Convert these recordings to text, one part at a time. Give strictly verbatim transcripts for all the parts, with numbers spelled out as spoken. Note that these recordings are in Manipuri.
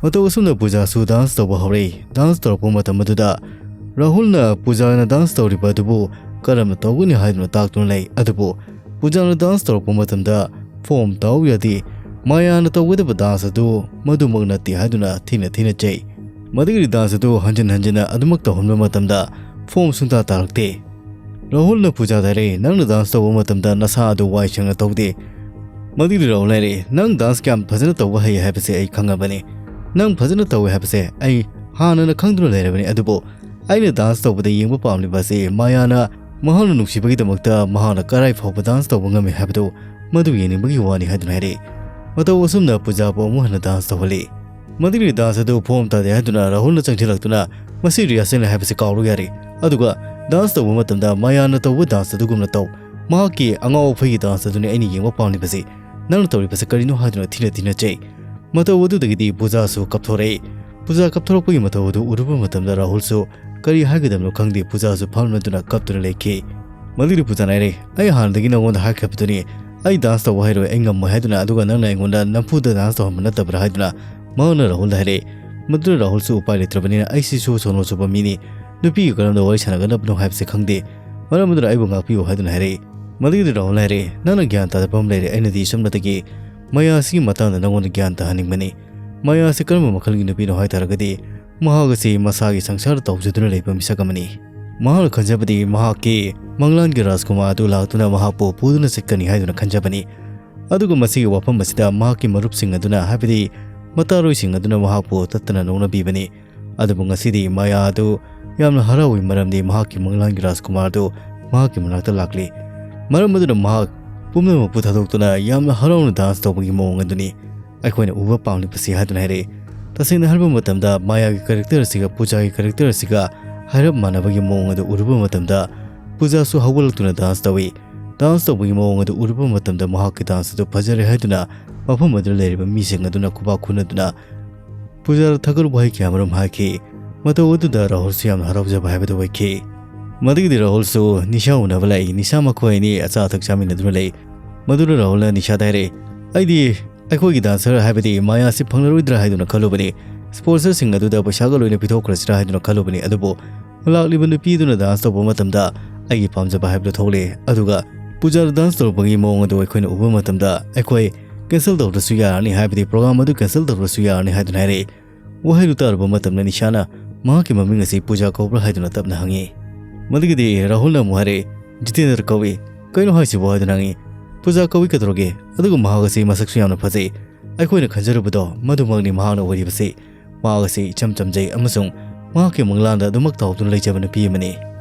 ꯃꯇꯧ ꯑꯁꯨꯝꯅ ꯄꯨꯖꯥꯁꯨ ꯗꯥꯟꯁ ꯇꯧꯕ ꯍꯧꯔꯛꯏ꯫ ꯗꯥꯟꯁ ꯇꯧꯔꯛꯄ ꯃꯇꯝ ꯑꯗꯨꯗ ꯔꯥꯍꯨꯜꯅ ꯄꯨꯖꯥꯅ ꯗꯥꯟꯁ ꯇꯧꯔꯤꯕ ꯑꯗꯨꯕꯨ ꯀꯔꯝꯅ ꯇꯧꯒꯅꯤ ꯍꯥꯏꯗꯨꯅ ꯇꯥꯛꯇꯨꯅ ꯂꯩ꯫ ꯑꯗꯨꯕꯨ ꯄꯨꯖꯥꯅ ꯗꯥꯟꯁ ꯇꯧꯔꯛꯄ ꯃꯇꯝꯗ ꯐꯣꯝ ꯇꯧ ꯌꯥꯗꯦ, ꯃꯥꯌꯥꯅ ꯇꯧꯒꯗꯕ ꯗꯥꯟꯁ ꯑꯗꯨ ꯃꯗꯨꯃꯛ ꯅꯠꯇꯦ ꯍꯥꯏꯗꯨꯅ ꯊꯤꯅ ꯊꯤꯅ ꯆꯩ꯫ ꯃꯗꯨꯒꯤ ꯗꯥꯟꯁ ꯑꯗꯨ ꯍꯟꯖꯤꯟ ꯍꯟꯖꯤꯟꯅ ꯑꯗꯨꯃꯛ ꯇꯧꯍꯟꯕ ꯃꯇꯝꯗ ꯐꯣꯝ ꯁꯨꯡꯇꯥ ꯇꯥꯔꯛꯇꯦ꯫ ꯔꯥꯍꯨꯜꯅ ꯄꯨꯖꯥꯗ ꯍꯥꯏꯔꯛꯏ, "ꯅꯪꯅ ꯗꯥꯟꯁ ꯇꯧꯕ ꯃꯇꯝꯗ ꯅꯁꯥ ꯑꯗꯨ ꯋꯥꯏ ꯁꯦꯡꯅ ꯇꯧꯗꯦ"꯫ ꯃꯗꯨꯒꯤ ꯔꯥꯍꯨꯜ ꯍꯥꯏꯔꯛꯏ, "ꯅꯪ ꯗꯥꯟꯁ ꯀꯌꯥꯝ ꯐꯖꯅ ꯇꯧꯕ ꯍꯩ ꯍꯥꯏꯕꯁꯦ ꯑꯩ ꯈꯪꯉꯕꯅꯤ꯫ ꯅꯪ ꯐꯖꯅ ꯇꯧꯋꯦ ꯍꯥꯏꯕꯁꯦ ꯑꯩ ꯍꯥꯟꯅꯅ ꯈꯪꯗꯨꯅ ꯂꯩꯔꯕꯅꯤ꯫ ꯑꯗꯨꯕꯨ ꯑꯩꯅ ꯗꯥꯟꯁ ꯇꯧꯕꯗ ꯌꯦꯡꯕ ꯄꯥꯝꯂꯤꯕ ꯑꯁꯤ ꯃꯥꯌꯥꯅ ꯃꯍꯥꯛꯅ ꯅꯨꯡꯁꯤꯕꯒꯤꯗꯃꯛꯇ ꯃꯍꯥꯛꯅ ꯀꯔꯥꯏ ꯐꯥꯎꯕ ꯗꯥꯟꯁ ꯇꯧꯕ ꯉꯝꯃꯤ ꯍꯥꯏꯕꯗꯨ ꯃꯗꯨ ꯌꯦꯡꯅꯤꯡꯕꯒꯤ ꯋꯥꯅꯤ" ꯍꯥꯏꯗꯨꯅ ꯍꯥꯏꯔꯛꯏ꯫ ꯃꯇꯧ ꯑꯁꯨꯝꯅ ꯄꯨꯖꯥꯕꯨ ꯑꯃꯨꯛ ꯍꯟꯅ ꯗꯥꯟꯁ ꯇꯧꯍꯜꯂꯤ꯫ ꯃꯗꯨꯒꯤ ꯗꯥꯟꯁ ꯑꯗꯨ ꯐꯣꯝ ꯇꯥꯗꯦ ꯍꯥꯏꯗꯨꯅ ꯔꯥꯍꯨꯜꯅ ꯆꯪꯁꯤꯜꯂꯛꯇꯨꯅ, "ꯃꯁꯤ ꯔꯤꯍꯔꯁꯦꯜꯅꯤ ꯍꯥꯏꯕꯁꯤ ꯀꯥꯎꯔꯨ ꯌꯥꯔꯦ꯫ ꯑꯗꯨꯒ ꯗꯥꯟꯁ ꯇꯧꯕ ꯃꯇꯝꯗ ꯃꯌꯥꯝꯅ ꯇꯧꯕ ꯗꯥꯟꯁ ꯑꯗꯨꯒꯨꯝꯅ ꯇꯧ꯫ ꯃꯍꯥꯛꯀꯤ ꯑꯉꯥꯎ ꯑꯐꯩꯒꯤ ꯗꯥꯟꯁ ꯑꯗꯨꯅꯤ ꯑꯩꯅ ꯌꯦꯡꯕ ꯄꯥꯝꯂꯤꯕꯁꯤ꯫ ꯅꯪꯅ ꯇꯧꯔꯤꯕꯁꯤ ꯀꯔꯤꯅꯣ?" ꯍꯥꯏꯗꯨꯅ ꯊꯤꯅ ꯊꯤꯅ ꯆꯩ꯫ ꯃꯇꯧ ꯑꯗꯨꯗꯒꯤꯗꯤ ꯄꯨꯖꯥꯁꯨ ꯀꯞꯊꯣꯔꯛꯏ꯫ ꯄꯨꯖꯥ ꯀꯞꯊꯣꯔꯛꯄꯒꯤ ꯃꯇꯧ ꯑꯗꯨ ꯎꯔꯨꯕ ꯃꯇꯝꯗ ꯔꯥꯍꯨꯜꯁꯨ ꯀꯔꯤ ꯍꯥꯏꯒꯗꯕꯅꯣ ꯈꯪꯗꯦ, ꯄꯨꯖꯥꯁꯨ ꯐꯝꯂꯗꯨꯅ ꯀꯞꯇꯨꯅ ꯂꯩꯈꯤ꯫ ꯃꯗꯨꯗꯤ ꯄꯨꯖꯥꯅ ꯍꯥꯏꯔꯦ, "ꯑꯩ ꯍꯥꯟꯅꯗꯒꯤ ꯅꯉꯣꯟꯗ ꯍꯥꯏꯈ꯭ꯔꯕꯗꯨꯅꯤ, ꯑꯩ ꯗꯥꯟꯁ ꯇꯧꯕ ꯍꯩꯔꯣꯏ, ꯑꯩ ꯉꯝꯃꯣꯏ" ꯍꯥꯏꯗꯨꯅ, ꯑꯗꯨꯒ ꯅꯪꯅ ꯑꯩꯉꯣꯟꯗ ꯅꯝꯐꯨꯗ ꯗꯥꯟꯁ ꯇꯧꯍꯟꯕ ꯅꯠꯇꯕ꯭ꯔꯥ ꯍꯥꯏꯗꯨꯅ ꯃꯍꯥꯛꯅ ꯔꯥꯍꯨꯜꯗ ꯍꯥꯏꯔꯦ꯫ ꯃꯗꯨꯗ ꯔꯥꯍꯨꯜꯁꯨ ꯎꯄꯥꯏ ꯂꯩꯇ꯭ꯔꯕꯅꯤꯅ, "ꯑꯩꯁꯤꯁꯨ ꯁꯣꯅꯣ ꯆꯨꯕ ꯃꯤꯅꯤ, ꯅꯨꯄꯤꯒ ꯀꯔꯝꯅ ꯋꯥꯔꯤ ꯁꯥꯟꯅꯒꯗꯕꯅꯣ ꯍꯥꯏꯕꯁꯦ ꯈꯪꯗꯦ, ꯃꯔꯝ ꯑꯗꯨꯅ ꯑꯩꯕꯨ ꯉꯥꯛꯄꯤꯌꯨ" ꯍꯥꯏꯗꯨꯅ ꯍꯥꯏꯔꯛꯏ꯫ ꯃꯗꯨꯒꯤꯗꯤ ꯔꯥꯍꯨꯜꯅ ꯍꯥꯏꯔꯛꯏ, "ꯅꯪꯅ ꯒ꯭ꯌꯥꯟ ꯇꯥꯗꯕ ꯑꯃ ꯂꯩꯔꯦ, ꯑꯩꯅꯗꯤ ꯁꯨꯞꯅꯇꯒꯤ ꯃꯌꯥ ꯑꯁꯤꯒꯤ ꯃꯇꯥꯡꯗ ꯅꯉꯣꯟꯗ ꯒ꯭ꯌꯥꯟ ꯇꯥꯍꯟꯅꯤꯡꯕꯅꯤ꯫ ꯃꯌꯥ ꯑꯁꯤ ꯀꯔꯝꯕ ꯃꯈꯜꯒꯤ ꯅꯨꯄꯤꯅꯣ ꯍꯥꯏ ꯇꯥꯔꯒꯗꯤ, ꯃꯍꯥꯛ ꯑꯁꯤ ꯃꯁꯥꯒꯤ ꯁꯪꯁꯥꯔ ꯇꯧꯖꯗꯨꯅ ꯂꯩꯕ ꯃꯤꯁꯛ ꯑꯃꯅꯤ꯫ ꯃꯍꯥꯛꯅ ꯈꯟꯖꯕꯗꯤ ꯃꯍꯥꯛꯀꯤ ꯃꯪꯂꯥꯟꯒꯤ ꯔꯥꯖꯀꯨꯃꯥꯔ ꯑꯗꯨ ꯂꯥꯛꯇꯨꯅ ꯃꯍꯥꯛꯄꯨ ꯄꯨꯗꯨꯅ ꯆꯠꯀꯅꯤ ꯍꯥꯏꯗꯨꯅ ꯈꯟꯖꯕꯅꯤ꯫ ꯑꯗꯨꯒ ꯃꯁꯤꯒꯤ ꯋꯥꯐꯝ ꯑꯁꯤꯗ ꯃꯍꯥꯛꯀꯤ ꯃꯔꯨꯞꯁꯤꯡ ꯑꯗꯨꯅ, ꯍꯥꯏꯕꯗꯤ ꯃꯇꯥꯔꯣꯏꯁꯤꯡ ꯑꯗꯨꯅ ꯃꯍꯥꯛꯄꯨ ꯇꯠꯇꯅ ꯅꯣꯛꯅꯕꯤꯕꯅꯤ꯫ ꯑꯗꯨꯕꯨ ꯉꯁꯤꯗꯤ ꯃꯌꯥ ꯑꯗꯨ ꯌꯥꯝꯅ ꯍꯔꯥꯎꯏ, ꯃꯔꯝꯗꯤ ꯃꯍꯥꯛꯀꯤ ꯃꯪꯂꯥꯟꯒꯤ ꯔꯥꯖꯀꯨꯃꯥꯔ ꯑꯗꯨ ꯃꯍꯥꯛꯀꯤ ꯃꯅꯥꯛꯇ ꯂꯥꯛꯂꯤ꯫ ꯃꯔꯝ ꯑꯗꯨꯅ ꯃꯍꯥꯛ ꯄꯨꯝꯅꯃꯛꯄꯨ ꯊꯥꯗꯣꯛꯇꯨꯅ ꯌꯥꯝꯅ ꯍꯔꯥꯎꯅ ꯗꯥꯟꯁ ꯇꯧꯕꯒꯤ ꯃꯑꯣꯡ ꯑꯗꯨꯅꯤ ꯑꯩꯈꯣꯏꯅ ꯎꯕ ꯄꯥꯝꯂꯤꯕꯁꯤ" ꯍꯥꯏꯗꯨꯅ ꯍꯥꯏꯔꯛꯏ꯫ ꯇꯁꯦꯡꯅ ꯍꯥꯏꯔꯕ ꯃꯇꯝꯗ, ꯃꯌꯥꯒꯤ ꯀꯦꯔꯦꯛꯇꯔ ꯑꯁꯤꯒ ꯄꯨꯖꯥꯒꯤ ꯀꯦꯔꯦꯛꯇꯔ ꯑꯁꯤꯒ ꯍꯥꯏꯔꯞ ꯃꯥꯟꯅꯕꯒꯤ ꯃꯑꯣꯡ ꯑꯗꯨ ꯎꯔꯨꯕ ꯃꯇꯝꯗ, ꯄꯨꯖꯥꯁꯨ ꯍꯧꯒꯠꯂꯛꯇꯨꯅ ꯗꯥꯟꯁ ꯇꯧꯏ꯫ ꯗꯥꯟꯁ ꯇꯧꯕꯒꯤ ꯃꯑꯣꯡ ꯑꯗꯨ ꯎꯔꯨꯕ ꯃꯇꯝꯗ, ꯃꯍꯥꯛꯀꯤ ꯗꯥꯟꯁ ꯑꯗꯨ ꯐꯖꯔꯦ ꯍꯥꯏꯗꯨꯅ ꯃꯐꯝ ꯑꯗꯨꯗ ꯂꯩꯔꯤꯕ ꯃꯤꯁꯤꯡ ꯑꯗꯨꯅ ꯈꯨꯕꯥꯛ ꯈꯨꯅꯗꯨꯅ ꯄꯨꯖꯥꯗ ꯊꯥꯒꯠ ꯋꯥꯍꯩ ꯀꯌꯥꯃꯔꯨꯝ ꯍꯥꯏꯈꯤ꯫ ꯃꯇꯧ ꯑꯗꯨꯗ ꯔꯥꯍꯨꯜꯁꯨ ꯌꯥꯝꯅ ꯍꯔꯥꯎꯖꯕ ꯍꯥꯏꯕꯗꯨ ꯑꯣꯏꯈꯤ꯫ ꯃꯗꯨꯒꯤꯗꯤ ꯔꯥꯍꯨꯜꯁꯨ ꯅꯤꯁꯥ ꯎꯅꯕ ꯂꯥꯛꯏ꯫ ꯅꯤꯁꯥ ꯃꯈꯣꯏ ꯑꯅꯤ ꯑꯆꯥ ꯑꯊꯛ ꯆꯥꯃꯤꯟꯅꯗꯨꯅ ꯂꯩ꯫ ꯃꯗꯨꯗ ꯔꯥꯍꯨꯜꯅ ꯅꯤꯁꯥꯗ ꯍꯥꯏꯔꯛꯏ, "ꯑꯩꯗꯤ ꯑꯩꯈꯣꯏꯒꯤ ꯗꯥꯟꯁꯔ ꯍꯥꯏꯕꯗꯤ ꯃꯥꯌꯥꯁꯤ ꯐꯪꯂꯔꯣꯏꯗ꯭ꯔꯥ ꯍꯥꯏꯗꯨꯅ ꯈꯜꯂꯨꯕꯅꯤ꯫ ꯁ꯭ꯄꯣꯟꯁꯔꯁꯤꯡ ꯑꯗꯨꯗ ꯄꯩꯁꯥꯒ ꯂꯣꯏꯅ ꯄꯤꯊꯣꯛꯈ꯭ꯔꯁꯤꯔꯥ ꯍꯥꯏꯗꯨꯅ ꯈꯜꯂꯨꯕꯅꯤ, ꯑꯗꯨꯕꯨ ꯂꯥꯛꯂꯤꯕ ꯅꯨꯄꯤ ꯑꯗꯨꯅ ꯗꯥꯟꯁ ꯇꯧꯕ ꯃꯇꯝꯗ ꯑꯩꯒꯤ ꯄꯥꯝꯖꯕ ꯍꯥꯏꯕꯗꯨ ꯊꯣꯛꯂꯦ꯫ ꯑꯗꯨꯒ ꯄꯨꯖꯥꯗ ꯗꯥꯟꯁ ꯇꯧꯔꯛꯄꯒꯤ ꯃꯑꯣꯡ ꯑꯗꯨ ꯑꯩꯈꯣꯏꯅ ꯎꯕ ꯃꯇꯝꯗ ꯑꯩꯈꯣꯏ ꯀꯦꯟꯁꯦꯜ ꯇꯧꯗ꯭ꯔꯁꯨ ꯌꯥꯔꯅꯤ, ꯍꯥꯏꯕꯗꯤ ꯄ꯭ꯔꯣꯒ꯭ꯔꯥꯝ ꯑꯗꯨ ꯀꯦꯟꯁꯦꯜ ꯇꯧꯗ꯭ꯔꯁꯨ ꯌꯥꯔꯅꯤ ꯍꯥꯏꯗꯨꯅ ꯍꯥꯏꯔꯛꯏ꯫ ꯋꯥꯍꯩꯗꯨ ꯇꯥꯔꯨꯕ ꯃꯇꯝꯗ ꯅꯤꯁꯥꯅ ꯃꯍꯥꯛꯀꯤ ꯃꯃꯤꯡ ꯑꯁꯤ ꯄꯨꯖꯥ ꯀꯧꯕ꯭ꯔꯥ ꯍꯥꯏꯗꯨꯅ ꯇꯞꯅ ꯍꯪꯉꯤ꯫ ꯃꯗꯨꯒꯤꯗꯤ ꯔꯥꯍꯨꯜꯅ ꯑꯃꯨꯛ ꯍꯥꯏꯔꯛꯏ, "ꯖꯤꯇꯦꯟꯗ꯭ꯔ ꯀꯧꯏ꯫ ꯀꯩꯅꯣ ꯍꯥꯏꯁꯤꯕꯣ?" ꯍꯥꯏꯗꯨꯅ ꯍꯪꯉꯤ꯫ "ꯄꯨꯖꯥ ꯀꯧꯏ ꯀꯩꯗꯧꯔꯒꯦ? ꯑꯗꯨꯒ ꯃꯍꯥꯛ ꯑꯁꯤ ꯃꯁꯛꯁꯨ ꯌꯥꯝꯅ ꯐꯖꯩ꯫ ꯑꯩꯈꯣꯏꯅ ꯈꯟꯖꯔꯨꯕꯗꯣ ꯃꯗꯨꯃꯛꯅꯤ ꯃꯍꯥꯛꯅ ꯑꯣꯏꯔꯤꯕꯁꯤ꯫ ꯃꯍꯥꯛ ꯑꯁꯤ ꯏꯆꯝ ꯆꯝꯖꯩ ꯑꯃꯁꯨꯡ ꯃꯍꯥꯛꯀꯤ ꯃꯪꯂꯥꯟꯗ ꯑꯗꯨꯃꯛ ꯇꯥꯎꯗꯨꯅ ꯂꯩꯖꯕ ꯅꯨꯄꯤ ꯑꯃꯅꯤ꯫"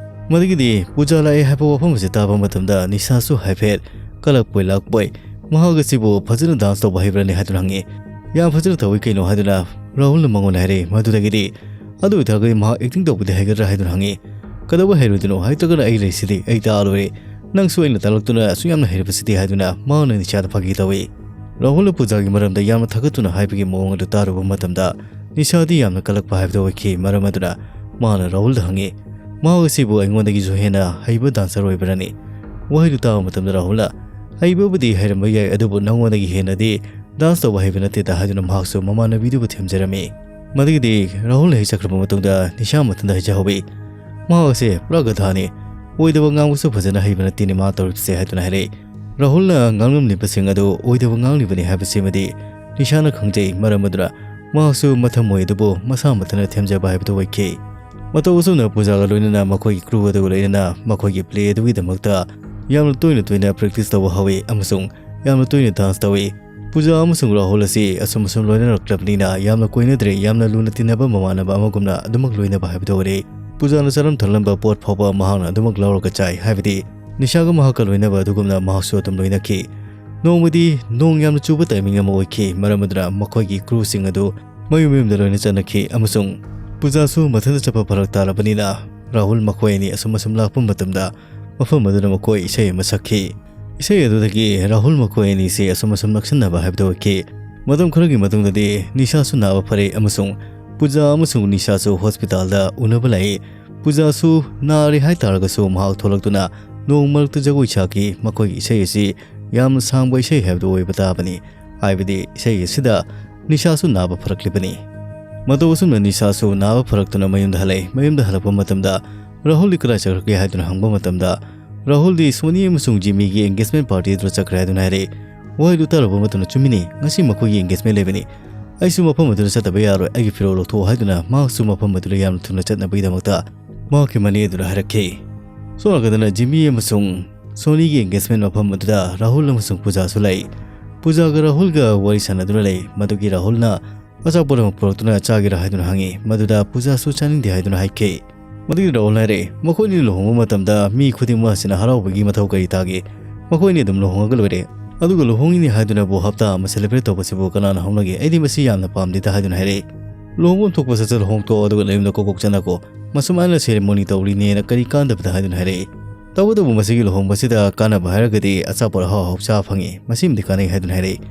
ꯃꯗꯨꯒꯤꯗꯤ ꯄꯨꯖꯥ ꯂꯥꯛꯑꯦ ꯍꯥꯏꯕ ꯋꯥꯐꯝ ꯑꯁꯤ ꯇꯥꯕ ꯃꯇꯝꯗ ꯅꯤꯁꯥꯁꯨ ꯍꯥꯏꯐꯦꯠ ꯀꯂꯛꯄꯣꯏ ꯂꯥꯛꯄꯣꯏ, "ꯃꯍꯥꯛ ꯑꯁꯤꯕꯨ ꯐꯖꯅ ꯗꯥꯟꯁ ꯇꯧꯕ ꯍꯩꯕ꯭ꯔꯅꯤ?" ꯍꯥꯏꯗꯨꯅ ꯍꯪꯉꯤ꯫ "ꯌꯥꯝ ꯐꯖꯅ ꯇꯧꯏ ꯀꯩꯅꯣ?" ꯍꯥꯏꯗꯨꯅ ꯔꯥꯍꯨꯜꯅ ꯃꯉꯣꯟꯗ ꯍꯥꯏꯔꯛꯏ꯫ ꯃꯗꯨꯗꯒꯤꯗꯤ, "ꯑꯗꯨ ꯑꯣꯏꯇꯥꯔꯒꯗꯤ ꯃꯍꯥꯛ ꯑꯦꯛꯇꯤꯡ ꯇꯧꯕꯗꯤ ꯍꯩꯒꯗ꯭ꯔꯥ?" ꯍꯥꯏꯗꯨꯅ ꯍꯪꯉꯤ꯫ "ꯀꯩꯗꯧꯕꯩ ꯍꯩꯔꯣꯏꯗꯣꯏꯅꯣ? ꯍꯩꯇ꯭ꯔꯒꯅ ꯑꯩ ꯂꯩꯔꯤꯁꯤꯗꯤ, ꯑꯩ ꯇꯥꯛꯑ ꯂꯣꯏꯔꯦ꯫ ꯅꯪꯁꯨ ꯑꯩꯅ ꯇꯥꯛꯂꯛꯇꯨꯅ ꯑꯁꯨꯛ ꯌꯥꯝꯅ ꯍꯩꯔꯕꯁꯤꯗꯤ?" ꯍꯥꯏꯗꯨꯅ ꯃꯍꯥꯛꯅ ꯅꯤꯁꯥꯗ ꯐꯥꯒꯤ ꯇꯧꯏ꯫ ꯔꯥꯍꯨꯜꯅ ꯄꯨꯖꯥꯒꯤ ꯃꯔꯝꯗ ꯌꯥꯝꯅ ꯊꯥꯒꯠꯇꯨꯅ ꯍꯥꯏꯕꯒꯤ ꯃꯑꯣꯡ ꯑꯗꯨ ꯇꯥꯔꯨꯕ ꯃꯇꯝꯗ ꯅꯤꯁꯥꯗꯤ ꯌꯥꯝꯅ ꯀꯜꯂꯛꯄ ꯍꯥꯏꯕꯗꯨ ꯑꯣꯏꯈꯤ꯫ ꯃꯔꯝ ꯑꯗꯨꯅ ꯃꯍꯥꯛꯅ ꯔꯥꯍꯨꯜꯗ ꯍꯪꯉꯤ, "ꯃꯍꯥꯛ ꯑꯁꯤꯕꯨ ꯑꯩꯉꯣꯟꯗꯒꯤꯁꯨ ꯍꯦꯟꯅ ꯍꯩꯕ ꯗꯥꯟꯁꯔ ꯑꯣꯏꯕ꯭ꯔꯅꯤ?" ꯋꯥꯍꯩꯗꯨ ꯇꯥꯕ ꯃꯇꯝꯗ ꯔꯥꯍꯨꯜꯅ, "ꯍꯩꯕꯕꯨꯗꯤ ꯍꯩꯔꯝꯕ ꯌꯥꯏ, ꯑꯗꯨꯕꯨ ꯅꯉꯣꯟꯗꯒꯤ ꯍꯦꯟꯅꯗꯤ ꯗꯥꯟꯁ ꯇꯧꯕ ꯍꯩꯕ ꯅꯠꯇꯦꯗ" ꯍꯥꯏꯗꯨꯅ ꯃꯍꯥꯛꯁꯨ ꯃꯃꯥꯟꯅꯕꯤꯗꯨꯕꯨ ꯊꯦꯝꯖꯔꯝꯃꯤ꯫ ꯃꯗꯨꯒꯤꯗꯤ ꯔꯥꯍꯨꯜ ꯍꯦꯛ ꯆꯠꯈ꯭ꯔꯕ ꯃꯇꯨꯡꯗ ꯅꯤꯁꯥ ꯃꯊꯟꯇ ꯍꯥꯏꯖꯍꯧꯏ, "ꯃꯍꯥꯛ ꯑꯁꯦ ꯄꯨꯔꯥ ꯒꯙꯥꯅꯤ, ꯑꯣꯏꯗꯕ ꯉꯥꯡꯕꯁꯨ ꯐꯖꯅ ꯍꯩꯕ ꯅꯠꯇꯦꯅꯦ ꯃꯥ ꯇꯧꯔꯤꯕꯁꯦ" ꯍꯥꯏꯗꯨꯅ ꯍꯥꯏꯔꯛꯏ꯫ ꯔꯥꯍꯨꯜꯅ ꯉꯥꯡꯂꯝꯂꯤꯕꯁꯤꯡ ꯑꯗꯨ ꯑꯣꯏꯗꯕ ꯉꯥꯡꯂꯤꯕꯅꯤ ꯍꯥꯏꯕꯁꯤꯃꯗꯤ ꯅꯤꯁꯥꯅ ꯈꯪꯖꯩ꯫ ꯃꯔꯝ ꯑꯗꯨꯅ ꯃꯍꯥꯛꯁꯨ ꯃꯊꯝ ꯑꯣꯏ ꯑꯗꯨꯕꯨ ꯃꯁꯥ ꯃꯊꯟꯇ ꯊꯦꯝꯖꯕ ꯍꯥꯏꯕꯗꯨ ꯑꯣꯏꯈꯤ꯫ ꯃꯇꯧ ꯑꯁꯨꯝꯅ ꯄꯨꯖꯥꯒ ꯂꯣꯏꯅꯅ ꯃꯈꯣꯏꯒꯤ ꯀ꯭ꯔꯨ ꯑꯗꯨꯒ ꯂꯣꯏꯅꯅ ꯃꯈꯣꯏꯒꯤ ꯄ꯭ꯂꯦ ꯑꯗꯨꯒꯤꯗꯃꯛꯇ ꯌꯥꯝꯅ ꯇꯣꯏꯅ ꯇꯣꯏꯅ ꯄ꯭ꯔꯦꯛꯇꯤꯁ ꯇꯧꯕ ꯍꯧꯏ ꯑꯃꯁꯨꯡ ꯌꯥꯝꯅ ꯇꯣꯏꯅ ꯗꯥꯟꯁ ꯇꯧꯏ꯫ ꯄꯨꯖꯥ ꯑꯃꯁꯨꯡ ꯔꯥꯍꯨꯜ ꯑꯁꯤ ꯑꯁꯨꯝ ꯑꯁꯨꯝ ꯂꯣꯏꯅꯔꯛꯂꯕꯅꯤꯅ ꯌꯥꯝꯅ ꯀꯣꯏꯅꯗ꯭ꯔꯦ, ꯌꯥꯝꯅ ꯂꯨꯅ ꯇꯤꯟꯅꯕ ꯃꯃꯥꯟꯅꯕ ꯑꯃꯒꯨꯝꯅ ꯑꯗꯨꯃꯛ ꯂꯣꯏꯅꯕ ꯍꯥꯏꯕꯗꯨ ꯑꯣꯏꯔꯦ꯫ ꯄꯨꯖꯥꯅ ꯆꯥꯔꯝ ꯊꯛꯂꯝꯕ ꯄꯣꯠ ꯐꯥꯎꯕ ꯃꯍꯥꯛꯅ ꯑꯗꯨꯃꯛ ꯂꯧꯔꯒ ꯆꯥꯏ, ꯍꯥꯏꯕꯗꯤ ꯅꯤꯁꯥꯒ ꯃꯍꯥꯛꯀ ꯂꯣꯏꯅꯕ ꯑꯗꯨꯒꯨꯝꯅ ꯃꯍꯥꯛꯁꯨ ꯑꯗꯨꯝ ꯂꯣꯏꯅꯈꯤ꯫ ꯅꯣꯡꯃꯗꯤ ꯅꯣꯡ ꯌꯥꯝꯅ ꯆꯨꯕ ꯇꯥꯏꯃꯤꯡ ꯑꯃ ꯑꯣꯏꯈꯤ, ꯃꯔꯝ ꯑꯗꯨꯅ ꯃꯈꯣꯏꯒꯤ ꯀ꯭ꯔꯨꯁꯤꯡ ꯑꯗꯨ ꯃꯌꯨꯝ ꯃꯌꯨꯝꯗ ꯂꯣꯏꯅ ꯆꯠꯅꯈꯤ ꯑꯃꯁꯨꯡ ꯄꯨꯖꯥꯁꯨ ꯃꯊꯟꯇ ꯆꯠꯄ ꯐꯔꯛ ꯇꯥꯔꯕꯅꯤꯅ ꯔꯥꯍꯨꯜ ꯃꯈꯣꯏ ꯑꯅꯤ ꯑꯁꯨꯝ ꯑꯁꯨꯝ ꯂꯥꯛꯄ ꯃꯇꯝꯗ ꯃꯐꯝ ꯑꯗꯨꯗ ꯃꯈꯣꯏ ꯏꯁꯩ ꯑꯃ ꯁꯛꯈꯤ꯫ ꯏꯁꯩ ꯑꯗꯨꯗꯒꯤ ꯔꯥꯍꯨꯜ ꯃꯈꯣꯏ ꯑꯅꯤꯁꯤ ꯑꯁꯨꯝ ꯑꯁꯨꯝ ꯅꯛꯁꯤꯟꯅꯕ ꯍꯥꯏꯕꯗꯨ ꯑꯣꯏꯈꯤ꯫ ꯃꯇꯝ ꯈꯔꯒꯤ ꯃꯇꯨꯡꯗꯗꯤ ꯅꯤꯁꯥꯁꯨ ꯅꯥꯕ ꯐꯔꯦ ꯑꯃꯁꯨꯡ ꯄꯨꯖꯥ ꯑꯃꯁꯨꯡ ꯅꯤꯁꯥꯁꯨ ꯍꯣꯁꯄꯤꯇꯥꯜꯗ ꯎꯅꯕ ꯂꯥꯛꯏ꯫ ꯄꯨꯖꯥꯁꯨ ꯅꯥꯔꯦ ꯍꯥꯏꯇꯥꯔꯒꯁꯨ ꯃꯍꯥꯛ ꯊꯣꯛꯂꯛꯇꯨꯅ ꯅꯣꯡ ꯃꯔꯛꯇ ꯖꯒꯣꯏ ꯁꯥꯈꯤ꯫ ꯃꯈꯣꯏꯒꯤ ꯏꯁꯩ ꯑꯁꯤ ꯌꯥꯝꯅ ꯁꯥꯡꯕ ꯏꯁꯩ ꯍꯥꯏꯕꯗꯨ ꯑꯣꯏꯕ ꯇꯥꯕꯅꯤ꯫ ꯍꯥꯏꯕꯗꯤ ꯏꯁꯩ ꯑꯁꯤꯗ ꯅꯤꯁꯥꯁꯨ ꯅꯥꯕ ꯐꯔꯛꯂꯤꯕꯅꯤ꯫ ꯃꯇꯧ ꯑꯁꯨꯝꯅ ꯅꯤꯁꯥꯁꯨ ꯅꯥꯕ ꯐꯔꯛꯇꯨꯅ ꯃꯌꯨꯝꯗ ꯍꯜꯂꯛꯏ꯫ ꯃꯌꯨꯝꯗ ꯍꯜꯂꯛꯄ ꯃꯇꯝꯗ ꯔꯥꯍꯨꯜꯗꯤ ꯀꯗꯥꯏ ꯆꯠꯈ꯭ꯔꯒꯦ ꯍꯥꯏꯗꯨꯅ ꯍꯪꯕ ꯃꯇꯝꯗ, ꯔꯥꯍꯨꯜꯗꯤ ꯁꯣꯅꯤ ꯑꯃꯁꯨꯡ ꯖꯤꯃꯤꯒꯤ engagement party ꯑꯗꯨꯗ ꯆꯠꯈ꯭ꯔꯦ ꯍꯥꯏꯗꯨꯅ ꯍꯥꯏꯔꯛꯏ꯫ ꯋꯥꯍꯩꯗꯨ ꯇꯥꯔꯨꯕ ꯃꯇꯝꯗ, "ꯆꯨꯝꯃꯤꯅꯦ, ꯉꯁꯤ ꯃꯈꯣꯏꯒꯤ engagement ꯂꯩꯕꯅꯤ꯫ ꯑꯩꯁꯨ ꯃꯐꯝ ꯑꯗꯨꯗ ꯆꯠꯇꯕ ꯌꯥꯔꯣꯏ꯫ ꯑꯩꯒꯤ ꯐꯤꯔꯣꯜ ꯂꯧꯊꯣꯛꯑꯣ" ꯍꯥꯏꯗꯨꯅ ꯃꯍꯥꯛꯁꯨ ꯃꯐꯝ ꯑꯗꯨꯗ ꯌꯥꯝꯅ ꯊꯨꯅ ꯆꯠꯅꯕꯒꯤꯗꯃꯛꯇ ꯃꯍꯥꯛꯀꯤ ꯃꯅꯦ ꯑꯗꯨꯗ ꯍꯥꯏꯔꯛꯈꯤ꯫ ꯁꯣꯝ ꯅꯥꯀꯟꯗꯅ ꯖꯤꯃꯤ ꯑꯃꯁꯨꯡ ꯁꯣꯅꯤꯒꯤ engagement ꯃꯐꯝ ꯑꯗꯨꯗ ꯔꯥꯍꯨꯜ ꯑꯃꯁꯨꯡ ꯄꯨꯖꯥꯁꯨ ꯂꯩ꯫ ꯄꯨꯖꯥꯒ ꯔꯥꯍꯨꯜꯒ ꯋꯥꯔꯤ ꯁꯥꯟꯅꯗꯨꯅ ꯂꯩ꯫ ꯃꯗꯨꯒꯤ ꯔꯥꯍꯨꯜꯅ ꯑꯆꯥꯄꯣꯠ ꯑꯃ ꯄꯨꯔꯛꯇꯨꯅ ꯆꯥꯒꯦꯔꯥ ꯍꯥꯏꯗꯨꯅ ꯍꯪꯉꯤ꯫ ꯃꯗꯨꯗ ꯄꯨꯖꯥꯁꯨ ꯆꯥꯅꯤꯡꯗꯦ ꯍꯥꯏꯗꯨꯅ ꯍꯥꯏꯈꯤ꯫ ꯃꯗꯨꯒꯤ ꯔꯥꯍꯨꯜꯅ ꯍꯥꯏꯔꯛꯏ, "ꯃꯈꯣꯏꯅꯤ ꯂꯨꯍꯣꯡꯕ ꯃꯇꯝꯗ ꯃꯤ ꯈꯨꯗꯤꯡꯃꯛ ꯑꯁꯤꯅ ꯍꯔꯥꯎꯕꯒꯤ ꯃꯊꯧ ꯀꯔꯤ ꯇꯥꯒꯦ? ꯃꯈꯣꯏꯅꯤ ꯑꯗꯨꯝ ꯂꯨꯍꯣꯡꯉꯒ ꯂꯣꯏꯔꯦ꯫ ꯑꯗꯨꯒ ꯂꯨꯍꯣꯡꯉꯤꯅꯤ ꯍꯥꯏꯗꯨꯅꯕꯨ ꯍꯞꯇꯥ ꯑꯃ celebrate ꯇꯧꯕꯁꯤꯕꯨ ꯀꯅꯥꯅ ꯍꯧꯅꯒꯦ? ꯑꯩꯗꯤ ꯃꯁꯤ ꯌꯥꯝꯅ ꯄꯥꯝꯗꯦꯗ" ꯍꯥꯏꯗꯨꯅ ꯍꯥꯏꯔꯛꯏ꯫ "ꯂꯨꯍꯣꯡꯐꯝ ꯊꯣꯛꯄ ꯆꯠꯆ ꯂꯨꯍꯣꯡꯊꯣꯛꯑꯣ, ꯑꯗꯨꯒ ꯅꯌꯨꯝꯗ ꯀꯣꯛ ꯀꯣꯛ ꯆꯠꯅꯈꯣ꯫ ꯃꯁꯨꯃꯥꯏꯅ ceremony ꯇꯧꯔꯤꯅꯦꯅ ꯀꯔꯤ ꯀꯥꯟꯗꯕꯗ" ꯍꯥꯏꯗꯨꯅ ꯍꯥꯏꯔꯛꯏ꯫ "ꯇꯧꯕꯇꯕꯨ ꯃꯁꯤꯒꯤ ꯂꯨꯍꯣꯡꯕꯁꯤꯗ ꯀꯥꯟꯅꯕ ꯍꯥꯏꯔꯒꯗꯤ ꯑꯆꯥꯄꯣꯠ ꯑꯍꯥꯎ ꯑꯍꯥꯎ ꯆꯥꯕ ꯐꯪꯉꯤ, ꯃꯁꯤꯃꯗꯤ ꯀꯥꯟꯅꯩ" ꯍꯥꯏꯗꯨꯅ ꯍꯥꯏꯔꯛꯏ꯫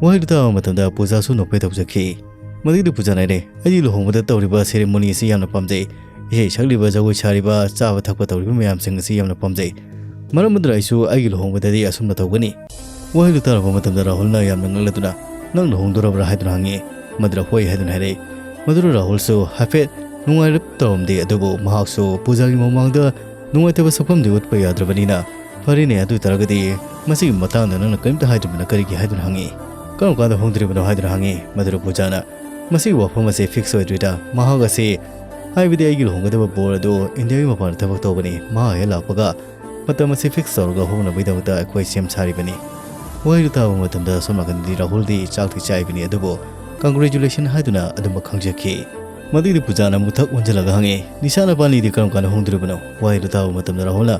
ꯋꯥꯍꯩꯗꯨ ꯇꯥꯕ ꯃꯇꯝꯗ ꯄꯨꯖꯥꯁꯨ ꯅꯣꯛꯐꯦ ꯇꯧꯖꯈꯤ꯫ ꯃꯗꯨꯒꯤꯗꯤ ꯄꯨꯖꯥꯅ ꯍꯥꯏꯔꯦ, "ꯑꯩꯗꯤ ꯂꯨꯍꯣꯡꯕꯗ ꯇꯧꯔꯤꯕ ceremony ꯑꯁꯤ ꯌꯥꯝꯅ ꯄꯥꯝꯖꯩ꯫ ꯏꯁꯩ ꯁꯛꯂꯤꯕ, ꯖꯒꯣꯏ ꯁꯥꯔꯤꯕ, ꯆꯥꯕ ꯊꯛꯄ ꯇꯧꯔꯤꯕ ꯃꯌꯥꯝꯁꯤꯡ ꯑꯁꯤ ꯌꯥꯝꯅ ꯄꯥꯝꯖꯩ꯫ ꯃꯔꯝ ꯑꯗꯨꯅ ꯑꯩꯁꯨ ꯑꯩꯒꯤ ꯂꯨꯍꯣꯡꯕꯗꯗꯤ ꯑꯁꯨꯝꯅ ꯇꯧꯒꯅꯤ"꯫ ꯋꯥꯍꯩꯗꯨ ꯇꯥꯔꯕ ꯃꯇꯝꯗ ꯔꯥꯍꯨꯜꯅ ꯌꯥꯝꯅ ꯉꯛꯂꯗꯨꯅ, "ꯅꯪ ꯂꯨꯍꯣꯡꯗꯣꯔꯕ꯭ꯔꯥ?" ꯍꯥꯏꯗꯨꯅ ꯍꯪꯉꯤ꯫ ꯃꯗꯨꯗ "ꯍꯣꯏ" ꯍꯥꯏꯗꯨꯅ ꯍꯥꯏꯔꯛꯏ꯫ ꯃꯗꯨꯗ ꯔꯥꯍꯨꯜꯁꯨ ꯍꯥꯏꯐꯦꯠ ꯅꯨꯡꯉꯥꯏꯔꯞ ꯇꯧꯔꯝꯗꯦ, ꯑꯗꯨꯕꯨ ꯃꯍꯥꯛꯁꯨ ꯄꯨꯖꯥꯒꯤ ꯃꯃꯥꯡꯗ ꯅꯨꯡꯉꯥꯏꯇꯕ ꯁꯛꯐꯝꯗꯤ ꯎꯠꯄ ꯌꯥꯗ꯭ꯔꯕꯅꯤꯅ, "ꯐꯔꯦꯅꯦ, ꯑꯗꯨ ꯑꯣꯏꯇꯥꯔꯒꯗꯤ ꯃꯁꯤꯒꯤ ꯃꯇꯥꯡꯗ ꯅꯪꯅ ꯀꯔꯤꯝꯇ ꯍꯥꯏꯗ꯭ꯔꯤꯕꯅ ꯀꯔꯤꯒꯤ?" ꯍꯥꯏꯗꯨꯅ ꯍꯪꯉꯤ꯫ "ꯀꯔꯝ ꯀꯥꯟꯗ ꯍꯣꯡꯗꯣꯔꯤꯕꯅꯣ?" ꯍꯥꯏꯗꯨꯅ ꯍꯪꯉꯤ꯫ ꯃꯗꯨꯗ ꯄꯨꯖꯥꯅ, "ꯃꯁꯤꯒꯤ ꯋꯥꯐꯝ ꯑꯁꯦ fix ꯑꯣꯏꯗ꯭ꯔꯤꯗ, ꯃꯍꯥꯛ ꯑꯁꯤ, ꯍꯥꯏꯕꯗꯤ ꯑꯩꯒꯤ ꯂꯨꯍꯣꯡꯒꯗꯕ ꯕꯣꯔ ꯑꯗꯨ ꯏꯟꯗꯤꯌꯥꯒꯤ ꯃꯄꯥꯟꯗ ꯊꯕꯛ ꯇꯧꯕꯅꯤ, ꯃꯍꯥꯛ ꯍꯦꯛ ꯂꯥꯛꯄꯒ ꯃꯇꯝ ꯑꯁꯤ fix ꯇꯧꯔꯒ ꯍꯣꯡꯅꯕꯒꯤꯗꯃꯛꯇ ꯑꯩꯈꯣꯏ ꯁꯦꯝ ꯁꯥꯔꯤꯕꯅꯤ"꯫ ꯋꯥꯍꯩꯗꯨ ꯇꯥꯕ ꯃꯇꯝꯗ ꯁꯣꯝ ꯅꯥꯀꯟꯗꯗꯤ ꯔꯥꯍꯨꯜꯗꯤ ꯆꯥꯛꯇꯤ ꯆꯥꯏꯕꯅꯤ, ꯑꯗꯨꯕꯨ congratulation ꯍꯥꯏꯗꯨꯅ ꯑꯗꯨꯃꯛ ꯈꯪꯖꯈꯤ꯫ ꯃꯗꯨꯒꯤꯗꯤ ꯄꯨꯖꯥꯅ ꯑꯃꯨꯛ ꯊꯛ ꯑꯣꯟꯁꯤꯜꯂꯒ ꯍꯪꯉꯤ, "ꯅꯤꯁꯥ ꯅꯕꯥꯅꯤꯗꯤ ꯀꯔꯝ ꯀꯥꯟꯗ ꯍꯣꯡꯗꯣꯔꯤꯕꯅꯣ?" ꯋꯥꯍꯩꯗꯨ ꯇꯥꯕ ꯃꯇꯝꯗ ꯔꯥꯍꯨꯜꯅ,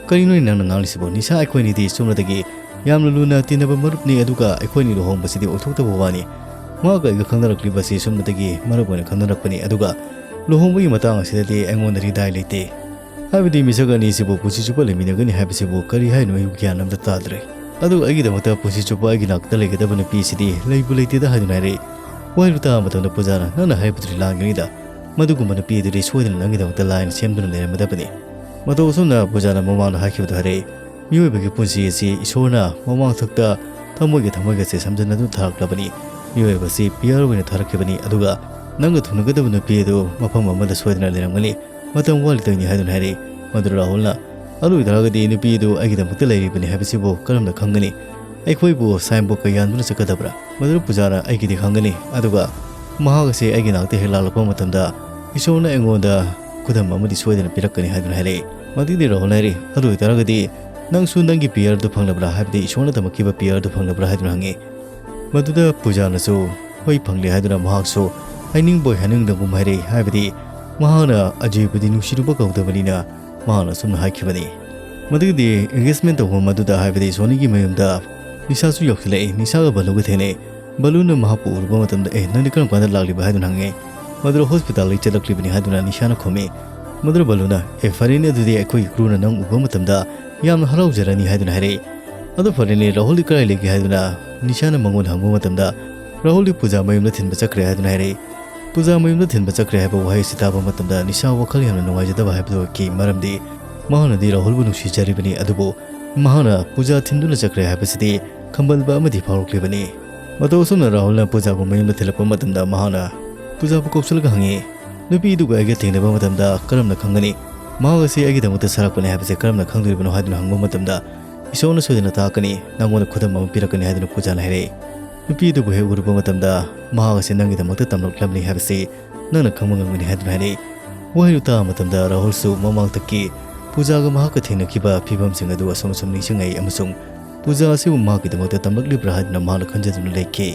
"ꯀꯔꯤꯅꯣꯅꯦ ꯅꯪꯅ ꯉꯥꯡꯂꯤꯁꯤꯕꯣ? ꯅꯤꯁꯥ ꯑꯩꯈꯣꯏꯅꯤꯗꯤ ꯆꯨꯝꯅꯗꯒꯤ ꯌꯥꯝꯅ ꯂꯨꯅ ꯇꯤꯟꯅꯕ ꯃꯔꯨꯞꯅꯤ, ꯑꯗꯨꯒ ꯑꯩꯈꯣꯏꯅꯤ ꯂꯨꯍꯣꯡꯕꯁꯤꯗꯤ ꯑꯣꯏꯊꯣꯛꯇꯕ ꯋꯥꯅꯤ꯫ ꯃꯍꯥꯛꯀ ꯑꯩꯒ ꯈꯪꯅꯔꯛꯂꯤꯕꯁꯤ ꯆꯨꯝꯅꯗꯒꯤ ꯃꯔꯨꯞ ꯑꯣꯏꯅ ꯈꯪꯅꯔꯛꯄꯅꯤ, ꯑꯗꯨꯒ ꯂꯨꯍꯣꯡꯕꯒꯤ ꯃꯇꯥꯡ ꯑꯁꯤꯗꯗꯤ ꯑꯩꯉꯣꯟꯗꯗꯤ ꯗꯥꯏ ꯂꯩꯇꯦ꯫ ꯍꯥꯏꯕꯗꯤ ꯃꯤꯁꯛ ꯑꯅꯤꯁꯤꯕꯨ ꯄꯨꯟꯁꯤ ꯆꯨꯞꯄ ꯂꯩꯃꯤꯟꯅꯒꯅꯤ ꯍꯥꯏꯕꯁꯤꯕꯨ ꯀꯔꯤ ꯍꯥꯏꯅꯣ, ꯑꯩꯕꯨ ꯒ꯭ꯌꯥꯟ ꯑꯝꯇ ꯇꯥꯗ꯭ꯔꯦ꯫ ꯑꯗꯨꯒ ꯑꯩꯒꯤꯗꯃꯛꯇ ꯄꯨꯟꯁꯤ ꯆꯨꯞꯄ ꯑꯩꯒꯤ ꯅꯥꯛꯇ ꯂꯩꯒꯗꯕ ꯅꯨꯄꯤ ꯑꯁꯤꯗꯤ ꯂꯩꯕꯨ ꯂꯩꯇꯦꯗ" ꯍꯥꯏꯗꯨꯅ ꯍꯥꯏꯔꯛꯏ꯫ ꯋꯥꯍꯩꯗꯨ ꯇꯥꯕ ꯃꯇꯝꯗ ꯄꯨꯖꯥꯅ, "ꯅꯪꯅ ꯍꯥꯏꯕꯗꯨꯗꯤ ꯂꯥꯟꯒꯅꯤꯗ, ꯃꯗꯨꯒꯨꯝꯕ ꯅꯨꯄꯤ ꯑꯗꯨꯗꯤ ꯁꯣꯏꯗꯅ ꯅꯪꯒꯤꯗꯃꯛꯇ ꯂꯥꯏꯅ ꯁꯦꯝꯗꯨꯅ ꯂꯩꯔꯝꯃꯗꯕꯅꯤ"꯫ ꯃꯇꯧ ꯑꯁꯨꯝꯅ ꯄꯨꯖꯥꯅ ꯃꯃꯥꯡꯗ ꯍꯥꯏꯈꯤꯕꯗꯨ ꯍꯥꯏꯔꯛꯏ꯫ ꯃꯤꯑꯣꯏꯕꯒꯤ ꯄꯨꯟꯁꯤ ꯑꯁꯤ ꯏꯁꯣꯔꯅ ꯃꯃꯥꯡꯊꯛꯇ ꯊꯃꯣꯏꯒ ꯊꯃꯣꯏꯒꯁꯦ ꯁꯝꯖꯟꯅꯗꯨꯅ ꯊꯥꯔꯛꯂꯕꯅꯤ꯫ ꯃꯤꯑꯣꯏꯕꯁꯤ ꯄꯤꯌꯔ ꯑꯣꯏꯅ ꯊꯥꯔꯛꯈꯤꯕꯅꯤ, ꯑꯗꯨꯒ ꯅꯪꯒ ꯊꯨꯡꯅꯒꯗꯕ ꯅꯨꯄꯤ ꯑꯗꯨ ꯃꯐꯝ ꯑꯃꯗ ꯁꯣꯏꯗꯅ ꯂꯩꯔꯝꯒꯅꯤ꯫ ꯃꯇꯝ ꯋꯥꯠꯂꯤꯇꯧꯅꯤ ꯍꯥꯏꯗꯨꯅ ꯍꯥꯏꯔꯛꯏ꯫ ꯃꯗꯨꯗ ꯔꯥꯍꯨꯜꯅ, "ꯑꯗꯨ ꯑꯣꯏꯇꯥꯔꯒꯗꯤ ꯅꯨꯄꯤ ꯑꯗꯨ ꯑꯩꯒꯤꯗꯃꯛꯇ ꯂꯩꯔꯤꯕꯅꯤ ꯍꯥꯏꯕꯁꯤꯕꯨ ꯀꯔꯝꯅ ꯈꯪꯒꯅꯤ? ꯑꯩꯈꯣꯏꯕꯨ ꯁꯥꯏꯟꯕꯣꯔꯗꯀ ꯌꯥꯟꯗꯨꯅ ꯆꯠꯀꯗꯕ꯭ꯔꯥ? ꯃꯗꯨ ꯄꯨꯖꯥꯅ ꯑꯩꯒꯤꯗꯤ ꯈꯪꯒꯅꯤ, ꯑꯗꯨꯒ ꯃꯍꯥꯛ ꯑꯁꯤ ꯑꯩꯒꯤ ꯅꯥꯛꯇ ꯍꯦꯛ ꯂꯥꯛꯂꯛꯄ ꯃꯇꯝꯗ ꯏꯁꯣꯔꯅ ꯑꯩꯉꯣꯟꯗ ꯈꯨꯗꯝ ꯑꯃꯗꯤ ꯁꯣꯏꯗꯅ ꯄꯤꯔꯛꯀꯅꯤ" ꯍꯥꯏꯗꯨꯅ ꯍꯥꯏꯔꯛꯏ꯫ ꯃꯗꯨꯒꯤꯗꯤ ꯔꯥꯍꯨꯜꯅ ꯍꯥꯏꯔꯛꯏ, "ꯑꯗꯨ ꯑꯣꯏꯇꯥꯔꯒꯗꯤ ꯅꯪꯁꯨ ꯅꯪꯒꯤ ꯄꯤꯌꯔꯗꯨ ꯐꯪꯂꯕ꯭ꯔꯥ? ꯍꯥꯏꯕꯗꯤ ꯏꯁꯣꯔꯅ ꯇꯝꯃꯛꯈꯤꯕ ꯄꯤꯌꯔꯗꯨ ꯐꯪꯂꯕ꯭ꯔꯥ?" ꯍꯥꯏꯗꯨꯅ ꯍꯪꯉꯤ꯫ ꯃꯗꯨꯗ ꯄꯨꯖꯥꯅꯁꯨ ꯍꯣꯏ ꯐꯪꯂꯦ ꯍꯥꯏꯗꯨꯅ ꯃꯍꯥꯛꯁꯨ ꯍꯥꯏꯅꯤꯡꯕꯣꯏ ꯍꯥꯏꯅꯤꯡꯗꯒꯨꯝ ꯍꯥꯏꯔꯛꯏ꯫ ꯍꯥꯏꯕꯗꯤ ꯃꯍꯥꯛꯅ ꯑꯖꯤꯕꯨꯗꯤ ꯅꯨꯡꯁꯤꯔꯨꯕ ꯀꯧꯗꯕꯅꯤꯅ ꯃꯍꯥꯛꯅ ꯑꯁꯨꯝꯅ ꯍꯥꯏꯈꯤꯕꯅꯤ꯫ ꯃꯗꯨꯒꯤꯗꯤ ꯑꯦꯡꯒꯦꯖꯃꯦꯟ ꯇꯧꯕ ꯃꯗꯨꯗ, ꯍꯥꯏꯕꯗꯤ ꯁꯣꯅꯤꯒꯤ ꯃꯌꯨꯝꯗ ꯅꯤꯁꯥꯁꯨ ꯌꯧꯁꯤꯜꯂꯛꯏ꯫ ꯅꯤꯁꯥꯒ ꯕꯂꯨꯒ ꯊꯦꯡꯅꯩ꯫ ꯕꯂꯨꯅ ꯃꯍꯥꯛꯄꯨ ꯎꯔꯨꯕ ꯃꯇꯝꯗ, "ꯑꯦ, ꯅꯪꯗꯤ ꯀꯔꯝ ꯀꯥꯟꯗ ꯂꯥꯛꯂꯤꯕ?" ꯍꯥꯏꯗꯨꯅ ꯍꯪꯉꯤ꯫ "ꯃꯗꯨꯗ ꯍꯣꯁꯄꯤꯇꯥꯜꯗꯒꯤ ꯆꯠꯂꯛꯂꯤꯕꯅꯤ" ꯍꯥꯏꯗꯨꯅ ꯅꯤꯁꯥꯅ ꯈꯨꯝꯃꯤ꯫ ꯃꯗꯨꯗ ꯕꯂꯨꯅ, "ꯑꯦ, ꯐꯔꯦꯅꯦ, ꯑꯗꯨꯗꯤ ꯑꯩꯈꯣꯏꯒꯤ ꯀ꯭ꯔꯨꯅ ꯅꯪ ꯎꯕ ꯃꯇꯝꯗ ꯌꯥꯝꯅ ꯍꯔꯥꯎꯖꯔꯅꯤ" ꯍꯥꯏꯗꯨꯅ ꯍꯥꯏꯔꯛꯏ꯫ "ꯑꯗꯨ ꯐꯔꯦꯅꯦ, ꯔꯥꯍꯨꯜꯗꯤ ꯀꯗꯥꯏ ꯂꯩꯒꯦ?" ꯍꯥꯏꯗꯨꯅ ꯅꯤꯁꯥꯅ ꯃꯉꯣꯟꯗ ꯍꯪꯕ ꯃꯇꯝꯗ, "ꯔꯥꯍꯨꯜꯗꯤ ꯄꯨꯖꯥ ꯃꯌꯨꯝꯗ ꯊꯤꯟꯕ ꯆꯠꯈ꯭ꯔꯦ" ꯍꯥꯏꯗꯨꯅ ꯍꯥꯏꯔꯛꯏ꯫ ꯄꯨꯖꯥ ꯃꯌꯨꯝꯗ ꯊꯤꯟꯕ ꯆꯠꯈ꯭ꯔꯦ ꯍꯥꯏꯕ ꯋꯥꯍꯩ ꯑꯁꯤ ꯇꯥꯕ ꯃꯇꯝꯗ ꯅꯤꯁꯥ ꯋꯥꯈꯜ ꯌꯥꯝꯅ ꯅꯨꯡꯉꯥꯏꯖꯗꯕ ꯍꯥꯏꯕꯗꯨ ꯑꯣꯏꯈꯤ, ꯃꯔꯝꯗꯤ ꯃꯍꯥꯛꯅꯗꯤ ꯔꯥꯍꯨꯜꯕꯨ ꯅꯨꯡꯁꯤꯖꯔꯤꯕꯅꯤ, ꯑꯗꯨꯕꯨ ꯃꯍꯥꯛꯅ ꯄꯨꯖꯥ ꯊꯤꯟꯗꯨꯅ ꯆꯠꯈ꯭ꯔꯦ ꯍꯥꯏꯕꯁꯤꯗꯤ ꯈꯝꯕꯟꯕ ꯑꯃꯗꯤ ꯐꯥꯎꯔꯛꯂꯤꯕꯅꯤ꯫ ꯃꯇꯧ ꯑꯁꯨꯝꯅ ꯔꯥꯍꯨꯜꯅ ꯄꯨꯖꯥꯕꯨ ꯃꯌꯨꯝꯗ ꯊꯤꯜꯂꯛꯄ ꯃꯇꯝꯗ ꯃꯍꯥꯛꯅ ꯄꯨꯖꯥꯕꯨ ꯀꯧꯁꯤꯜꯂꯒ ꯍꯪꯉꯤ, "ꯅꯨꯄꯤ ꯑꯗꯨꯒ ꯑꯩꯒ ꯊꯦꯡꯅꯕ ꯃꯇꯝꯗ ꯀꯔꯝꯅ ꯈꯪꯒꯅꯤ? ꯃꯍꯥꯛ ꯑꯁꯤ ꯑꯩꯒꯤꯗꯃꯛꯇ ꯁꯥꯔꯛꯄꯅꯤ ꯍꯥꯏꯕꯁꯦ ꯀꯔꯝꯅ ꯈꯪꯗꯣꯔꯤꯕꯅꯣ?" ꯍꯥꯏꯗꯨꯅ ꯍꯪꯕ ꯃꯇꯝꯗ, "ꯏꯁꯣꯔꯅ ꯁꯣꯏꯗꯅ ꯇꯥꯛꯀꯅꯤ, ꯅꯪꯉꯣꯟꯗ ꯈꯨꯗꯝ ꯑꯃ ꯄꯤꯔꯛꯀꯅꯤ" ꯍꯥꯏꯗꯨꯅ ꯄꯨꯖꯥꯅ ꯍꯥꯏꯔꯛꯏ꯫ "ꯅꯨꯄꯤ ꯑꯗꯨꯕꯨ ꯍꯦꯛ ꯎꯔꯨꯕ ꯃꯇꯝꯗ ꯃꯍꯥꯛ ꯑꯁꯤ ꯅꯪꯒꯤꯗꯃꯛꯇ ꯇꯝꯂꯛꯂꯕꯅꯤ ꯍꯥꯏꯕꯁꯤ ꯅꯪꯅ ꯈꯪꯕ ꯉꯝꯒꯅꯤ" ꯍꯥꯏꯗꯨꯅ ꯍꯥꯏꯔꯛꯏ꯫ ꯋꯥꯍꯩꯗꯨ ꯇꯥꯕ ꯃꯇꯝꯗ ꯔꯥꯍꯨꯜꯁꯨ ꯃꯃꯥꯡꯊꯛꯀꯤ ꯄꯨꯖꯥꯒ ꯃꯍꯥꯛꯀ ꯊꯦꯡꯅꯈꯤꯕ ꯐꯤꯕꯝꯁꯤꯡ ꯑꯗꯨ ꯑꯁꯨꯝ ꯑꯁꯨꯝ ꯅꯤꯡꯁꯤꯡꯉꯛꯏ ꯑꯃꯁꯨꯡ ꯄꯨꯖꯥ ꯑꯁꯤꯕꯨ ꯃꯍꯥꯛꯀꯤꯗꯃꯛꯇ ꯇꯝꯂꯛꯂꯤꯕ꯭ꯔꯥ ꯍꯥꯏꯗꯨꯅ ꯃꯍꯥꯛꯅ ꯈꯟꯖꯗꯨꯅ ꯂꯩꯈꯤ꯫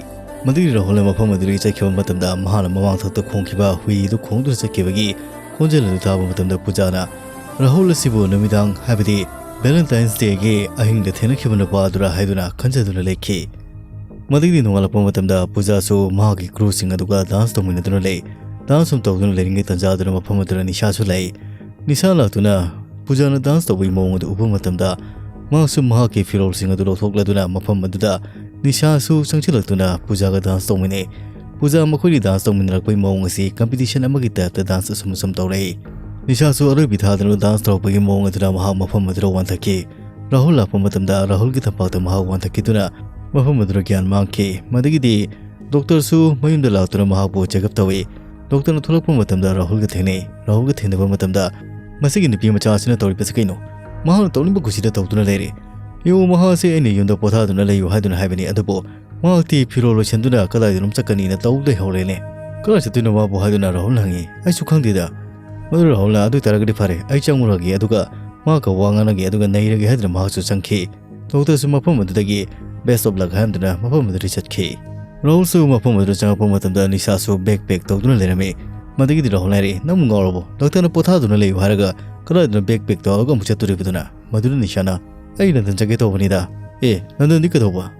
ꯃꯗꯨꯒꯤ ꯔꯥꯍꯨꯜꯅ ꯃꯐꯝ ꯑꯗꯨꯗꯒꯤ ꯆꯠꯈꯤꯕ ꯃꯇꯝꯗ ꯃꯍꯥꯛꯅ ꯃꯃꯥꯡꯊꯛꯇ ꯈꯣꯡꯈꯤꯕ ꯍꯨꯏ ꯑꯗꯨ ꯈꯣꯡꯗꯨꯅ ꯆꯠꯈꯤꯕꯒꯤ ꯈꯣꯟꯖꯦꯜ ꯑꯗꯨ ꯇꯥꯕ ꯃꯇꯝꯗ ꯄꯨꯖꯥꯅ ꯔꯥꯍꯨꯜ ꯑꯁꯤꯕꯨ ꯅꯨꯃꯤꯗꯥꯡ, ꯍꯥꯏꯕꯗꯤ ꯚꯦꯂꯦꯟꯇꯥꯏꯟꯁ ꯗꯦꯒꯤ ꯑꯍꯤꯡꯗ ꯊꯦꯡꯅꯈꯤꯕ ꯅꯨꯄꯥ ꯑꯗꯨꯔꯥ ꯍꯥꯏꯗꯨꯅ ꯈꯟꯖꯗꯨꯅ ꯂꯩꯈꯤ꯫ ꯃꯗꯨꯒꯤ ꯅꯣꯡꯉꯥꯜꯂꯛꯄ ꯃꯇꯝꯗ ꯄꯨꯖꯥꯁꯨ ꯃꯍꯥꯛꯀꯤ ꯀ꯭ꯔꯨꯁꯤꯡ ꯑꯗꯨꯒ ꯗꯥꯟꯁ ꯇꯧꯃꯤꯟꯅꯗꯨꯅ ꯂꯩ꯫ ꯗꯥꯟꯁ ꯁꯨꯝ ꯇꯧꯗꯨꯅ ꯂꯩꯔꯤꯉꯩ ꯇꯥꯟꯖꯥ ꯑꯗꯨꯗ ꯃꯐꯝ ꯑꯗꯨꯗ ꯅꯤꯁꯥꯁꯨ ꯂꯥꯛꯏ꯫ ꯅꯤꯁꯥ ꯂꯥꯛꯇꯨꯅ ꯄꯨꯖꯥꯅ ꯗꯥꯟꯁ ꯇꯧꯕꯒꯤ ꯃꯑꯣꯡ ꯑꯗꯨ ꯎꯕ ꯃꯇꯝꯗ ꯃꯍꯥꯛꯁꯨ ꯃꯍꯥꯛꯀꯤ ꯐꯤꯔꯣꯜꯁꯤꯡ ꯑꯗꯨ ꯂꯧꯊꯣꯛꯂꯗꯨꯅ ꯃꯐꯝ ꯑꯗꯨꯗ ꯅꯤꯁꯥꯁꯨ ꯆꯪꯁꯤꯜꯂꯛꯇꯨꯅ ꯄꯨꯖꯥꯒ ꯗꯥꯟꯁ ꯇꯧꯃꯤꯟꯅꯩ꯫ ꯄꯨꯖꯥ ꯃꯈꯣꯏꯅꯤ ꯗꯥꯟꯁ ꯇꯧꯃꯤꯟꯅꯔꯛꯄꯒꯤ ꯃꯑꯣꯡ ꯑꯁꯤ ꯀꯝꯄꯤꯇꯤꯁꯟ ꯑꯃꯒꯤ ꯇꯥꯏꯞꯇ ꯗꯥꯟꯁ ꯑꯁꯨꯝ ꯑꯁꯨꯝ ꯇꯧꯔꯛꯏ꯫ ꯅꯤꯁꯥꯁꯨ ꯑꯔꯣꯏꯕꯤ ꯊꯥꯗꯨꯅ ꯗꯥꯟꯁ ꯇꯧꯔꯛꯄꯒꯤ ꯃꯑꯣꯡ ꯑꯗꯨꯅ ꯃꯍꯥꯛ ꯃꯐꯝ ꯑꯗꯨꯗ ꯋꯥꯟꯊꯈꯤ꯫ ꯔꯥꯍꯨꯜ ꯂꯥꯛꯄ ꯃꯇꯝꯗ ꯔꯥꯍꯨꯜꯒꯤ ꯇꯝꯄꯥꯛꯇ ꯃꯍꯥꯛ ꯋꯥꯟꯊꯈꯤꯗꯨꯅ ꯃꯐꯝ ꯑꯗꯨꯗ ꯒ꯭ꯌꯥꯟ ꯃꯥꯡꯈꯤ꯫ ꯃꯗꯨꯒꯤꯗꯤ ꯗꯣꯛꯇꯔꯁꯨ ꯃꯌꯨꯝꯗ ꯂꯥꯛꯇꯨꯅ ꯃꯍꯥꯛꯄꯨ ꯆꯦꯛꯑꯞ ꯇꯧꯏ꯫ ꯗꯣꯛꯇꯔꯅ ꯊꯣꯛꯂꯛꯄ ꯃꯇꯝꯗ ꯔꯥꯍꯨꯜꯒ ꯊꯦꯡꯅꯩ꯫ ꯔꯥꯍꯨꯜꯒ ꯊꯦꯡꯅꯕ ꯃꯇꯝꯗ ꯃꯁꯤꯒꯤ ꯅꯨꯄꯤ ꯃꯆꯥ ꯑꯁꯤꯅ ꯇꯧꯔꯤꯕꯁꯤ ꯀꯩꯅꯣ? ꯃꯍꯥꯛꯅ ꯇꯧꯅꯤꯡꯕ ꯀꯨꯁꯤꯗ ꯇꯧꯗꯨꯅ ꯂꯩꯔꯦ꯫ ꯌꯦꯡꯉꯨ, ꯃꯍꯥꯛ ꯑꯁꯤ ꯑꯩꯅ ꯌꯨꯝꯗ ꯄꯣꯊꯥꯗꯨꯅ ꯂꯩꯌꯨ ꯍꯥꯏꯗꯨꯅ ꯍꯥꯏꯕꯅꯤ, ꯑꯗꯨꯕꯨ ꯃꯍꯥꯛꯇꯤ ꯐꯤꯔꯣꯜ ꯂꯣꯏꯁꯤꯟꯗꯨꯅ ꯀꯗꯥꯏꯗꯅꯣꯝ ꯆꯠꯀꯅꯤꯅ ꯇꯧ ꯂꯩꯍꯧꯔꯦꯅꯦ꯫ ꯀꯗꯥꯏ ꯆꯠꯇꯣꯏꯅꯣ ꯃꯥꯕꯨ ꯍꯥꯏꯗꯨꯅ ꯔꯥꯍꯨꯜꯅ ꯍꯪꯉꯤ꯫ ꯑꯩꯁꯨ ꯈꯪꯗꯦꯗ꯫ ꯃꯗꯨ ꯔꯥꯍꯨꯜꯅ, ꯑꯗꯨ ꯑꯣꯏꯇꯥꯔꯒꯗꯤ ꯐꯔꯦ, ꯑꯩ ꯆꯪꯉꯨꯔꯒꯦ, ꯑꯗꯨꯒ ꯃꯍꯥꯛꯀ ꯋꯥ ꯉꯥꯡꯅꯒꯦ, ꯑꯗꯨꯒ ꯅꯩꯔꯒꯦ ꯍꯥꯏꯗꯨꯅ ꯃꯍꯥꯛꯁꯨ ꯆꯪꯈꯤ꯫ ꯗꯣꯛꯇꯔꯁꯨ ꯃꯐꯝ ꯑꯗꯨꯗꯒꯤ best of luck ꯍꯥꯏꯔꯝꯗꯨꯅ ꯃꯐꯝ ꯑꯗꯨꯗ ꯆꯠꯈꯤ꯫ ꯔꯥꯍꯨꯜꯁꯨ ꯃꯐꯝ ꯑꯗꯨꯗ ꯆꯪꯉꯛꯄ ꯃꯇꯝꯗ ꯅꯤꯁꯥꯁꯨ bag pack ꯇꯧꯗꯨꯅ ꯂꯩꯔꯝꯃꯤ꯫ ꯃꯗꯨꯒꯤꯗꯤ ꯔꯥꯍꯨꯜꯅ ꯍꯥꯏꯔꯛꯏ, "ꯅꯪꯕꯨ ꯉꯥꯎꯔꯕꯣ? ꯗꯥꯛꯇꯔꯅ ꯄꯣꯊꯥꯗꯨꯅ ꯂꯩꯌꯨ ꯍꯥꯏꯔꯒ ꯀꯗꯥꯏꯗꯅꯣ bag pack ꯇꯧꯔꯒ ꯑꯃꯨꯛ ꯆꯠꯇꯣꯔꯤꯕꯗꯨꯅ?" ꯃꯗꯨꯗ ꯅꯤꯁꯥꯅ, "ꯑꯩ ꯂꯟꯗꯟ ꯆꯠꯀꯦ ꯇꯧꯕꯅꯤꯗ꯫" "ꯑꯦ, ꯂꯟꯗꯟꯗꯤ ꯀꯩꯗꯧꯕ?"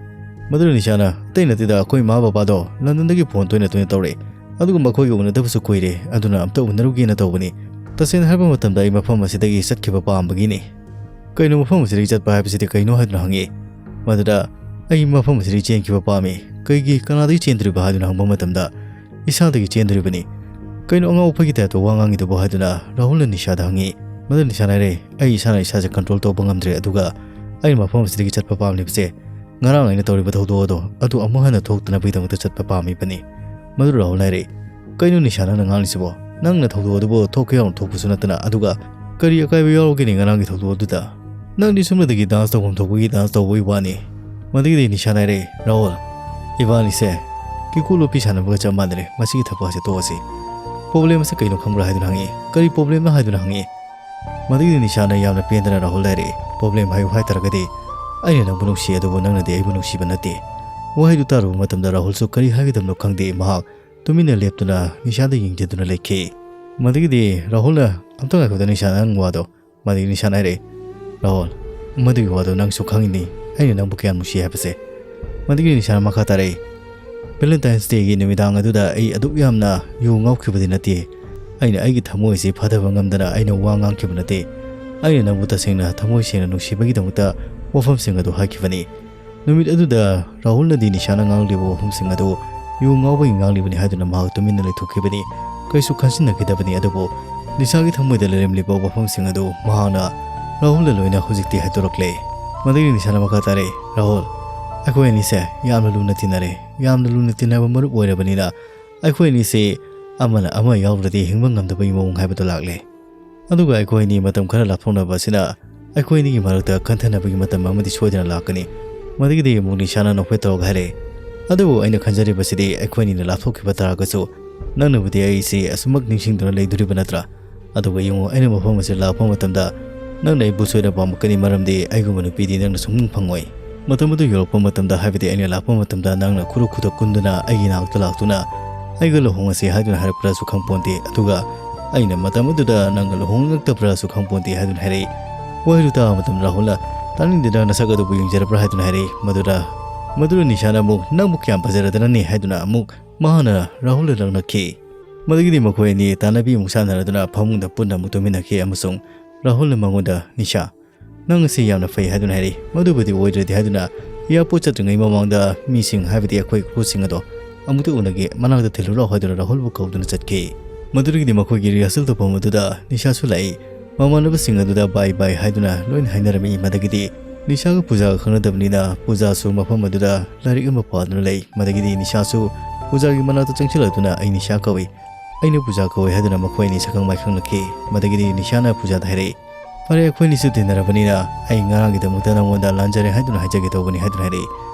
ꯃꯗꯨꯗ ꯅꯤꯁꯥꯅ, "ꯑꯇꯩ ꯅꯠꯇꯦꯗ, ꯑꯩꯈꯣꯏ ꯏꯃꯥ ꯕꯕꯥꯗꯣ ꯂꯟꯗꯟꯗꯒꯤ ꯐꯣꯟ ꯇꯣꯏꯅ ꯇꯣꯏꯅ ꯇꯧꯔꯛꯑꯦ, ꯑꯗꯨꯒ ꯃꯈꯣꯏꯒ ꯎꯅꯗꯕꯁꯨ ꯀꯨꯏꯔꯦ, ꯑꯗꯨꯅ ꯑꯝꯇ ꯎꯅꯔꯨꯒꯦꯅ ꯇꯧꯕꯅꯤ꯫ ꯇꯁꯦꯡꯅ ꯍꯥꯏꯔꯕ ꯃꯇꯝꯗ ꯑꯩ ꯃꯐꯝ ꯑꯁꯤꯗꯒꯤ ꯆꯠꯈꯤꯕ ꯄꯥꯝꯕꯒꯤꯅꯤ꯫" "ꯀꯩꯅꯣ, ꯃꯐꯝ ꯑꯁꯤꯗꯒꯤ ꯆꯠꯄ ꯍꯥꯏꯕꯁꯤꯗꯤ ꯀꯩꯅꯣ?" ꯍꯥꯏꯗꯨꯅ ꯍꯪꯉꯤ꯫ ꯃꯗꯨꯗ, "ꯑꯩ ꯃꯐꯝ ꯑꯁꯤꯗꯒꯤ ꯆꯦꯟꯈꯤꯕ ꯄꯥꯝꯃꯤ꯫" "ꯀꯩꯒꯤ? ꯀꯅꯥꯗꯒꯤ ꯆꯦꯟꯗꯣꯔꯤꯕ?" ꯍꯥꯏꯗꯨꯅ ꯍꯪꯕ ꯃꯇꯝꯗ, "ꯏꯁꯥꯗꯒꯤ ꯆꯦꯟꯗꯣꯔꯤꯕꯅꯤ꯫" "ꯀꯩꯅꯣ, ꯑꯉꯥꯎ ꯑꯐꯩꯒꯤ ꯇꯥꯏꯞꯇ ꯋꯥ ꯉꯥꯡꯉꯤꯗꯨꯕꯨ?" ꯍꯥꯏꯗꯨꯅ ꯔꯥꯍꯨꯜꯅ ꯅꯤꯁꯥꯗ ꯍꯪꯉꯤ꯫ ꯃꯗꯨ ꯅꯤꯁꯥꯅ ꯍꯥꯏꯔꯦ, "ꯑꯩ ꯏꯁꯥꯅ ꯏꯁꯥꯁꯦ control ꯇꯧꯕ ꯉꯝꯗ꯭ꯔꯦ, ꯑꯗꯨꯒ ꯑꯩꯅ ꯃꯐꯝ ꯑꯁꯤꯗꯒꯤ ꯆꯠꯄ ꯄꯥꯝꯂꯤꯕꯁꯦ ꯉꯔꯥꯡ ꯑꯩꯅ ꯇꯧꯔꯤꯕ ꯊꯧꯗꯣꯛ ꯑꯗꯣ ꯑꯗꯨ ꯑꯃꯨꯛ ꯍꯟꯅ ꯊꯣꯛꯇꯅꯕꯒꯤꯗꯃꯛꯇ ꯆꯠꯄ ꯄꯥꯝꯃꯤꯕꯅꯤ꯫" ꯃꯗꯨ ꯔꯥꯍꯨꯜꯅ ꯍꯥꯏꯔꯦ, "ꯀꯩꯅꯣ ꯅꯤꯁꯥ, ꯅꯪꯅ ꯉꯥꯡꯂꯤꯁꯤꯕꯣ? ꯅꯪꯅ ꯊꯧꯗꯣꯛ ꯑꯗꯨꯕꯨ ꯊꯣꯛꯀꯦ ꯌꯥꯎꯅ ꯊꯣꯛꯄꯁꯨ ꯅꯠꯇꯅ, ꯑꯗꯨꯒ ꯀꯔꯤ ꯑꯀꯥꯏꯕ ꯌꯥꯎꯔꯒꯦꯅꯦ ꯉꯔꯥꯡꯒꯤ ꯊꯧꯗꯣꯛ ꯑꯗꯨꯗ? ꯅꯪꯗꯤ ꯁꯨꯞꯅꯇꯒꯤ dance ꯇꯧꯐꯝ ꯊꯣꯛꯄꯒꯤ dance ꯇꯧꯕꯒꯤ ꯋꯥꯅꯤ꯫" ꯃꯗꯨꯒꯤꯗꯤ ꯅꯤꯁꯥꯅ ꯍꯥꯏꯔꯦ, "ꯔꯥꯍꯨꯜ, ꯏꯕꯥꯅꯤꯁꯦ ꯀꯤꯀꯨ ꯂꯣꯄꯤ ꯁꯥꯟꯅꯕꯒ ꯆꯞ ꯃꯥꯟꯅꯔꯦ, ꯃꯁꯤꯒꯤ ꯊꯕꯛ ꯑꯁꯦ ꯇꯣꯛꯑꯁꯤ꯫" "Problem ꯑꯁꯦ ꯀꯩꯅꯣ ꯈꯪꯕ꯭ꯔꯥ?" ꯍꯥꯏꯗꯨꯅ ꯍꯪꯉꯤ꯫ "ꯀꯔꯤ problem ꯅꯣ?" ꯍꯥꯏꯗꯨꯅ ꯍꯪꯉꯤ꯫ ꯃꯗꯨꯒꯤꯗꯤ ꯅꯤꯁꯥꯅ ꯌꯥꯝꯅ ꯄꯦꯟꯗꯅ ꯔꯥꯍꯨꯜꯗ ꯍꯥꯏꯔꯛꯏ, "Problem ꯍꯥꯏꯌꯨ ꯍꯥꯏꯇꯥꯔꯒꯗꯤ ꯑꯩꯅ ꯅꯪꯕꯨ ꯅꯨꯡꯁꯤ, ꯑꯗꯨꯕꯨ ꯅꯪꯅꯗꯤ ꯑꯩꯕꯨ ꯅꯨꯡꯁꯤꯕ ꯅꯠꯇꯦ꯫" ꯋꯥꯍꯩꯗꯨ ꯇꯥꯔꯨꯕ ꯃꯇꯝꯗ ꯔꯥꯍꯨꯜꯁꯨ ꯀꯔꯤ ꯍꯥꯏꯒꯗꯕꯅꯣ ꯈꯪꯗꯦ꯫ ꯃꯍꯥꯛ ꯇꯨꯃꯤꯟꯅ ꯂꯦꯞꯇꯨꯅ ꯅꯤꯁꯥꯗ ꯌꯦꯡꯖꯗꯨꯅ ꯂꯩꯈꯤ꯫ ꯃꯗꯨꯒꯤꯗꯤ ꯔꯥꯍꯨꯜꯅ, "ꯑꯝꯇ ꯉꯥꯏꯈꯣꯗ ꯅꯤꯁꯥ, ꯅꯪ ꯋꯥꯗꯣ꯫" ꯃꯗꯨꯒꯤ ꯅꯤꯁꯥꯅ ꯍꯥꯏꯔꯛꯏ, "ꯔꯥꯍꯨꯜ, ꯃꯗꯨꯒꯤ ꯋꯥꯗꯣ ꯅꯪꯁꯨ ꯈꯪꯉꯤꯅꯤ, ꯑꯩꯅ ꯅꯪꯕꯨ ꯀꯌꯥꯝ ꯅꯨꯡꯁꯤ ꯍꯥꯏꯕꯁꯦ꯫ ꯃꯗꯨꯒꯤ ꯅꯤꯁꯥꯅ ꯃꯈꯥ ꯇꯥꯔꯛꯏ, Valentine's Day ꯒꯤ ꯅꯨꯃꯤꯗꯥꯡ ꯑꯗꯨꯗ ꯑꯩ ꯑꯗꯨꯛ ꯌꯥꯝꯅ ꯌꯨ ꯉꯥꯎꯈꯤꯕꯗꯤ ꯅꯠꯇꯦ꯫ ꯑꯩꯅ ꯑꯩꯒꯤ ꯊꯃꯣꯏꯁꯤ ꯐꯥꯊꯕ ꯉꯝꯗꯅ ꯑꯩꯅ ꯋꯥ ꯉꯥꯡꯈꯤꯕ ꯅꯠꯇꯦ꯫ ꯑꯩꯅ ꯅꯪꯕꯨ ꯇꯁꯦꯡꯅ ꯊꯃꯣꯏ ꯁꯦꯡꯅ ꯅꯨꯡꯁꯤꯕꯒꯤꯗꯃꯛꯇ ꯋꯥꯐꯝꯁꯤꯡ ꯑꯗꯨ ꯍꯥꯏꯈꯤꯕꯅꯤ꯫" ꯅꯨꯃꯤꯠ ꯑꯗꯨꯗ ꯔꯥꯍꯨꯜꯅꯗꯤ ꯅꯤꯁꯥꯅ ꯉꯥꯡꯂꯤꯕ ꯋꯥꯐꯝꯁꯤꯡ ꯑꯗꯨ ꯌꯨ ꯉꯥꯎꯕꯒꯤ ꯉꯥꯡꯂꯤꯕꯅꯤ ꯍꯥꯏꯗꯨꯅ ꯃꯍꯥꯛ ꯇꯨꯃꯤꯟꯅ ꯂꯩꯊꯣꯛꯈꯤꯕꯅꯤ꯫ ꯀꯩꯁꯨ ꯈꯟꯖꯤꯟꯅꯈꯤꯗꯕꯅꯤ, ꯑꯗꯨꯕꯨ ꯅꯤꯁꯥꯒꯤ ꯊꯃꯣꯏꯗ ꯂꯩꯔꯝꯂꯤꯕ ꯋꯥꯐꯝꯁꯤꯡ ꯑꯗꯨ ꯃꯍꯥꯛꯅ ꯔꯥꯍꯨꯜꯗ ꯂꯣꯏꯅ ꯍꯧꯖꯤꯛꯇꯤ ꯍꯥꯏꯗꯣꯔꯛꯂꯦ꯫ ꯃꯗꯨꯒꯤ ꯅꯤꯁꯥꯅ ꯃꯈꯥ ꯇꯥꯔꯛꯏ, "ꯔꯥꯍꯨꯜ, ꯑꯩꯈꯣꯏ ꯑꯅꯤꯁꯦ ꯌꯥꯝꯅ ꯂꯨꯅ ꯇꯤꯟꯅꯔꯦ꯫ ꯌꯥꯝꯅ ꯂꯨꯅ ꯇꯤꯟꯅꯕ ꯃꯔꯨꯞ ꯑꯣꯏꯔꯕꯅꯤꯅ ꯑꯩꯈꯣꯏ ꯑꯅꯤꯁꯦ ꯑꯃꯅ ꯑꯃ ꯌꯥꯎꯗ꯭ꯔꯗꯤ ꯍꯤꯡꯕ ꯉꯝꯗꯕꯒꯤ ꯃꯑꯣꯡ ꯍꯥꯏꯕꯗꯣ ꯂꯥꯛꯂꯦ꯫ ꯑꯗꯨꯒ ꯑꯩꯈꯣꯏ ꯑꯅꯤ ꯃꯇꯝ ꯈꯔ ꯂꯥꯞꯊꯣꯛꯅꯕ ꯑꯁꯤꯅ ꯑꯩꯈꯣꯏ ꯑꯅꯤꯒꯤ ꯃꯔꯛꯇ ꯈꯟꯊꯅꯕꯒꯤ ꯃꯇꯝ ꯑꯃꯗꯤ ꯁꯣꯏꯗꯅ ꯂꯥꯛꯀꯅꯤ꯫ ꯃꯗꯨꯒꯤꯗꯤ ꯑꯃꯨꯛ ꯅꯤꯁꯥꯅ ꯅꯣꯛꯐꯦꯠ ꯇꯧꯔꯒ ꯍꯥꯏꯔꯛꯑꯦ, "ꯑꯗꯨꯕꯨ ꯑꯩꯅ ꯈꯟꯖꯔꯤꯕꯁꯤꯗꯤ ꯑꯩꯈꯣꯏ ꯑꯅꯤꯅ ꯂꯥꯞꯊꯣꯛꯈꯤꯕ ꯇꯥꯔꯒꯁꯨ ꯅꯪꯅꯕꯨꯗꯤ ꯑꯩꯁꯤ ꯑꯁꯨꯃꯛ ꯅꯤꯡꯁꯤꯡꯗꯨꯅ ꯂꯩꯗꯣꯔꯤꯕ ꯅꯠꯇ꯭ꯔꯥ? ꯑꯗꯨꯒ ꯌꯦꯡꯉꯨ, ꯑꯩꯅ ꯃꯐꯝ ꯑꯁꯤꯗ ꯂꯥꯛꯄ ꯃꯇꯝꯗ ꯅꯪꯅ ꯑꯩꯕꯨ ꯁꯣꯏꯗꯅ ꯄꯥꯝꯂꯛꯀꯅꯤ, ꯃꯔꯝꯗꯤ ꯑꯩꯒꯨꯝꯕ ꯅꯨꯄꯤꯗꯤ ꯅꯪꯅ ꯁꯨꯡꯐꯪ ꯐꯪꯉꯣꯏ꯫ ꯃꯇꯝ ꯑꯗꯨ ꯌꯧꯔꯛꯄ ꯃꯇꯝꯗ, ꯍꯥꯏꯕꯗꯤ ꯑꯩꯅ ꯂꯥꯛꯄ ꯃꯇꯝꯗ ꯅꯪꯅ ꯈꯨꯔꯨ ꯈꯨꯗꯛ ꯀꯨꯟꯗꯨꯅ ꯑꯩꯒꯤ ꯅꯥꯛꯇ ꯂꯥꯛꯇꯨꯅ ꯑꯩꯒ ꯂꯨꯍꯣꯡꯉꯁꯤ ꯍꯥꯏꯗꯨꯅ ꯍꯥꯏꯔꯛꯄ꯭ꯔꯥꯁꯨ ꯈꯪꯄꯣꯟꯇꯦ꯫ ꯑꯗꯨꯒ ꯑꯩꯅ ꯃꯇꯝ ꯑꯗꯨꯗ ꯅꯪꯒ ꯂꯨꯍꯣꯡꯂꯛꯇꯕ꯭ꯔꯥꯁꯨ ꯈꯪꯄꯣꯟꯇꯦ" ꯍꯥꯏꯗꯨꯅ ꯍꯥꯏꯔꯛꯏ꯫ ꯋꯥꯍꯩꯗꯨ ꯇꯥꯕ ꯃꯇꯝꯗ ꯔꯥꯍꯨꯜꯅ, "ꯇꯥꯅꯤꯡꯗꯦꯗ, ꯅꯁꯛ ꯑꯗꯨꯕꯨ ꯌꯦꯡꯖꯔꯕ꯭ꯔꯥ?" ꯍꯥꯏꯗꯨꯅ ꯍꯥꯏꯔꯛꯏ꯫ ꯃꯗꯨꯗ, ꯃꯗꯨꯗ ꯅꯤꯁꯥꯅ ꯑꯃꯨꯛ, "ꯅꯪꯕꯨ ꯀꯌꯥꯝ ꯐꯖꯔꯗꯅꯅꯤ?" ꯍꯥꯏꯗꯨꯅ ꯑꯃꯨꯛ ꯃꯍꯥꯛꯅ ꯔꯥꯍꯨꯜꯗ ꯂꯛꯅꯈꯤ꯫ ꯃꯗꯨꯒꯤꯗꯤ ꯃꯈꯣꯏ ꯑꯅꯤ ꯇꯥꯟꯅꯕꯤ ꯑꯃꯨꯛ ꯁꯥꯟꯅꯔꯗꯨꯅ ꯐꯃꯨꯡꯗ ꯄꯨꯟꯅ ꯑꯃꯨꯛ ꯇꯨꯝꯃꯤꯟꯅꯈꯤ ꯑꯃꯁꯨꯡ ꯔꯥꯍꯨꯜꯅ ꯃꯉꯣꯟꯗ, "ꯅꯤꯁꯥ, ꯅꯪ ꯑꯁꯤ ꯌꯥꯝꯅ ꯐꯩ" ꯍꯥꯏꯗꯨꯅ ꯍꯥꯏꯔꯛꯏ꯫ "ꯃꯗꯨꯕꯨꯗꯤ ꯑꯣꯏꯗ꯭ꯔꯗꯤ" ꯍꯥꯏꯗꯨꯅ ꯏꯌꯥꯔꯄꯣꯔꯠ ꯆꯠꯇ꯭ꯔꯤꯉꯩ ꯃꯃꯥꯡꯗ ꯃꯤꯁꯤꯡ, ꯍꯥꯏꯕꯗꯤ ꯑꯩꯈꯣꯏ ꯀ꯭ꯔꯨꯁꯤꯡ ꯑꯗꯣ ꯑꯃꯨꯛꯇ ꯎꯅꯒꯦ, ꯃꯅꯥꯛꯇ ꯊꯤꯜꯂꯨ ꯂꯥꯎ ꯍꯥꯏꯗꯨꯅ ꯔꯥꯍꯨꯜꯕꯨ ꯀꯧꯗꯨꯅ ꯆꯠꯈꯤ꯫ ꯃꯗꯨꯗꯒꯤꯗꯤ ꯃꯈꯣꯏꯒꯤ ꯔꯤꯍꯔꯁꯦꯜ ꯇꯧꯐꯝ ꯑꯗꯨꯗ ꯅꯤꯁꯥꯁꯨ ꯂꯥꯛꯏ꯫ ꯃꯃꯥꯟꯅꯕꯁꯤꯡ ꯑꯗꯨꯗ ꯕꯥꯏ ꯕꯥꯏ ꯍꯥꯏꯗꯨꯅ ꯂꯣꯏꯅ ꯍꯥꯏꯅꯔꯝꯃꯤ꯫ ꯃꯗꯒꯤꯗꯤ ꯅꯤꯁꯥꯒ ꯄꯨꯖꯥꯒ ꯈꯪꯅꯗꯕꯅꯤꯅ ꯄꯨꯖꯥꯁꯨ ꯃꯐꯝ ꯑꯗꯨꯗ ꯂꯥꯏꯔꯤꯛ ꯑꯃ ꯄꯥꯗꯨꯅ ꯂꯩ꯫ ꯃꯗꯒꯤꯗꯤ ꯅꯤꯁꯥꯁꯨ ꯄꯨꯖꯥꯒꯤ ꯃꯅꯥꯛꯇ ꯆꯪꯁꯤꯜꯂꯛꯇꯨꯅ, "ꯑꯩ ꯅꯤꯁꯥ ꯀꯧꯏ, ꯑꯩꯅ ꯄꯨꯖꯥ ꯀꯧꯏ" ꯍꯥꯏꯗꯨꯅ ꯃꯈꯣꯏ ꯑꯅꯤ ꯁꯛꯈꯪ ꯃꯥꯏꯈꯪꯅꯈꯤ꯫ ꯃꯗꯒꯤꯗꯤ ꯅꯤꯁꯥꯅ ꯄꯨꯖꯥꯗ ꯍꯥꯏꯔꯛꯏ, "ꯐꯔꯦ, ꯑꯩꯈꯣꯏꯅꯤꯁꯨ ꯇꯤꯟꯅꯔꯕꯅꯤꯅ ꯑꯩ ꯉꯔꯥꯡꯒꯤꯗꯃꯛꯇ ꯅꯉꯣꯟꯗ ꯂꯥꯟꯖꯔꯦ ꯍꯥꯏꯗꯨꯅ ꯍꯥꯏꯖꯒꯦ ꯇꯧꯕꯅꯤ" ꯍꯥꯏꯗꯨꯅ ꯍꯥꯏꯔꯛꯏ꯫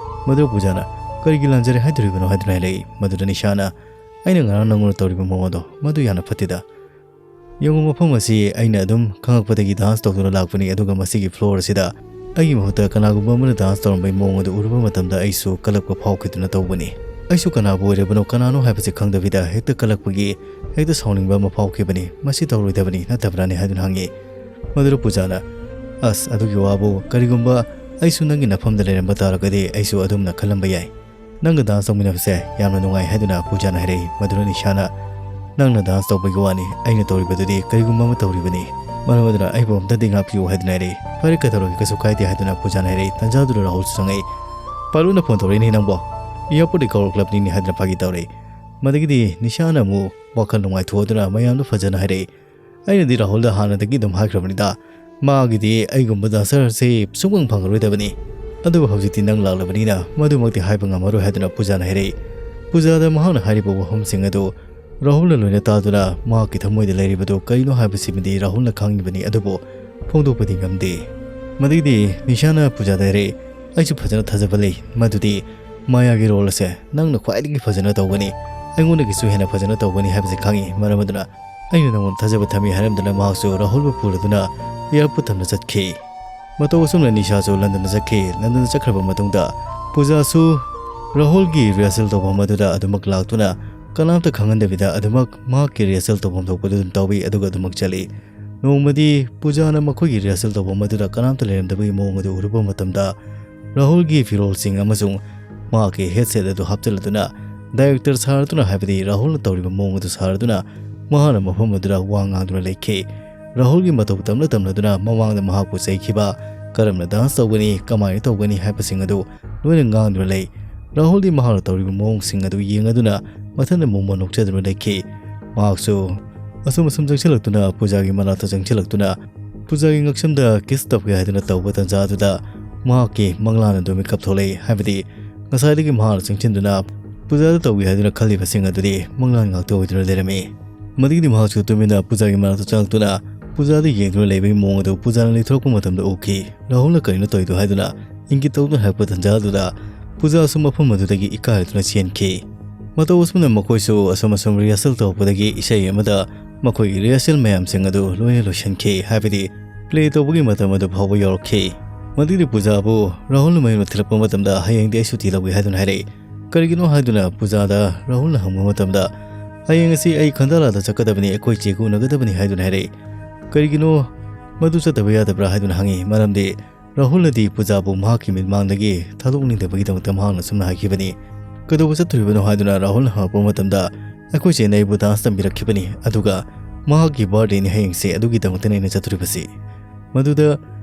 ꯃꯗꯨꯗ ꯄꯨꯖꯥꯅ, "ꯀꯔꯤꯒꯤ ꯂꯥꯟꯖꯔꯦ ꯍꯥꯏꯗꯣꯔꯤꯕꯅꯣ?" ꯍꯥꯏꯗꯨꯅ ꯍꯥꯏꯔꯛꯏ꯫ ꯃꯗꯨꯗ ꯅꯤꯁꯥꯅ, "ꯑꯩꯅ ꯉꯔꯥꯡ ꯅꯉꯣꯟꯗ ꯇꯧꯔꯤꯕ ꯃꯑꯣꯡ ꯑꯗꯣ, ꯃꯗꯨ ꯌꯥꯝꯅ ꯐꯠꯇꯦꯗ꯫ ꯌꯦꯡꯉꯨ, ꯃꯐꯝ ꯑꯁꯤ ꯑꯩꯅ ꯑꯗꯨꯝ ꯈꯪꯉꯛꯄꯗꯒꯤ ꯗꯥꯟꯁ ꯇꯧꯗꯨꯅ ꯂꯥꯛꯄꯅꯤ, ꯑꯗꯨꯒ ꯃꯁꯤꯒꯤ ꯐ꯭ꯂꯣꯔ ꯑꯁꯤꯗ ꯑꯩꯒꯤ ꯃꯍꯨꯠꯇ ꯀꯅꯥꯒꯨꯝꯕ ꯑꯃꯅ ꯗꯥꯟꯁ ꯇꯧꯔꯝꯕꯒꯤ ꯃꯑꯣꯡ ꯑꯗꯨ ꯎꯔꯨꯕ ꯃꯇꯝꯗ ꯑꯩꯁꯨ ꯀꯜꯂꯛꯄ ꯐꯥꯎꯈꯤꯗꯨꯅ ꯇꯧꯕꯅꯤ꯫ ꯑꯩꯁꯨ ꯀꯅꯥꯕꯨ ꯑꯣꯏꯔꯕꯅꯣ, ꯀꯅꯥꯅꯣ ꯍꯥꯏꯕꯁꯤ ꯈꯪꯗꯕꯤꯗ ꯍꯦꯛꯇ ꯀꯜꯂꯛꯄꯒꯤ ꯍꯦꯛꯇ ꯁꯥꯎꯅꯤꯡꯕ ꯑꯃ ꯐꯥꯎꯈꯤꯕꯅꯤ꯫ ꯃꯁꯤ ꯇꯧꯔꯣꯏꯗꯕꯅꯤ, ꯅꯠꯇꯕ꯭ꯔꯥꯅꯦ?" ꯍꯥꯏꯗꯨꯅ ꯍꯪꯉꯤ꯫ ꯃꯗꯨꯗ ꯄꯨꯖꯥꯅ, "ꯑꯁ, ꯑꯗꯨꯒꯤ ꯋꯥꯕꯨ, ꯀꯔꯤꯒꯨꯝꯕ ꯑꯩꯁꯨ ꯅꯪꯒꯤ ꯅꯐꯝꯗ ꯂꯩꯔꯝꯕ ꯇꯥꯔꯒꯗꯤ ꯑꯩꯁꯨ ꯑꯗꯨꯝꯅ ꯈꯜꯂꯝꯕ ꯌꯥꯏ꯫ ꯅꯪꯒ ꯗꯥꯟꯁ ꯇꯧꯃꯤꯟꯅꯕꯁꯦ ꯌꯥꯝꯅ ꯅꯨꯡꯉꯥꯏ" ꯍꯥꯏꯗꯨꯅ ꯄꯨꯖꯥꯅ ꯍꯥꯏꯔꯛꯏ꯫ ꯃꯗꯨꯗ ꯅꯤꯁꯥꯅ, "ꯅꯪꯅ ꯗꯥꯟꯁ ꯇꯧꯕꯒꯤ ꯋꯥꯅꯤ, ꯑꯩꯅ ꯇꯧꯔꯤꯕꯗꯨꯗꯤ ꯀꯔꯤꯒꯨꯝꯕ ꯑꯃ ꯇꯧꯔꯤꯕꯅꯤ꯫ ꯃꯔꯝ ꯑꯗꯨꯅ ꯑꯩꯕꯨ ꯑꯝꯇꯗꯤ ꯉꯥꯛꯄꯤꯌꯨ" ꯍꯥꯏꯗꯨꯅ ꯍꯥꯏꯔꯛꯏ꯫ "ꯐꯔꯦ, ꯀꯩꯗꯧꯔꯒꯦ, ꯀꯩꯁꯨ ꯀꯥꯏꯗꯦ" ꯍꯥꯏꯗꯨꯅ ꯄꯨꯖꯥꯅ ꯍꯥꯏꯔꯛꯏ꯫ ꯇꯟꯖꯥꯗꯨꯗ ꯔꯥꯍꯨꯜꯁꯨ ꯆꯪꯉꯛꯏ꯫ "ꯄꯥꯏꯂꯣꯠꯅ ꯐꯣꯟ ꯇꯧꯔꯛꯏꯅꯦ ꯅꯪꯕꯣ, ꯑꯦꯌꯥꯔꯄꯣꯔꯠꯇꯒꯤ ꯀꯧꯔꯛꯂꯕꯅꯤꯅꯦ" ꯍꯥꯏꯗꯨꯅ ꯐꯥꯒꯤ ꯇꯧꯔꯛꯏ꯫ ꯃꯗꯒꯤꯗꯤ ꯅꯤꯁꯥꯅ ꯑꯃꯨꯛ ꯋꯥꯈꯜ ꯅꯨꯡꯉꯥꯏꯊꯣꯛꯑꯗꯨꯅ ꯃꯌꯥꯝꯗ ꯐꯖꯅ ꯍꯥꯏꯔꯛꯏ꯫ "ꯑꯩꯅꯗꯤ ꯔꯥꯍꯨꯜꯗ ꯍꯥꯟꯅꯗꯒꯤ ꯑꯗꯨꯝ ꯍꯥꯏꯈ꯭ꯔꯕꯅꯤꯗ, ꯃꯥꯒꯤꯗꯤ ꯑꯩꯒꯨꯝꯕ ꯗꯥꯟꯁꯔꯁꯦ ꯁꯨꯡꯐꯪ ꯐꯪꯉꯔꯣꯏꯗꯕꯅꯤ꯫ ꯑꯗꯨꯕꯨ ꯍꯧꯖꯤꯛꯇꯤ ꯅꯪ ꯂꯥꯛꯂꯕꯅꯤꯅ ꯃꯗꯨꯃꯛꯇꯤ ꯍꯥꯏꯕ ꯉꯝꯃꯔꯣꯏ ꯍꯥꯏꯗꯨꯅ ꯄꯨꯖꯥꯅ ꯍꯥꯏꯔꯛꯏ꯫ ꯄꯨꯖꯥꯗ ꯃꯍꯥꯛꯅ ꯍꯥꯏꯔꯤꯕ ꯋꯥꯐꯝꯁꯤꯡ ꯑꯗꯨ ꯔꯥꯍꯨꯜꯅ ꯂꯣꯏꯅ ꯇꯥꯗꯨꯅ ꯃꯍꯥꯛꯀꯤ ꯊꯃꯣꯏꯗ ꯂꯩꯔꯤꯕꯗꯨ ꯀꯔꯤꯅꯣ ꯍꯥꯏꯕꯁꯤꯃꯗꯤ ꯔꯥꯍꯨꯜꯅ ꯈꯪꯂꯤꯕꯅꯤ, ꯑꯗꯨꯕꯨ ꯐꯣꯡꯗꯣꯛꯄꯗꯤ ꯉꯝꯗꯦ꯫ ꯃꯗꯨꯒꯤꯗꯤ ꯅꯤꯁꯥꯅ ꯄꯨꯖꯥꯗ ꯍꯥꯏꯔꯛꯏ, "ꯑꯩꯁꯨ ꯐꯖꯅ ꯊꯥꯖꯕ ꯂꯩ ꯃꯗꯨꯗꯤ ꯃꯥꯌꯥꯒꯤ ꯔꯣꯜ ꯑꯁꯦ ꯅꯪꯅ ꯈ꯭ꯋꯥꯏꯗꯒꯤ ꯐꯖꯅ ꯇꯧꯒꯅꯤ, ꯑꯩꯉꯣꯟꯗꯒꯤꯁꯨ ꯍꯦꯟꯅ ꯐꯖꯅ ꯇꯧꯒꯅꯤ ꯍꯥꯏꯕꯁꯤ ꯈꯪꯏ꯫ ꯃꯔꯝ ꯑꯗꯨꯅ ꯑꯩꯅ ꯅꯉꯣꯟꯗ ꯊꯥꯖꯕ ꯊꯝꯃꯤ" ꯍꯥꯏꯔꯝꯗꯨꯅ ꯃꯍꯥꯛꯁꯨ ꯔꯥꯍꯨꯜꯕꯨ ꯄꯨꯔꯗꯨꯅ ꯑꯦꯌꯥꯔꯄꯣꯔꯠ ꯇꯝꯅ ꯆꯠꯈꯤ꯫ ꯃꯇꯧ ꯑꯁꯨꯝꯅ ꯅꯤꯁꯥꯁꯨ ꯂꯟꯗꯟꯗ ꯆꯠꯈꯤ꯫ ꯂꯟꯗꯟꯗ ꯆꯠꯈ꯭ꯔꯕ ꯃꯇꯨꯡꯗ ꯄꯨꯖꯥꯁꯨ ꯔꯥꯍꯨꯜꯒꯤ ꯔꯤꯍꯔꯁꯦꯜ ꯇꯧꯐꯝ ꯑꯗꯨꯗ ꯑꯗꯨꯃꯛ ꯂꯥꯛꯇꯨꯅ ꯀꯅꯥꯝꯇ ꯈꯪꯍꯟꯗꯕꯤꯗ ꯑꯗꯨꯃꯛ ꯃꯍꯥꯛꯀꯤ ꯔꯤꯍꯔꯁꯦꯜ ꯇꯧꯐꯝ ꯊꯣꯛꯄꯗꯨ ꯑꯗꯨꯝ ꯇꯧꯏ, ꯑꯗꯨꯒ ꯑꯗꯨꯃꯛ ꯆꯠꯂꯤ꯫ ꯅꯣꯡꯃꯗꯤ ꯄꯨꯖꯥꯅ ꯃꯈꯣꯏꯒꯤ ꯔꯤꯍꯔꯁꯦꯜ ꯇꯧꯐꯝ ꯑꯗꯨꯗ ꯀꯅꯥꯝꯇ ꯂꯩꯔꯝꯗꯕꯒꯤ ꯃꯑꯣꯡ ꯑꯗꯨ ꯎꯔꯨꯕ ꯃꯇꯝꯗ ꯔꯥꯍꯨꯜꯒꯤ ꯐꯤꯔꯣꯜꯁꯤꯡ ꯑꯃꯁꯨꯡ ꯃꯍꯥꯛꯀꯤ ꯍꯦꯗꯁꯦꯠ ꯑꯗꯨ ꯍꯥꯞꯆꯤꯜꯂꯗꯨꯅ ꯗꯥꯏꯔꯦꯛꯇꯔ ꯁꯥꯔꯗꯨꯅ, ꯍꯥꯏꯕꯗꯤ ꯔꯥꯍꯨꯜꯅ ꯇꯧꯔꯤꯕ ꯃꯑꯣꯡ ꯑꯗꯨ ꯁꯥꯔꯗꯨꯅ ꯃꯍꯥꯛꯅ ꯃꯐꯝ ꯑꯗꯨꯗ ꯋꯥ ꯉꯥꯡꯗꯨꯅ ꯂꯩꯈꯤ꯫ ꯔꯥꯍꯨꯜꯒꯤ ꯃꯇꯧ ꯇꯝꯂ ꯇꯝꯂꯗꯨꯅ ꯃꯃꯥꯡꯗ ꯃꯍꯥꯛꯄꯨ ꯆꯩꯈꯤꯕ, ꯀꯔꯝꯅ ꯗꯥꯟꯁ ꯇꯧꯒꯅꯤ, ꯀꯃꯥꯏꯅ ꯇꯧꯒꯅꯤ ꯍꯥꯏꯕꯁꯤꯡ ꯑꯗꯨ ꯂꯣꯏꯅ ꯉꯥꯡꯗꯨꯅ ꯂꯩ꯫ ꯔꯥꯍꯨꯜꯗꯤ ꯃꯍꯥꯛꯅ ꯇꯧꯔꯤꯕ ꯃꯑꯣꯡꯁꯤꯡ ꯑꯗꯨ ꯌꯦꯡꯂꯗꯨꯅ ꯃꯊꯟꯗ ꯃꯣꯃꯣꯟ ꯅꯣꯛꯆꯗꯨꯅ ꯂꯩꯈꯤ꯫ ꯃꯍꯥꯛꯁꯨ ꯑꯁꯨꯝ ꯑꯁꯨꯝ ꯆꯪꯁꯤꯜꯂꯛꯇꯨꯅ ꯄꯨꯖꯥꯒꯤ ꯃꯅꯥꯛꯇ ꯆꯪꯁꯤꯜꯂꯛꯇꯨꯅ ꯄꯨꯖꯥꯒꯤ ꯉꯛꯁꯝꯗ ꯀꯤꯁ ꯇꯧꯒꯦ ꯍꯥꯏꯗꯨꯅ ꯇꯧꯕ ꯇꯥꯟꯖꯥ ꯑꯗꯨꯗ ꯃꯍꯥꯛꯀꯤ ꯃꯪꯂꯥꯟ ꯑꯗꯨ ꯃꯤꯀꯞ ꯊꯣꯛꯂꯛꯏ꯫ ꯍꯥꯏꯕꯗꯤ ꯉꯁꯥꯏꯗꯒꯤ ꯃꯍꯥꯛꯅ ꯆꯪꯁꯤꯟꯗꯨꯅ ꯄꯨꯖꯥꯗ ꯇꯧꯒꯦ ꯍꯥꯏꯗꯨꯅ ꯈꯜꯂꯤꯕꯁꯤꯡ ꯑꯗꯨꯗꯤ ꯃꯪꯂꯥꯟ ꯉꯥꯛꯇ ꯑꯣꯏꯗꯨꯅ ꯂꯩꯔꯝꯃꯤ꯫ ꯃꯗꯨꯒꯤꯗꯤ ꯃꯍꯥꯛꯁꯨ ꯇꯨꯃꯤꯟꯅ ꯄꯨꯖꯥꯒꯤ ꯃꯅꯥꯛꯇ ꯆꯪꯂꯛꯇꯨꯅ ꯄꯨꯖꯥꯗ ꯌꯦꯡꯗꯨꯅ ꯂꯩꯕꯒꯤ ꯃꯑꯣꯡ ꯑꯗꯨ ꯄꯨꯖꯥꯅ ꯂꯩꯊꯣꯔꯛꯄ ꯃꯇꯝꯗ ꯎꯈꯤ꯫ ꯔꯥꯍꯨꯜꯅ ꯀꯔꯤꯅꯣ ꯇꯧꯔꯤꯗꯣ ꯍꯥꯏꯗꯨꯅ ꯏꯪꯒꯤꯠ ꯇꯧꯗꯨꯅ ꯍꯥꯏꯔꯛꯄ ꯇꯥꯟꯖꯥ ꯑꯗꯨꯗ ꯄꯨꯖꯥꯁꯨ ꯃꯐꯝ ꯑꯗꯨꯗꯒꯤ ꯏꯀꯥꯏꯗꯨꯅ ꯆꯦꯟꯈꯤ꯫ ꯃꯇꯧ ꯑꯁꯨꯝꯅ ꯃꯈꯣꯏꯁꯨ ꯑꯁꯨꯝ ꯑꯁꯨꯝ ꯔꯤꯍꯔꯁꯦꯜ ꯇꯧꯔꯛꯄꯗꯒꯤ ꯏꯁꯩ ꯑꯃꯗ ꯃꯈꯣꯏꯒꯤ ꯔꯤꯍꯔꯁꯦꯜ ꯃꯌꯥꯝꯁꯤꯡ ꯑꯗꯨ ꯂꯣꯏꯅ ꯂꯣꯏꯁꯤꯟꯈꯤ, ꯍꯥꯏꯕꯗꯤ ꯄ꯭ꯂꯦ ꯇꯧꯕꯒꯤ ꯃꯇꯝ ꯑꯗꯨ ꯐꯥꯎꯕ ꯌꯧꯔꯛꯈꯤ꯫ ꯃꯗꯨꯒꯤ ꯄꯨꯖꯥꯕꯨ ꯔꯥꯍꯨꯜꯅ ꯃꯌꯨꯝꯗ ꯊꯤꯜꯂꯛꯄ ꯃꯇꯝꯗ ꯍꯌꯦꯡꯗꯤ ꯑꯩ ꯁꯨꯇꯤ ꯂꯧꯒꯦ ꯍꯥꯏꯗꯨꯅ ꯍꯥꯏꯔꯛꯏ꯫ ꯀꯔꯤꯒꯤꯅꯣ ꯍꯥꯏꯗꯨꯅ ꯄꯨꯖꯥꯗ ꯔꯥꯍꯨꯜꯅ ꯍꯪꯕ ꯃꯇꯝꯗ, "ꯍꯌꯦꯡ ꯑꯁꯤ ꯑꯩ ꯈꯟꯗꯥꯂꯥꯗ ꯆꯠꯀꯗꯕꯅꯤ, ꯑꯩꯈꯣꯏ ꯆꯦꯒ ꯎꯅꯒꯗꯕꯅꯤ" ꯍꯥꯏꯗꯨꯅ ꯍꯥꯏꯔꯛꯏ꯫ "ꯀꯔꯤꯒꯤꯅꯣ ꯃꯗꯨ ꯆꯠꯇꯕ ꯌꯥꯗꯕ꯭ꯔꯥ?" ꯍꯥꯏꯗꯨꯅ ꯍꯪꯉꯤ꯫ ꯃꯔꯝꯗꯤ ꯔꯥꯍꯨꯜꯅꯗꯤ ꯄꯨꯖꯥꯕꯨ ꯃꯍꯥꯛꯀꯤ ꯃꯤꯠꯃꯥꯡꯗꯒꯤ ꯊꯥꯗꯣꯛꯅꯤꯡꯗꯕꯒꯤꯗꯃꯛꯇ ꯃꯍꯥꯛꯅ ꯁꯨꯝꯅ ꯍꯥꯏꯈꯤꯕꯅꯤ꯫ "ꯀꯩꯗꯧꯕ ꯆꯠꯇꯣꯔꯤꯕꯅꯣ?" ꯍꯥꯏꯗꯨꯅ ꯔꯥꯍꯨꯜꯅ ꯍꯪꯉꯛꯄ ꯃꯇꯝꯗ, "ꯑꯩꯈꯣꯏ ꯆꯦꯅ ꯑꯩꯕꯨ ꯗꯥꯟꯁ ꯇꯝꯕꯤꯔꯛꯈꯤꯕꯅꯤ, ꯑꯗꯨꯒ ꯃꯍꯥꯛꯀꯤ ꯕꯥꯔꯗꯦꯅꯤ ꯍꯌꯦꯡꯁꯦ, ꯑꯗꯨꯒꯤꯗꯃꯛꯇꯅꯤ ꯑꯩꯅ ꯆꯠꯇꯣꯔꯤꯕꯁꯤ꯫ ꯃꯗꯨꯗ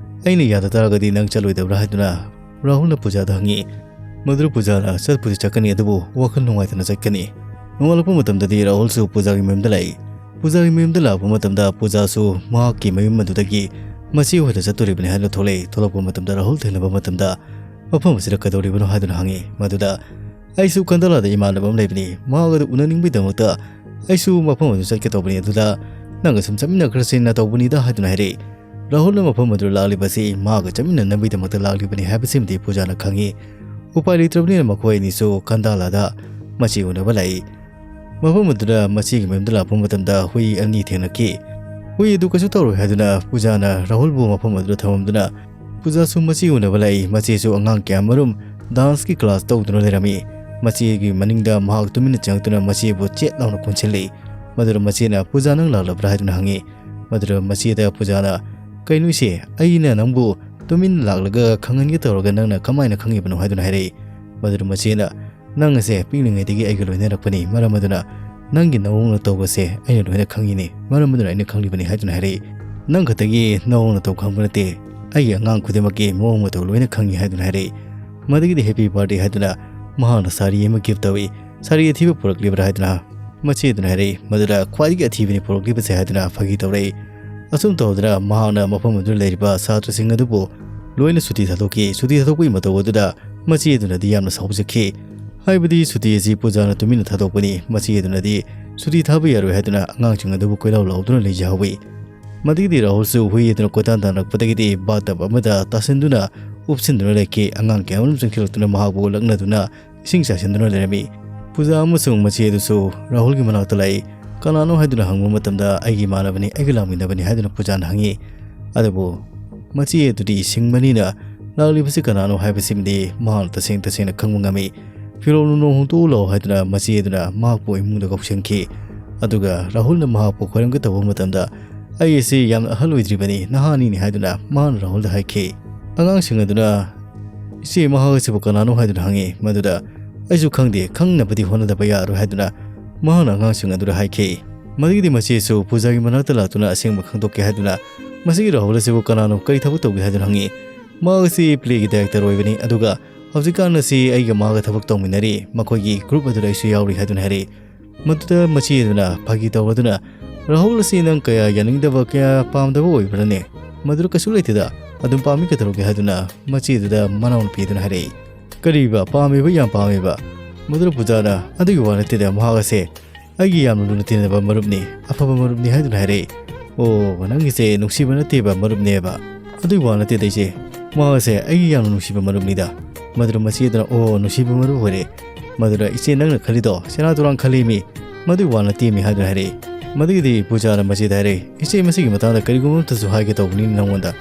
ꯑꯩꯅ ꯌꯥꯗ ꯇꯥꯔꯒꯗꯤ ꯅꯪ ꯆꯠꯂꯣꯏꯗꯕ꯭ꯔꯥ?" ꯍꯥꯏꯗꯨꯅ ꯔꯥꯍꯨꯜꯅ ꯄꯨꯖꯥꯗ ꯍꯪꯉꯤ꯫ ꯃꯗꯨꯗ ꯄꯨꯖꯥꯅ, "ꯆꯠꯄꯨꯗꯤ ꯆꯠꯀꯅꯤ, ꯑꯗꯨꯕꯨ ꯋꯥꯈꯜ ꯅꯨꯡꯉꯥꯏꯇꯅ ꯆꯠꯀꯅꯤ꯫ ꯅꯣꯡꯉꯥꯜꯂꯛꯄ ꯃꯇꯝꯗꯗꯤ ꯔꯥꯍꯨꯜꯁꯨ ꯄꯨꯖꯥꯒꯤ ꯃꯌꯨꯝꯗ ꯂꯥꯛꯏ꯫ ꯄꯨꯖꯥꯒꯤ ꯃꯌꯨꯝꯗ ꯂꯥꯛꯄ ꯃꯇꯝꯗ ꯄꯨꯖꯥꯁꯨ ꯃꯍꯥꯛꯀꯤ ꯃꯌꯨꯝ ꯑꯗꯨꯗꯒꯤ ꯃꯆꯦ ꯍꯣꯏꯗ ꯆꯠꯇꯣꯔꯤꯕꯅꯤ ꯍꯥꯏꯅ ꯊꯣꯛꯂꯛꯏ꯫ ꯊꯣꯛꯂꯛꯄ ꯃꯇꯝꯗ ꯔꯥꯍꯨꯜ ꯊꯦꯡꯅꯕ ꯃꯇꯝꯗ ꯃꯐꯝ ꯑꯁꯤꯗ ꯀꯩꯗꯧꯔꯤꯕꯅꯣ ꯍꯥꯏꯗꯨꯅ ꯍꯪꯉꯤ꯫ ꯃꯗꯨꯗ ꯑꯩꯁꯨ ꯀꯟꯗꯥꯂꯥꯗ ꯏꯃꯥꯟꯅꯕ ꯑꯃ ꯂꯩꯕꯅꯤ, ꯃꯍꯥꯛ ꯑꯗꯨ ꯎꯅꯅꯤꯡꯕꯒꯤꯗꯃꯛꯇ ꯑꯩꯁꯨ ꯃꯐꯝ ꯑꯗꯨ ꯆꯠꯀꯦ ꯇꯧꯕꯅꯤ, ꯑꯗꯨꯗ ꯅꯪꯒ ꯁꯨꯝ ꯆꯠꯃꯤꯟꯅꯈ꯭ꯔꯁꯦꯅ ꯇꯧꯕꯅꯤꯗ ꯍꯥꯏꯗꯨꯅ ꯍꯥꯏꯔꯛꯏ꯫ ꯔꯥꯍꯨꯜꯅ ꯃꯐꯝ ꯑꯗꯨꯗ ꯂꯥꯛꯂꯤꯕꯁꯤ ꯃꯍꯥꯛꯀ ꯆꯠꯃꯤꯟꯅꯅꯕꯒꯤꯗꯃꯛꯇ ꯂꯥꯛꯂꯤꯕꯅꯤ ꯍꯥꯏꯕꯁꯤꯃꯗꯤ ꯄꯨꯖꯥꯅ ꯈꯪꯉꯤ꯫ ꯎꯄꯥꯏ ꯂꯩꯇ꯭ꯔꯕꯅꯤꯅ ꯃꯈꯣꯏ ꯑꯅꯤꯁꯨ ꯀꯟꯗꯥꯂꯥꯗ ꯃꯆꯦ ꯎꯅꯕ ꯂꯥꯛꯏ꯫ ꯃꯐꯝ ꯑꯗꯨꯗ ꯃꯆꯦꯒꯤ ꯃꯌꯨꯝꯗ ꯂꯥꯛꯄ ꯃꯇꯝꯗ ꯍꯨꯏ ꯑꯅꯤ ꯊꯦꯡꯅꯈꯤ꯫ ꯍꯨꯏ ꯑꯗꯨ ꯀꯩꯁꯨ ꯇꯧꯔꯣꯏ ꯍꯥꯏꯗꯨꯅ ꯄꯨꯖꯥꯅ ꯔꯥꯍꯨꯜꯕꯨ ꯃꯐꯝ ꯑꯗꯨꯗ ꯊꯝꯃꯝꯗꯨꯅ ꯄꯨꯖꯥꯁꯨ ꯃꯆꯦ ꯎꯅꯕ ꯂꯥꯛꯏ꯫ ꯃꯆꯦꯁꯨ ꯑꯉꯥꯡ ꯀꯌꯥꯃꯔꯨꯝ ꯗꯥꯟꯁꯀꯤ ꯀ꯭ꯂꯥꯁ ꯇꯧꯗꯨꯅ ꯂꯩꯔꯝꯃꯤ꯫ ꯃꯆꯦꯒꯤ ꯃꯅꯤꯡꯗ ꯃꯍꯥꯛ ꯇꯨꯃꯤꯟꯅ ꯆꯪꯉꯛꯇꯨꯅ ꯃꯆꯦꯕꯨ ꯆꯦꯠ ꯂꯥꯎꯅ ꯀꯣꯟꯁꯤꯜꯂꯤ꯫ ꯃꯗꯨꯗ ꯃꯆꯦꯅ, "ꯄꯨꯖꯥ, ꯅꯪ ꯂꯥꯛꯂꯕ꯭ꯔꯥ?" ꯍꯥꯏꯗꯨꯅ ꯍꯪꯉꯤ꯫ ꯃꯗꯨꯗ ꯃꯆꯦꯗ ꯄꯨꯖꯥꯅ, "ꯀꯩꯅꯣ ꯏꯆꯦ, ꯑꯩꯅ ꯅꯪꯕꯨ ꯇꯨꯃꯤꯟꯅ ꯂꯥꯛꯂꯒ ꯈꯪꯍꯟꯒꯦ ꯇꯧꯔꯒ ꯅꯪꯅ ꯀꯃꯥꯏꯅ ꯈꯪꯉꯤꯕꯅꯣ?" ꯍꯥꯏꯗꯨꯅ ꯍꯥꯏꯔꯛꯏ꯫ ꯃꯗꯨꯗ ꯃꯆꯦꯅ, "ꯅꯪ ꯑꯁꯦ ꯄꯤꯛꯂꯤꯉꯩꯗꯒꯤ ꯑꯩꯒ ꯂꯣꯏꯅꯔꯛꯄꯅꯤ, ꯃꯔꯝ ꯑꯗꯨꯅ ꯅꯪꯒꯤ ꯅꯑꯣꯡ ꯅꯇꯧ ꯑꯁꯦ ꯑꯩꯅ ꯂꯣꯏꯅ ꯈꯪꯉꯤꯅꯤ, ꯃꯔꯝ ꯑꯗꯨꯅ ꯑꯩꯅ ꯈꯪꯂꯤꯕꯅꯤ" ꯍꯥꯏꯗꯨꯅ ꯍꯥꯏꯔꯛꯏ꯫ "ꯅꯪ ꯈꯛꯇꯒꯤ ꯅꯑꯣꯡ ꯅꯇꯧ ꯈꯪꯕ ꯅꯠꯇꯦ, ꯑꯩꯒꯤ ꯑꯉꯥꯡ ꯈꯨꯗꯤꯡꯃꯛꯀꯤ ꯃꯑꯣꯡ ꯃꯇꯧ ꯂꯣꯏꯅ ꯈꯪꯉꯤ" ꯍꯥꯏꯗꯨꯅ ꯍꯥꯏꯔꯛꯏ꯫ ꯃꯗꯨꯒꯤꯗꯤ "Happy birthday" ꯍꯥꯏꯗꯨꯅ ꯃꯍꯥꯛꯅ ꯁꯥꯔꯤ ꯑꯃ ꯒꯤꯐ ꯇꯧꯏ꯫ "ꯁꯥꯔꯤ ꯑꯊꯤꯕ ꯄꯨꯔꯛꯂꯤꯕ꯭ꯔꯥ?" ꯍꯥꯏꯗꯨꯅ ꯃꯆꯦ ꯑꯗꯨꯅ ꯍꯥꯏꯔꯛꯏ꯫ ꯃꯗꯨꯗ "ꯈ꯭ꯋꯥꯏꯗꯒꯤ ꯑꯊꯤꯕꯅꯤ ꯄꯨꯔꯛꯂꯤꯕꯁꯦ" ꯍꯥꯏꯗꯨꯅ ꯐꯥꯒꯤ ꯇꯧꯔꯛꯏ꯫ ꯑꯁꯨꯝ ꯇꯧꯗꯅ ꯃꯍꯥꯛꯅ ꯃꯐꯝ ꯑꯗꯨꯗ ꯂꯩꯔꯤꯕ ꯁꯥꯇ꯭ꯔꯁꯤꯡ ꯑꯗꯨꯕꯨ ꯂꯣꯏꯅ ꯁꯨꯇꯤ ꯊꯥꯗꯣꯛꯈꯤ꯫ ꯁꯨꯇꯤ ꯊꯥꯗꯣꯛꯄꯒꯤ ꯃꯇꯧ ꯑꯗꯨꯗ ꯃꯆꯦ ꯑꯗꯨꯅꯗꯤ ꯌꯥꯝꯅ ꯁꯥꯎꯖꯈꯤ꯫ ꯍꯥꯏꯕꯗꯤ ꯁꯨꯇꯤ ꯑꯁꯤ ꯄꯨꯖꯥꯅ ꯇꯨꯃꯤꯟꯅ ꯊꯥꯗꯣꯛꯄꯅꯤ꯫ ꯃꯆꯦ ꯑꯗꯨꯅꯗꯤ ꯁꯨꯇꯤ ꯊꯥꯕ ꯌꯥꯔꯣꯏ ꯍꯥꯏꯗꯨꯅ ꯑꯉꯥꯡꯁꯤꯡ ꯑꯗꯨꯕꯨ ꯀꯣꯏꯂꯥꯎ ꯂꯥꯎꯗꯨꯅ ꯂꯩꯖꯍꯧꯏ꯫ ꯃꯗꯨꯒꯤꯗꯤ ꯔꯥꯍꯨꯜꯁꯨ ꯍꯨꯏ ꯑꯗꯨꯅ ꯀꯣꯏꯇꯥꯟ ꯇꯥꯟꯅꯔꯛꯄꯗꯒꯤꯗꯤ ꯕꯥꯊꯇꯕ ꯑꯃꯗ ꯇꯥꯁꯤꯟꯗꯨꯅ ꯎꯞꯁꯤꯟꯗꯨꯅ ꯂꯩꯈꯤ꯫ ꯑꯉꯥꯡ ꯀꯌꯥ ꯑꯃꯔꯣꯝ ꯆꯪꯁꯤꯜꯂꯛꯇꯨꯅ ꯃꯍꯥꯛꯄꯨ ꯂꯛꯅꯗꯨꯅ ꯏꯁꯤꯡ ꯆꯥꯏꯁꯤꯟꯗꯨꯅ ꯂꯩꯔꯝꯃꯤ꯫ ꯄꯨꯖꯥ ꯑꯃꯁꯨꯡ ꯃꯆꯦ ꯑꯗꯨꯁꯨ ꯔꯥꯍꯨꯜꯒꯤ ꯃꯅꯥꯛꯇ ꯂꯥꯛꯏ꯫ "ꯀꯅꯥꯅꯣ?" ꯍꯥꯏꯗꯨꯅ ꯍꯪꯕ ꯃꯇꯝꯗ, "ꯑꯩꯒꯤ ꯏꯃꯥꯟꯅꯕꯅꯤ, ꯑꯩꯒ ꯂꯥꯛꯃꯤꯟꯅꯕꯅꯤ" ꯍꯥꯏꯗꯨꯅ ꯄꯨꯖꯥꯅ ꯍꯪꯉꯤ꯫ ꯑꯗꯨꯕꯨ ꯃꯆꯦ ꯑꯗꯨꯗꯤ ꯁꯤꯡꯕꯅꯤꯅ ꯂꯥꯛꯂꯤꯕꯁꯤ ꯀꯅꯥꯅꯣ ꯍꯥꯏꯕꯁꯤꯃꯗꯤ ꯃꯍꯥꯛꯅ ꯇꯁꯦꯡ ꯇꯁꯦꯡꯅ ꯈꯪꯕ ꯉꯝꯃꯤ꯫ "ꯐꯤꯔꯣꯜ ꯅꯨꯡꯗꯣꯡ ꯍꯣꯡꯗꯣꯛꯎ ꯂꯥꯎ" ꯍꯥꯏꯗꯨꯅ ꯃꯆꯦ ꯑꯗꯨꯅ ꯃꯍꯥꯛꯄꯨ ꯏꯃꯨꯡꯗ ꯀꯧꯁꯤꯟꯈꯤ꯫ ꯑꯗꯨꯒ ꯔꯥꯍꯨꯜꯅ ꯃꯍꯥꯛꯄꯨ ꯈꯣꯏꯔꯝꯒꯦ ꯇꯧꯕ ꯃꯇꯝꯗ, "ꯑꯩ ꯑꯁꯤ ꯌꯥꯝꯅ ꯑꯍꯜ ꯑꯣꯏꯗ꯭ꯔꯤꯕꯅꯤ, ꯅꯍꯥꯅꯤꯅꯤ" ꯍꯥꯏꯗꯨꯅ ꯃꯍꯥꯛꯅ ꯔꯥꯍꯨꯜꯗ ꯍꯥꯏꯈꯤ꯫ ꯑꯉꯥꯡꯁꯤꯡ ꯑꯗꯨꯅ, "ꯏꯆꯦ, ꯃꯍꯥꯛ ꯑꯁꯤꯕꯨ ꯀꯅꯥꯅꯣ?" ꯍꯥꯏꯗꯨꯅ ꯍꯪꯉꯤ꯫ ꯃꯗꯨꯗ, "ꯑꯩꯁꯨ ꯈꯪꯗꯦ, ꯈꯪꯅꯕꯗꯤ ꯍꯣꯠꯅꯗꯕ ꯌꯥꯔꯣꯏ" ꯍꯥꯏꯗꯨꯅ ꯃꯍꯥꯛꯅ ꯑꯉꯥꯡꯁꯤꯡ ꯑꯗꯨꯗ ꯍꯥꯏꯈꯤ꯫ ꯃꯗꯨꯒꯤꯗꯤ ꯃꯆꯦꯁꯨ ꯄꯨꯖꯥꯒꯤ ꯃꯅꯥꯛꯇ ꯂꯥꯛꯇꯨꯅ ꯑꯁꯦꯡꯕ ꯈꯪꯗꯣꯛꯀꯦ ꯍꯥꯏꯗꯨꯅ, "ꯃꯁꯤꯒꯤ ꯔꯥꯍꯨꯜ ꯑꯁꯤꯕꯨ ꯀꯅꯥꯅꯣ, ꯀꯔꯤ ꯊꯕꯛ ꯇꯧꯒꯦ?" ꯍꯥꯏꯗꯨꯅ ꯍꯪꯉꯤ꯫ "ꯃꯍꯥꯛ ꯑꯁꯤ ꯄ꯭ꯂꯦꯒꯤ ꯗꯥꯏꯔꯦꯛꯇꯔ ꯑꯣꯏꯕꯅꯤ, ꯑꯗꯨꯒ ꯍꯧꯖꯤꯛꯀꯥꯟ ꯑꯁꯤ ꯑꯩꯒ ꯃꯥꯒ ꯊꯕꯛ ꯇꯧꯃꯤꯟꯅꯔꯤ, ꯃꯈꯣꯏꯒꯤ ꯒ꯭ꯔꯨꯞ ꯑꯗꯨꯗ ꯑꯩꯁꯨ ꯌꯥꯎꯔꯤ" ꯍꯥꯏꯗꯨꯅ ꯍꯥꯏꯔꯛꯏ꯫ ꯃꯗꯨꯗ ꯃꯆꯦ ꯑꯗꯨꯅ ꯐꯥꯒꯤ ꯇꯧꯔꯗꯨꯅ, "ꯔꯥꯍꯨꯜ ꯑꯁꯤ ꯅꯪ ꯀꯌꯥ ꯌꯥꯅꯤꯡꯗꯕ, ꯀꯌꯥ ꯄꯥꯝꯗꯕ ꯑꯣꯏꯕ꯭ꯔꯅꯦ? ꯃꯗꯨꯗ ꯀꯩꯁꯨ ꯂꯩꯇꯦꯗ, ꯑꯗꯨꯝ ꯄꯥꯝꯃꯤ ꯀꯩꯗꯧꯔꯒꯦ ꯍꯥꯏꯗꯨꯅ ꯃꯆꯦꯗꯨꯗ ꯃꯅꯥꯎꯅꯨꯄꯤꯗꯨꯅ ꯍꯥꯏꯔꯛꯏ꯫ ꯀꯔꯤꯕ? ꯄꯥꯝꯃꯦꯕ, ꯌꯥꯝ ꯄꯥꯝꯃꯦꯕ꯫ ꯃꯗꯨꯗ ꯄꯨꯖꯥꯅ, "ꯑꯗꯨꯒꯤ ꯋꯥ ꯅꯠꯇꯦꯗ, ꯃꯍꯥꯛ ꯑꯁꯦ ꯑꯩꯒꯤ ꯌꯥꯝꯅ ꯂꯨꯅ ꯇꯤꯟꯅꯕ ꯃꯔꯨꯞꯅꯤ, ꯑꯐꯕ ꯃꯔꯨꯞꯅꯤ" ꯍꯥꯏꯗꯨꯅ ꯍꯥꯏꯔꯛꯏ꯫ "ꯑꯣ, ꯅꯪꯒꯤꯁꯦ ꯅꯨꯡꯁꯤꯕ ꯅꯠꯇꯦꯕ, ꯃꯔꯨꯞꯅꯦꯕ꯫ ꯑꯗꯨꯒꯤ ꯋꯥ ꯅꯠꯇꯦꯗ ꯏꯆꯦ, ꯃꯍꯥꯛ ꯑꯁꯦ ꯑꯩꯒꯤ ꯌꯥꯝꯅ ꯅꯨꯡꯁꯤꯕ ꯃꯔꯨꯞꯅꯤꯗ"꯫ ꯃꯗꯨꯗ ꯃꯆꯦꯗꯨꯅ, "ꯑꯣ, ꯅꯨꯡꯁꯤꯕ ꯃꯔꯨꯞ ꯑꯣꯏꯔꯦ꯫ ꯃꯗꯨꯗ ꯏꯆꯦ, ꯅꯪꯅ ꯈꯜꯂꯤꯗꯣ ꯁꯦꯔꯥꯟ ꯇꯨꯔꯥꯟ ꯈꯜꯂꯤꯃꯤ꯫ ꯃꯗꯨꯒꯤ ꯋꯥ ꯅꯠꯇꯦꯃꯤ" ꯍꯥꯏꯗꯨꯅ ꯍꯥꯏꯔꯛꯏ꯫ ꯃꯗꯨꯒꯤꯗꯤ ꯄꯨꯖꯥꯅ ꯃꯆꯦꯗ ꯍꯥꯏꯔꯛꯏ, "ꯏꯆꯦ, ꯃꯁꯤꯒꯤ ꯃꯇꯥꯡꯗ ꯀꯔꯤꯒꯨꯝꯕ ꯑꯃꯇꯁꯨ ꯍꯥꯏꯒꯦ ꯇꯧꯕꯅꯤ ꯅꯪꯉꯣꯟꯗ"꯫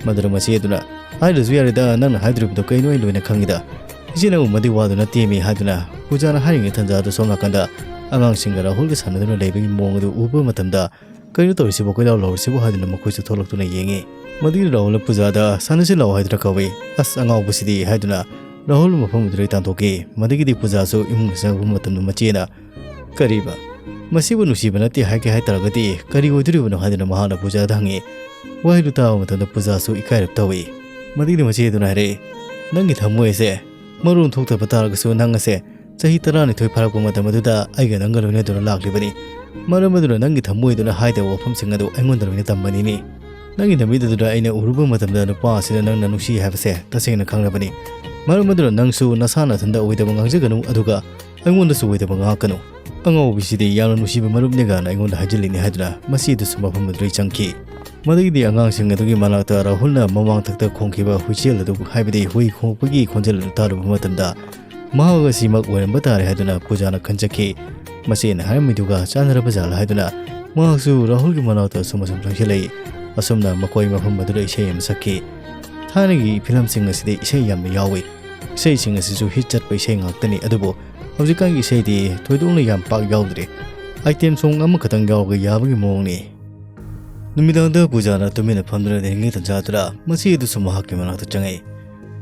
ꯃꯗꯨꯗ ꯃꯆꯦꯗꯨꯅ, "ꯍꯥꯏꯗ꯭ꯔꯁꯨ ꯌꯥꯔꯦꯗ, ꯅꯪꯅ ꯍꯥꯏꯗꯣꯔꯤꯕꯗꯣ ꯀꯩꯅꯣ ꯑꯩ ꯂꯣꯏꯅ ꯈꯪꯉꯤꯗ꯫ ꯏꯆꯦ, ꯅꯪꯕꯨ ꯃꯗꯨꯒꯤ ꯋꯥꯗꯨ ꯅꯠꯇꯦꯃꯤ" ꯍꯥꯏꯗꯨꯅ ꯄꯨꯖꯥꯅ ꯍꯥꯏꯔꯤꯉꯩ ꯇꯟꯖꯥꯗꯨ ꯁꯣꯝ ꯅꯥꯀꯟꯗ ꯑꯉꯥꯡꯁꯤꯡꯒ ꯔꯥꯍꯨꯜꯒ ꯁꯥꯟꯅꯗꯨꯅ ꯂꯩꯕꯒꯤ ꯃꯑꯣꯡ ꯑꯗꯨ ꯎꯕ ꯃꯇꯝꯗ, "ꯀꯩꯅꯣ ꯇꯧꯔꯤꯁꯤꯕꯣ, ꯀꯣꯏꯂꯥꯎ ꯂꯥꯎꯔꯤꯁꯤꯕꯣ?" ꯍꯥꯏꯗꯨꯅ ꯃꯈꯣꯏꯁꯨ ꯊꯣꯛꯂꯛꯇꯨꯅ ꯌꯦꯡꯉꯤ꯫ ꯃꯗꯨꯒꯤ ꯔꯥꯍꯨꯜꯅ ꯄꯨꯖꯥꯗ, "ꯁꯥꯟꯅꯁꯤ ꯂꯥꯛꯑꯣ" ꯍꯥꯏꯗꯨꯅ ꯀꯧꯏ꯫ "ꯑꯁ, ꯑꯉꯥꯎꯕꯁꯤꯗꯤ" ꯍꯥꯏꯗꯨꯅ ꯔꯥꯍꯨꯜ ꯃꯐꯝ ꯑꯗꯨꯗꯒꯤ ꯇꯥꯟꯊꯣꯛꯈꯤ꯫ ꯃꯗꯨꯒꯤꯗꯤ ꯄꯨꯖꯥꯁꯨ ꯏꯃꯨꯡꯗ ꯆꯪꯉꯛꯄ ꯃꯇꯝꯗ ꯃꯆꯦꯅ, "ꯀꯔꯤꯕ? ꯃꯁꯤꯕꯨ ꯅꯨꯡꯁꯤꯕ ꯅꯠꯇꯦ ꯍꯥꯏꯒꯦ ꯍꯥꯏꯇꯥꯔꯒꯗꯤ ꯀꯔꯤ ꯑꯣꯏꯗꯣꯔꯤꯕꯅꯣ?" ꯍꯥꯏꯗꯨꯅ ꯃꯍꯥꯛꯅ ꯄꯨꯖꯥꯗ ꯍꯪꯉꯤ꯫ ꯋꯥꯍꯩꯗꯨ ꯇꯥꯕ ꯃꯇꯝꯗ ꯄꯨꯖꯥꯁꯨ ꯏꯀꯥꯏꯔꯞ ꯇꯧꯏ꯫ ꯃꯗꯨꯒꯤꯗꯤ ꯃꯆꯦꯗꯨꯅ ꯍꯥꯏꯔꯛꯏ, "ꯅꯪꯒꯤ ꯊꯃꯣꯏ ꯑꯁꯦ ꯃꯔꯣꯟ ꯊꯣꯛꯇꯕ ꯇꯥꯔꯒꯁꯨ ꯅꯪ ꯑꯁꯦ ꯆꯍꯤ ꯇꯔꯥꯅꯤꯊꯣꯏ ꯐꯥꯔꯛꯄ ꯃꯇꯝ ꯑꯗꯨꯗ ꯑꯩꯒ ꯅꯪꯒ ꯂꯣꯏꯅꯗꯨꯅ ꯂꯥꯛꯂꯤꯕꯅꯤ꯫ ꯃꯔꯝ ꯑꯗꯨꯅ ꯅꯪꯒꯤ ꯊꯃꯣꯏꯗꯨꯅ ꯍꯥꯏꯗꯕ ꯋꯥꯐꯝꯁꯤꯡ ꯑꯗꯨ ꯑꯩꯉꯣꯟꯗ ꯂꯣꯏꯅ ꯇꯝꯕꯅꯤꯅꯦ꯫ ꯅꯪꯒꯤ ꯅꯃꯤꯠ ꯑꯗꯨꯗ ꯑꯩꯅ ꯎꯔꯨꯕ ꯃꯇꯝꯗ ꯅꯨꯄꯥ ꯑꯁꯤꯗ ꯅꯪꯅ ꯅꯨꯡꯁꯤ ꯍꯥꯏꯕꯁꯦ ꯇꯁꯦꯡꯅ ꯈꯪꯂꯕꯅꯤ꯫ ꯃꯔꯝ ꯑꯗꯨꯅ ꯅꯪꯁꯨ ꯅꯁꯥ ꯅꯊꯟꯗ ꯑꯣꯏꯗꯕ ꯉꯥꯡꯖꯒꯅꯨ, ꯑꯗꯨꯒ ꯑꯩꯉꯣꯟꯗꯁꯨ ꯑꯣꯏꯗꯕ ꯉꯥꯡꯉꯛꯀꯅꯨ꯫ ꯑꯉꯥꯎꯕꯤꯁꯤꯗꯤ ꯌꯥꯝꯅ ꯅꯨꯡꯁꯤꯕ ꯃꯔꯨꯞꯅꯤꯒꯥꯅ ꯑꯩꯉꯣꯟꯗ ꯍꯥꯏꯖꯤꯜꯂꯤꯅꯤ" ꯍꯥꯏꯗꯨꯅ ꯃꯆꯦꯗꯨꯁꯨ ꯃꯐꯝ ꯑꯗꯨꯗꯒꯤ ꯆꯪꯈꯤ꯫ ꯃꯗꯨꯒꯤꯗꯤ ꯑꯉꯥꯡꯁꯤꯡ ꯑꯗꯨꯒꯤ ꯃꯅꯥꯛꯇ ꯔꯥꯍꯨꯜꯅ ꯃꯃꯥꯡꯊꯛꯇ ꯈꯣꯡꯈꯤꯕ ꯍꯨꯏꯆꯦꯜ ꯑꯗꯨ, ꯍꯥꯏꯕꯗꯤ ꯍꯨꯏ ꯈꯣꯡꯉꯛꯄꯒꯤ ꯈꯣꯟꯖꯦꯜ ꯑꯗꯨ ꯇꯥꯔꯨꯕ ꯃꯇꯝꯗ, ꯃꯍꯥꯛ ꯑꯁꯤꯃꯛ ꯑꯣꯏꯔꯝꯕ ꯇꯥꯔꯦ ꯍꯥꯏꯗꯨꯅ ꯄꯨꯖꯥꯅ ꯈꯟꯖꯈꯤ꯫ ꯃꯆꯦꯅ ꯍꯥꯏꯔꯝꯃꯤꯗꯨꯒ ꯆꯥꯟꯅꯔꯕ ꯖꯥꯠꯂ ꯍꯥꯏꯗꯨꯅ ꯃꯍꯥꯛꯁꯨ ꯔꯥꯍꯨꯜꯒꯤ ꯃꯅꯥꯛꯇ ꯑꯁꯨꯝ ꯑꯁꯨꯝ ꯆꯪꯁꯤꯜꯂꯛꯏ꯫ ꯑꯁꯨꯝꯅ ꯃꯈꯣꯏ ꯃꯐꯝ ꯑꯗꯨꯗ ꯏꯁꯩ ꯑꯃ ꯁꯛꯈꯤ꯫ ꯊꯥꯏꯅꯒꯤ ꯐꯤꯂꯝꯁꯤꯡ ꯑꯁꯤꯗ ꯏꯁꯩ ꯌꯥꯝꯅ ꯌꯥꯎꯏ꯫ ꯏꯁꯩꯁꯤꯡ ꯑꯁꯤꯁꯨ ꯍꯤꯠ ꯆꯠꯄ ꯏꯁꯩ ꯉꯥꯛꯇꯅꯤ, ꯑꯗꯨꯕꯨ ꯍꯧꯖꯤꯛꯀꯥꯟꯒꯤ ꯏꯁꯩꯗꯤ ꯊꯣꯏꯗꯣꯛꯅ ꯌꯥꯝ ꯄꯥꯛ ꯌꯥꯎꯗ꯭ꯔꯦ꯫ ꯑꯥꯏꯇꯦꯝ ꯁꯣꯡ ꯑꯃꯈꯛꯇꯪ ꯌꯥꯎꯔꯒ ꯌꯥꯕꯒꯤ ꯃꯑꯣꯡꯅꯤ꯫ ꯅꯨꯃꯤꯗꯥꯡꯗ ꯄꯨꯖꯥꯅ ꯇꯨꯃꯤꯟꯅ ꯐꯝꯗꯨꯅ ꯂꯩꯔꯤꯉꯩ ꯇꯟꯖꯥꯗꯨꯗ ꯃꯆꯦ ꯑꯗꯨꯁꯨ ꯃꯍꯥꯛꯀꯤ ꯃꯅꯥꯛꯇ ꯆꯪꯉꯛꯏ꯫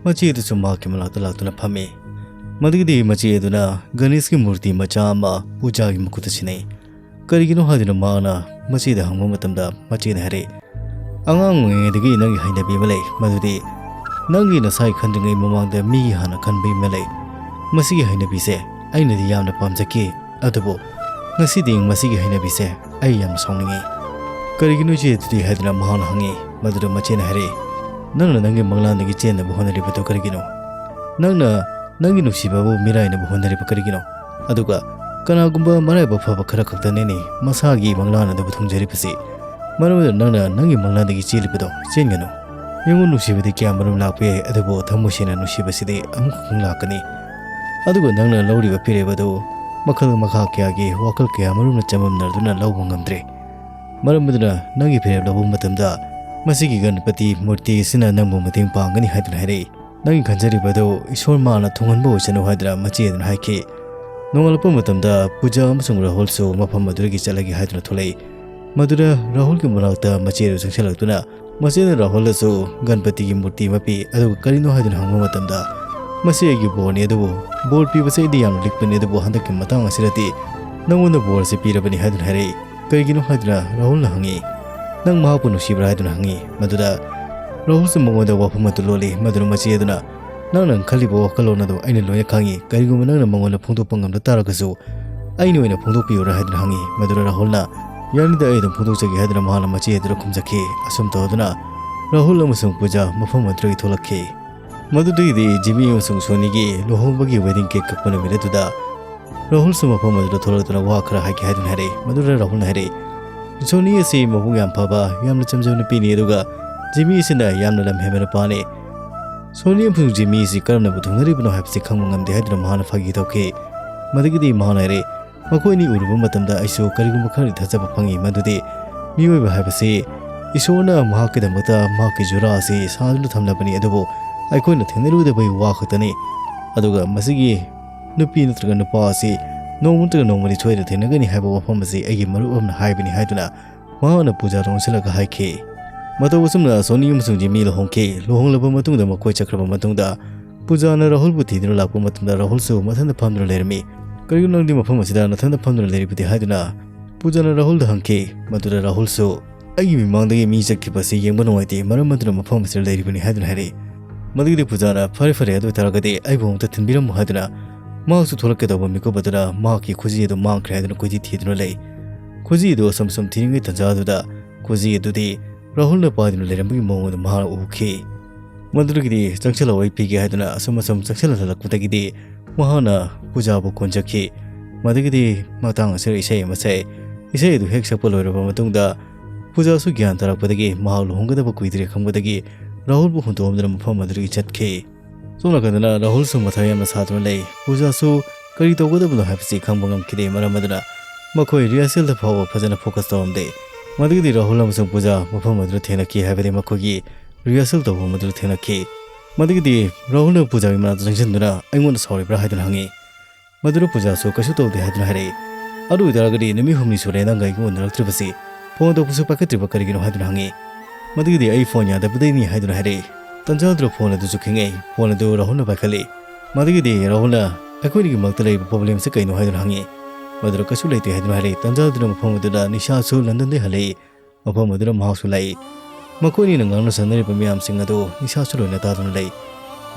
ꯃꯆꯦ ꯑꯗꯨꯁꯨ ꯃꯍꯥꯛꯀꯤ ꯃꯅꯥꯛꯇ ꯂꯥꯛꯇꯨꯅ ꯐꯝꯃꯤ꯫ ꯃꯗꯨꯒꯤꯗꯤ ꯃꯆꯦ ꯑꯗꯨꯅ ꯒꯅꯦꯁꯀꯤ ꯃꯨꯔꯇꯤ ꯃꯆꯥ ꯑꯃ ꯄꯨꯖꯥꯒꯤ ꯃꯈꯨꯠꯇ ꯁꯤꯟꯅꯩ꯫ ꯀꯔꯤꯒꯤꯅꯣ ꯍꯥꯏꯗꯨꯅ ꯃꯍꯥꯛꯅ ꯃꯆꯦꯗ ꯍꯪꯕ ꯃꯇꯝꯗ ꯃꯆꯦꯅ ꯍꯥꯏꯔꯛꯏ, "ꯑꯉꯥꯡ ꯑꯣꯏꯔꯤꯉꯩꯗꯒꯤ ꯅꯪꯒꯤ ꯍꯩꯅꯕꯤ ꯑꯃ ꯂꯩ, ꯃꯗꯨꯗꯤ ꯅꯪꯒꯤ ꯅꯁꯥꯒꯤ ꯈꯟꯗ꯭ꯔꯤꯉꯩ ꯃꯃꯥꯡꯗ ꯃꯤꯒꯤ ꯍꯥꯟꯅ ꯈꯟꯕ ꯑꯃ ꯂꯩ꯫ ꯃꯁꯤꯒꯤ ꯍꯩꯅꯕꯤꯁꯦ ꯑꯩꯅꯗꯤ ꯌꯥꯝꯅ ꯄꯥꯝꯖꯈꯤ, ꯑꯗꯨꯕꯨ ꯉꯁꯤꯗꯤ ꯃꯁꯤꯒꯤ ꯍꯩꯅꯕꯤꯁꯦ ꯑꯩ ꯌꯥꯝꯅ ꯁꯥꯎꯅꯤꯡꯉꯤ"꯫ "ꯀꯔꯤꯒꯤꯅꯣ ꯏꯆꯦ ꯑꯗꯨꯗꯤ?" ꯍꯥꯏꯗꯨꯅ ꯃꯍꯥꯛꯅ ꯍꯪꯉꯤ꯫ ꯃꯗꯨꯗ ꯃꯆꯦꯅ ꯍꯥꯏꯔꯛꯏ, ꯅꯪꯅ ꯅꯪꯒꯤ ꯃꯪꯂꯥꯟꯗꯒꯤ ꯆꯦꯟꯅꯕ ꯍꯣꯠꯅꯔꯤꯕꯗꯨ ꯀꯔꯤꯒꯤꯅꯣ? ꯅꯪꯅ ꯅꯪꯒꯤ ꯅꯨꯡꯁꯤꯕꯕꯨ ꯃꯤꯔꯥꯏꯅꯕ ꯍꯣꯠꯅꯔꯤꯕ ꯀꯔꯤꯒꯤꯅꯣ? ꯑꯗꯨꯒ ꯀꯅꯥꯒꯨꯝꯕ ꯃꯔꯥꯏꯕꯛ ꯐꯕ ꯈꯔ ꯈꯛꯇꯅꯤꯅꯦ ꯃꯁꯥꯒꯤ ꯃꯪꯂꯥꯟ ꯑꯗꯨꯕꯨ ꯊꯨꯡꯖꯔꯤꯕꯁꯤ꯫ ꯃꯔꯝ ꯑꯗꯨꯅ ꯅꯪꯅ ꯅꯪꯒꯤ ꯃꯪꯂꯥꯟꯗꯒꯤ ꯆꯦꯜꯂꯤꯕꯗꯣ ꯆꯦꯟꯒꯅꯨ꯫ ꯌꯦꯡꯉꯨ, ꯅꯨꯡꯁꯤꯕꯗꯤ ꯀꯌꯥ ꯃꯔꯨꯝ ꯂꯥꯛꯄ ꯌꯥꯏ, ꯑꯗꯨꯕꯨ ꯊꯃꯣꯏ ꯁꯦꯡꯅ ꯅꯨꯡꯁꯤꯕꯁꯤꯗꯤ ꯑꯃꯨꯛꯈꯛꯇꯪ ꯂꯥꯛꯀꯅꯤ꯫ ꯑꯗꯨꯒ ꯅꯪꯅ ꯂꯧꯔꯤꯕ ꯐꯤꯔꯦꯞ ꯑꯗꯨ ꯃꯈꯜ ꯃꯈꯥ ꯀꯌꯥꯒꯤ ꯋꯥꯈꯜ ꯀꯌꯥ ꯃꯔꯨꯝꯅ ꯆꯃꯝꯅꯗꯨꯅ ꯂꯧꯕ ꯉꯝꯗ꯭ꯔꯦ꯫ ꯃꯔꯝ ꯑꯗꯨꯅ ꯅꯪꯒꯤ ꯐꯤꯔꯦꯞ ꯂꯧꯕ ꯃꯇꯝꯗ ꯃꯁꯤꯒꯤ ꯒꯅꯄꯇꯤ ꯃꯨꯔꯇꯤ ꯑꯁꯤꯅ ꯅꯪꯕꯨ ꯃꯇꯦꯡ ꯄꯥꯡꯒꯅꯤ ꯍꯥꯏꯗꯨꯅ ꯍꯥꯏꯔꯛꯏ꯫ ꯅꯪꯒꯤ ꯈꯟꯖꯔꯤꯕ ꯑꯗꯨ ꯏꯁꯣꯔ ꯃꯥꯅ ꯊꯨꯡꯍꯟꯕ ꯑꯣꯏꯁꯅꯨ ꯍꯥꯏꯗꯨꯅ ꯃꯆꯦ ꯑꯗꯨꯅ ꯍꯥꯏꯈꯤ꯫ ꯅꯣꯡꯉꯥꯜꯂꯛꯄ ꯃꯇꯝꯗ ꯄꯨꯖꯥ ꯑꯃꯁꯨꯡ ꯔꯥꯍꯨꯜꯁꯨ ꯃꯐꯝ ꯑꯗꯨꯗꯒꯤ ꯆꯠꯂꯒꯦ ꯍꯥꯏꯗꯨꯅ ꯊꯣꯛꯂꯛꯏ꯫ ꯃꯗꯨꯗ ꯔꯥꯍꯨꯜꯒꯤ ꯃꯅꯥꯛꯇ ꯃꯆꯦ ꯑꯗꯨ ꯆꯪꯁꯤꯜꯂꯛꯇꯨꯅ ꯃꯆꯦꯅ ꯔꯥꯍꯨꯜꯗꯁꯨ ꯒꯅꯄꯇꯤꯒꯤ ꯃꯨꯔꯇꯤ ꯑꯃ ꯄꯤ, ꯑꯗꯨꯒ ꯀꯔꯤꯅꯣ ꯍꯥꯏꯗꯨꯅ ꯍꯪꯕ ꯃꯇꯝꯗ, "ꯃꯁꯤ ꯑꯩꯒꯤ ꯕꯣꯔꯅꯤ, ꯑꯗꯨꯕꯨ ꯕꯣꯔ ꯄꯤꯕꯁꯦ ꯑꯩꯗꯤ ꯌꯥꯝꯅ ꯂꯤꯛꯄꯅꯤ, ꯑꯗꯨꯕꯨ ꯍꯟꯗꯛꯀꯤ ꯃꯇꯥꯡ ꯑꯁꯤꯗꯗꯤ ꯅꯉꯣꯟꯗ ꯕꯣꯔꯁꯤ ꯄꯤꯔꯕꯅꯤ" ꯍꯥꯏꯗꯨꯅ ꯍꯥꯏꯔꯛꯏ꯫ "ꯀꯔꯤꯒꯤꯅꯣ?" ꯍꯥꯏꯗꯨꯅ ꯔꯥꯍꯨꯜꯅ ꯍꯪꯉꯤ꯫ "ꯅꯪ ꯃꯍꯥꯛꯄꯨ ꯅꯨꯡꯁꯤꯕ꯭ꯔꯥ?" ꯍꯥꯏꯗꯨꯅ ꯍꯪꯉꯤ꯫ ꯃꯗꯨꯗ ꯔꯥꯍꯨꯜꯁꯨ ꯃꯉꯣꯟꯗ ꯋꯥꯐꯝ ꯑꯗꯨ ꯂꯣꯜꯂꯤ꯫ ꯃꯗꯨꯅ ꯃꯆꯦ ꯑꯗꯨꯅ, "ꯅꯪꯅ ꯈꯜꯂꯤꯕ ꯋꯥꯈꯜꯂꯣꯟ ꯑꯗꯨ ꯑꯩꯅ ꯂꯣꯏꯅ ꯈꯪꯉꯤ꯫ ꯀꯔꯤꯒꯨꯝꯕ ꯅꯪꯅ ꯃꯉꯣꯟꯗ ꯐꯣꯡꯗꯣꯛꯄ ꯉꯝꯗ ꯇꯥꯔꯒꯁꯨ, ꯑꯩꯅ ꯑꯣꯏꯅ ꯐꯣꯡꯗꯣꯛꯄꯤꯌꯨꯔꯥ?" ꯍꯥꯏꯗꯨꯅ ꯍꯪꯉꯤ꯫ ꯃꯗꯨꯗ ꯔꯥꯍꯨꯜꯅ, "ꯌꯥꯅꯤꯗ, ꯑꯩ ꯑꯗꯨꯝ ꯐꯣꯡꯗꯣꯛꯆꯒꯦ" ꯍꯥꯏꯗꯨꯅ ꯃꯍꯥꯛꯅ ꯃꯆꯦ ꯑꯗꯨꯗ ꯈꯨꯝꯖꯈꯤ꯫ ꯑꯁꯨꯝ ꯇꯧꯗꯨꯅ ꯔꯥꯍꯨꯜ ꯑꯃꯁꯨꯡ ꯄꯨꯖꯥ ꯃꯐꯝ ꯑꯗꯨꯗꯒꯤ ꯊꯣꯛꯂꯛꯈꯤ꯫ ꯃꯗꯨꯗꯒꯤꯗꯤ ꯖꯤꯃꯤ ꯑꯃꯁꯨꯡ ꯁꯣꯅꯤꯒꯤ ꯂꯨꯍꯣꯡꯕꯒꯤ ꯋꯦꯗꯤꯡ ꯀꯦꯛ ꯀꯛꯄ ꯅꯨꯃꯤꯠ ꯑꯗꯨꯗ ꯔꯥꯍꯨꯜꯁꯨ ꯃꯐꯝ ꯑꯗꯨꯗ ꯊꯣꯛꯂꯛꯇꯨꯅ ꯋꯥ ꯈꯔ ꯍꯥꯏꯈꯤ ꯍꯥꯏꯗꯨꯅ ꯍꯥꯏꯔꯛꯏ꯫ ꯃꯗꯨꯗ ꯔꯥꯍꯨꯜꯅ ꯍꯥꯏꯔꯛꯏ, "ꯁꯣꯅꯤ ꯑꯁꯤ ꯃꯕꯨꯛ ꯌꯥꯝ ꯐꯕ, ꯌꯥꯝꯅ ꯆꯝꯖꯕ ꯅꯨꯄꯤꯅꯤ, ꯑꯗꯨꯒ ꯖꯤꯃꯤ ꯑꯁꯤꯅ ꯌꯥꯝꯅ ꯂꯝꯍꯦꯟꯕ ꯅꯨꯄꯥꯅꯤ꯫ ꯁꯣꯅꯤ ꯑꯃꯁꯨꯡ ꯖꯤꯃꯤ ꯑꯁꯤ ꯀꯔꯝꯅꯕꯨ ꯊꯨꯡꯅꯔꯤꯕꯅꯣ ꯍꯥꯏꯕꯁꯤ ꯈꯪꯕ ꯉꯝꯗꯦ" ꯍꯥꯏꯗꯨꯅ ꯃꯍꯥꯛꯅ ꯐꯥꯒꯤ ꯇꯧꯈꯤ꯫ ꯃꯗꯨꯒꯤꯗꯤ ꯃꯍꯥꯛꯅ ꯍꯥꯏꯔꯛꯏ, "ꯃꯈꯣꯏ ꯑꯅꯤ ꯎꯔꯨꯕ ꯃꯇꯝꯗ ꯑꯩꯁꯨ ꯀꯔꯤꯒꯨꯝꯕ ꯈꯔꯗꯤ ꯊꯥꯖꯕ ꯐꯪꯉꯤ, ꯃꯗꯨꯗꯤ ꯃꯤꯑꯣꯏꯕ ꯍꯥꯏꯕꯁꯤ ꯏꯁꯣꯔꯅ ꯃꯍꯥꯛꯀꯤꯗꯃꯛꯇ ꯃꯍꯥꯛꯀꯤ ꯖꯨꯔꯥ ꯑꯁꯤ ꯁꯥꯗꯨꯅ ꯊꯝꯂꯕꯅꯤ, ꯑꯗꯨꯕꯨ ꯑꯩꯈꯣꯏꯅ ꯊꯦꯡꯅꯔꯨꯗꯕꯒꯤ ꯋꯥ ꯈꯛꯇꯅꯤ꯫ ꯑꯗꯨꯒ ꯃꯁꯤꯒꯤ ꯅꯨꯄꯤ ꯅꯠꯇ꯭ꯔꯒ ꯅꯨꯄꯥ ꯑꯁꯤ ꯅꯣꯡꯃ ꯅꯠꯇ꯭ꯔꯒ ꯅꯣꯡꯃꯗꯤ ꯁꯣꯏꯗꯅ ꯊꯦꯡꯅꯒꯅꯤ ꯍꯥꯏꯕ ꯋꯥꯐꯝ ꯑꯁꯤ ꯑꯩꯒꯤ ꯃꯔꯨꯞ ꯑꯃꯅ ꯍꯥꯏꯕꯅꯤ" ꯍꯥꯏꯗꯨꯅ ꯃꯍꯥꯛꯅ ꯄꯨꯖꯥꯗ ꯑꯣꯟꯁꯤꯜꯂꯒ ꯍꯥꯏꯈꯤ꯫ ꯃꯇꯧ ꯑꯁꯨꯝꯅ ꯁꯣꯅꯤ ꯑꯃꯁꯨꯡ ꯖꯤꯃꯤ ꯂꯨꯍꯣꯡꯈꯤ꯫ ꯂꯨꯍꯣꯡꯂꯕ ꯃꯇꯨꯡꯗ ꯃꯈꯣꯏ ꯆꯠꯈ꯭ꯔꯕ ꯃꯇꯨꯡꯗ ꯄꯨꯖꯥꯅ ꯔꯥꯍꯨꯜꯕꯨ ꯊꯤꯗꯨꯅ ꯂꯥꯛꯄ ꯃꯇꯝꯗ ꯔꯥꯍꯨꯜꯁꯨ ꯃꯊꯟꯇ ꯐꯝꯗꯨꯅ ꯂꯩꯔꯝꯃꯤ꯫ "ꯀꯔꯤꯒꯤꯅꯣ ꯅꯪꯗꯤ ꯃꯐꯝ ꯑꯁꯤꯗ ꯅꯊꯟꯇ ꯐꯝꯗꯨꯅ ꯂꯩꯔꯤꯕꯗꯤ?" ꯍꯥꯏꯗꯨꯅ ꯄꯨꯖꯥꯅ ꯔꯥꯍꯨꯜꯗ ꯍꯪꯈꯤ꯫ ꯃꯗꯨꯗ ꯔꯥꯍꯨꯜꯁꯨ, "ꯑꯩꯒꯤ ꯃꯤꯃꯥꯡꯗꯒꯤ ꯃꯤ ꯆꯠꯈꯤꯕ ꯑꯁꯤ ꯌꯦꯡꯕ ꯅꯨꯡꯉꯥꯏꯇꯦ, ꯃꯔꯝ ꯑꯗꯨꯅ ꯃꯐꯝ ꯑꯁꯤꯗ ꯂꯩꯔꯤꯕꯅꯤ" ꯍꯥꯏꯗꯨꯅ ꯍꯥꯏꯔꯛꯏ꯫ ꯃꯗꯨꯒꯤꯗꯤ ꯄꯨꯖꯥꯅ, "ꯐꯔꯦ ꯐꯔꯦ, ꯑꯗꯨ ꯑꯣꯏꯇꯥꯔꯒꯗꯤ ꯑꯩꯕꯨ ꯑꯃꯨꯛꯇ ꯊꯤꯟꯕꯤꯔꯝꯃꯨ" ꯍꯥꯏꯗꯨꯅ ꯃꯍꯥꯛꯁꯨ ꯊꯣꯛꯂꯛꯀꯦ ꯇꯧꯕ ꯃꯤꯀꯨꯞ ꯑꯗꯨꯗ ꯃꯍꯥꯛꯀꯤ ꯈꯨꯖꯤ ꯑꯗꯨ ꯃꯥꯡꯈ꯭ꯔꯦ ꯍꯥꯏꯗꯨꯅ ꯀꯣꯏꯊꯤ ꯊꯤꯗꯨꯅ ꯂꯩ꯫ ꯈꯨꯖꯤ ꯑꯗꯨ ꯑꯁꯨꯝ ꯁꯨꯝ ꯊꯤꯔꯤꯉꯩ ꯇꯟꯖꯥ ꯑꯗꯨꯗ ꯈꯨꯖꯤ ꯑꯗꯨꯗꯤ ꯔꯥꯍꯨꯜꯅ ꯄꯥꯏꯗꯨꯅ ꯂꯩꯔꯝꯕꯒꯤ ꯃꯑꯣꯡ ꯑꯗꯨ ꯃꯍꯥꯛꯅ ꯎꯈꯤ꯫ ꯃꯗꯨꯗꯒꯤꯗꯤ "ꯆꯪꯁꯤꯜꯂꯛꯑꯣ, ꯑꯩ ꯄꯤꯒꯦ" ꯍꯥꯏꯗꯨꯅ ꯑꯁꯨꯝ ꯑꯁꯨꯝ ꯆꯪꯁꯤꯜꯍꯜꯂꯛꯄꯗꯒꯤꯗꯤ ꯃꯍꯥꯛꯅ ꯄꯨꯖꯥꯕꯨ ꯀꯣꯟꯖꯈꯤ꯫ ꯃꯗꯨꯗꯒꯤꯗꯤ ꯃꯇꯥꯡ ꯑꯁꯤꯗ ꯏꯁꯩ ꯑꯃ ꯁꯛꯑꯦ꯫ ꯏꯁꯩ ꯑꯗꯨ ꯍꯦꯛ ꯁꯛꯄ ꯂꯣꯏꯔꯕ ꯃꯇꯨꯡꯗ ꯄꯨꯖꯥꯁꯨ ꯒ꯭ꯌꯥꯟ ꯇꯥꯔꯛꯄꯗꯒꯤ ꯃꯍꯥꯛ ꯂꯨꯍꯣꯡꯒꯗꯕ ꯀꯨꯏꯗ꯭ꯔꯦ ꯈꯪꯕꯗꯒꯤ ꯔꯥꯍꯨꯜꯕꯨ ꯍꯨꯟꯗꯣꯛꯑꯝꯗꯨꯅ ꯃꯐꯝ ꯑꯗꯨꯗꯒꯤ ꯆꯠꯈꯤ꯫ ꯁꯣꯝ ꯅꯥꯀꯟꯗꯅ ꯔꯥꯍꯨꯜꯁꯨ ꯃꯊꯥ ꯌꯥꯝꯅ ꯁꯥꯗꯨꯅ ꯂꯩ꯫ ꯄꯨꯖꯥꯁꯨ ꯀꯔꯤ ꯇꯧꯒꯗꯕꯅꯣ ꯍꯥꯏꯕꯁꯤ ꯈꯪꯕ ꯉꯝꯈꯤꯗꯦ꯫ ꯃꯔꯝ ꯑꯗꯨꯅ ꯃꯈꯣꯏ ꯔꯤꯍꯔꯁꯦꯜꯗ ꯐꯥꯎꯕ ꯐꯖꯅ ꯐꯣꯀꯁ ꯇꯧꯔꯝꯗꯦ꯫ ꯃꯗꯨꯒꯤꯗꯤ ꯔꯥꯍꯨꯜ ꯑꯃꯁꯨꯡ ꯄꯨꯖꯥ ꯃꯐꯝ ꯑꯗꯨꯗ ꯊꯦꯡꯅꯈꯤ, ꯍꯥꯏꯕꯗꯤ ꯃꯈꯣꯏꯒꯤ ꯔꯤꯍꯔꯁꯦꯜ ꯇꯧꯕ ꯃꯗꯨꯗ ꯊꯦꯡꯅꯈꯤ꯫ ꯃꯗꯨꯒꯤꯗꯤ ꯔꯥꯍꯨꯜꯅ ꯄꯨꯖꯥꯒꯤ ꯃꯅꯥꯛꯇ ꯆꯪꯁꯤꯟꯗꯨꯅ "ꯑꯩꯉꯣꯟꯗ ꯁꯥꯎꯔꯤꯕ꯭ꯔꯥ?" ꯍꯥꯏꯗꯨꯅ ꯍꯪꯉꯤ꯫ ꯃꯗꯨꯗ ꯄꯨꯖꯥꯁꯨ "ꯀꯩꯁꯨ ꯇꯧꯗꯦ" ꯍꯥꯏꯗꯨꯅ ꯍꯥꯏꯔꯛꯏ꯫ "ꯑꯗꯨ ꯑꯣꯏꯇꯥꯔꯒꯗꯤ ꯅꯨꯃꯤꯠ ꯍꯨꯝꯅꯤ ꯁꯨꯔꯦ ꯅꯪꯒ ꯑꯩꯒ ꯎꯅꯔꯛꯇ꯭ꯔꯤꯕꯁꯤ, ꯐꯣꯟ ꯇꯧꯕꯁꯨ ꯄꯥꯏꯈꯠꯇ꯭ꯔꯤꯕ ꯀꯔꯤꯒꯤꯅꯣ?" ꯍꯥꯏꯗꯨꯅ ꯍꯪꯉꯤ꯫ ꯃꯗꯨꯒꯤꯗꯤ "ꯑꯩ ꯐꯣꯟ ꯌꯥꯗꯕꯗꯩꯅꯤ" ꯍꯥꯏꯗꯨꯅ ꯍꯥꯏꯔꯛꯏ꯫ ꯇꯟꯖꯥꯗꯨꯗ ꯐꯣꯟ ꯑꯗꯨꯁꯨ ꯈꯤꯡꯉꯛꯏ꯫ ꯐꯣꯟ ꯑꯗꯨ ꯔꯥꯍꯨꯜꯅ ꯄꯥꯏꯈꯠꯂꯤ꯫ ꯃꯗꯨꯒꯤꯗꯤ ꯔꯥꯍꯨꯜꯅ "ꯑꯩꯈꯣꯏꯅꯤꯒꯤ ꯃꯔꯛꯇ ꯂꯩꯔꯤꯕ ꯄ꯭ꯔꯣꯕ꯭ꯂꯦꯝꯁꯤ ꯀꯩꯅꯣ?" ꯍꯥꯏꯗꯨꯅ ꯍꯪꯉꯤ꯫ ꯃꯗꯨꯗ "ꯀꯩꯁꯨ ꯂꯩꯇꯦ" ꯍꯥꯏꯗꯨꯅ ꯍꯥꯏꯔꯛꯏ꯫ ꯇꯟꯖꯥꯗꯨꯗ ꯃꯐꯝ ꯑꯗꯨꯗ ꯅꯤꯁꯥꯁꯨ ꯂꯟꯗꯟꯗꯒꯤ ꯍꯜꯂꯛꯏ꯫ ꯃꯐꯝ ꯑꯗꯨꯗ ꯃꯍꯥꯛꯁꯨ ꯂꯥꯛꯏ꯫ ꯃꯈꯣꯏꯅꯤꯅ ꯉꯥꯡꯅ ꯁꯥꯟꯅꯔꯤꯕ ꯃꯌꯥꯝꯁꯤꯡ ꯑꯗꯨ ꯅꯤꯁꯥꯁꯨ ꯂꯣꯏꯅ ꯇꯥꯗꯨꯅ ꯂꯩ꯫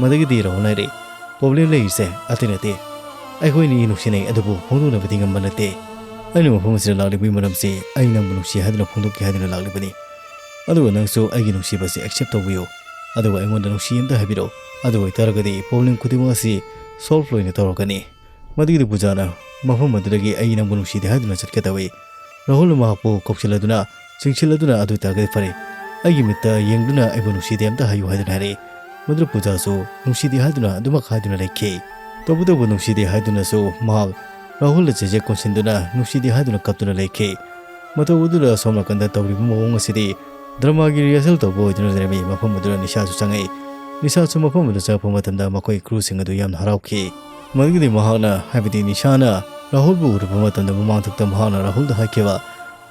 ꯃꯗꯨꯒꯤꯗꯤ ꯔꯥꯍꯨꯜꯅ ꯍꯥꯏꯔꯛꯏ, "ꯄ꯭ꯔꯣꯕ꯭ꯂꯦꯝ ꯂꯩꯔꯤꯁꯦ ꯑꯇꯩ ꯅꯠꯇꯦ꯫ ꯑꯩꯈꯣꯏꯅꯤ ꯅꯨꯡꯁꯤꯅꯩ, ꯑꯗꯨꯕꯨ ꯐꯣꯡꯗꯣꯛꯅꯕꯗꯤ ꯉꯝꯕ ꯅꯠꯇꯦ꯫ ꯑꯩꯅ ꯃꯐꯝ ꯑꯁꯤꯗ ꯂꯥꯛꯂꯤꯕꯒꯤ ꯃꯔꯝꯁꯤ ꯑꯩ ꯅꯪꯕꯨ ꯅꯨꯡꯁꯤ ꯍꯥꯏꯗꯨꯅ ꯐꯣꯡꯗꯣꯛꯀꯦ ꯍꯥꯏꯗꯨꯅ ꯂꯥꯛꯂꯤꯕꯅꯤ꯫ ꯑꯗꯨꯒ ꯅꯪꯁꯨ ꯑꯩꯒꯤ ꯅꯨꯡꯁꯤꯕꯁꯤ ꯑꯦꯛꯁꯦꯞ ꯇꯧꯕꯤꯌꯨ꯫ ꯑꯗꯨꯒ ꯑꯩꯉꯣꯟꯗ ꯅꯨꯡꯁꯤ ꯑꯝꯇ ꯍꯥꯏꯕꯤꯔꯛꯎ꯫ ꯑꯗꯨ ꯑꯣꯏꯇꯥꯔꯒꯗꯤ ꯄ꯭ꯔꯣꯕ꯭ꯂꯦꯝ ꯈꯨꯗꯤꯡꯃꯛ ꯑꯁꯤ ꯁꯣꯜꯚ ꯂꯣꯏꯅ ꯇꯧꯔꯛꯀꯅꯤ꯫" ꯃꯗꯨꯒꯤꯗꯤ ꯄꯨꯖꯥꯅ ꯃꯐꯝ ꯑꯗꯨꯗꯒꯤ "ꯑꯩ ꯅꯪꯕꯨ ꯅꯨꯡꯁꯤꯗꯦ" ꯍꯥꯏꯗꯨꯅ ꯆꯠꯀꯗꯧꯏ꯫ ꯔꯥꯍꯨꯜꯅ ꯃꯍꯥꯛꯄꯨ ꯀꯧꯁꯤꯜꯂꯗꯨꯅ, ꯆꯤꯡꯁꯤꯜꯂꯗꯨꯅ, "ꯑꯗꯨ ꯑꯣꯏꯇꯥꯔꯒꯗꯤ ꯐꯔꯦ, ꯑꯩꯒꯤ ꯃꯤꯠꯇ ꯌꯦꯡꯗꯨꯅ ꯑꯩꯕꯨ ꯅꯨꯡꯁꯤꯗꯦ ꯑꯝꯇ ꯍꯥꯏꯌꯨ" ꯍꯥꯏꯗꯨꯅ ꯍꯥꯏꯔꯛꯏ꯫ ꯃꯗꯨꯗ ꯄꯨꯖꯥꯁꯨ "ꯅꯨꯡꯁꯤꯗꯦ" ꯍꯥꯏꯗꯨꯅ ꯑꯗꯨꯃꯛ ꯍꯥꯏꯗꯨꯅ ꯂꯩꯈꯤ꯫ ꯇꯧꯕꯇꯕꯨ ꯅꯨꯡꯁꯤꯗꯦ ꯍꯥꯏꯗꯨꯅꯁꯨ ꯃꯍꯥꯛ ꯔꯥꯍꯨꯜꯗ ꯆꯦꯖꯦꯛ ꯀꯣꯟꯁꯤꯟꯗꯨꯅ ꯅꯨꯡꯁꯤꯗꯦ ꯍꯥꯏꯗꯨꯅ ꯀꯞꯇꯨꯅ ꯂꯩꯈꯤ꯫ ꯃꯇꯧ ꯑꯗꯨꯗ ꯑꯁꯣꯝ ꯅꯥꯀꯟꯗ ꯇꯧꯔꯤꯕ ꯃꯑꯣꯡ ꯑꯁꯤꯗꯤ ꯗ꯭ꯔꯃꯥꯒꯤ ꯔꯤꯍꯔꯁꯦꯜ ꯇꯧꯕ ꯑꯣꯏꯗꯨꯅ ꯂꯩꯔꯝꯃꯤ꯫ ꯃꯐꯝ ꯑꯗꯨꯗ ꯅꯤꯁꯥꯁꯨ ꯆꯪꯉꯛꯏ꯫ ꯅꯤꯁꯥꯁꯨ ꯃꯐꯝ ꯑꯗꯨꯗ ꯆꯪꯉꯛꯄ ꯃꯇꯝꯗ ꯃꯈꯣꯏ ꯀ꯭ꯔꯨꯁꯤꯡ ꯑꯗꯨ ꯌꯥꯝꯅ ꯍꯔꯥꯎꯈꯤ꯫ ꯃꯗꯨꯒꯤꯗꯤ ꯃꯍꯥꯛꯅ, ꯍꯥꯏꯕꯗꯤ ꯅꯤꯁꯥꯅ ꯔꯥꯍꯨꯜꯕꯨ ꯎꯔꯨꯕ ꯃꯇꯝꯗ ꯃꯃꯥꯡꯊꯛꯇ ꯃꯍꯥꯛꯅ ꯔꯥꯍꯨꯜꯗ ꯍꯥꯏꯈꯤꯕ,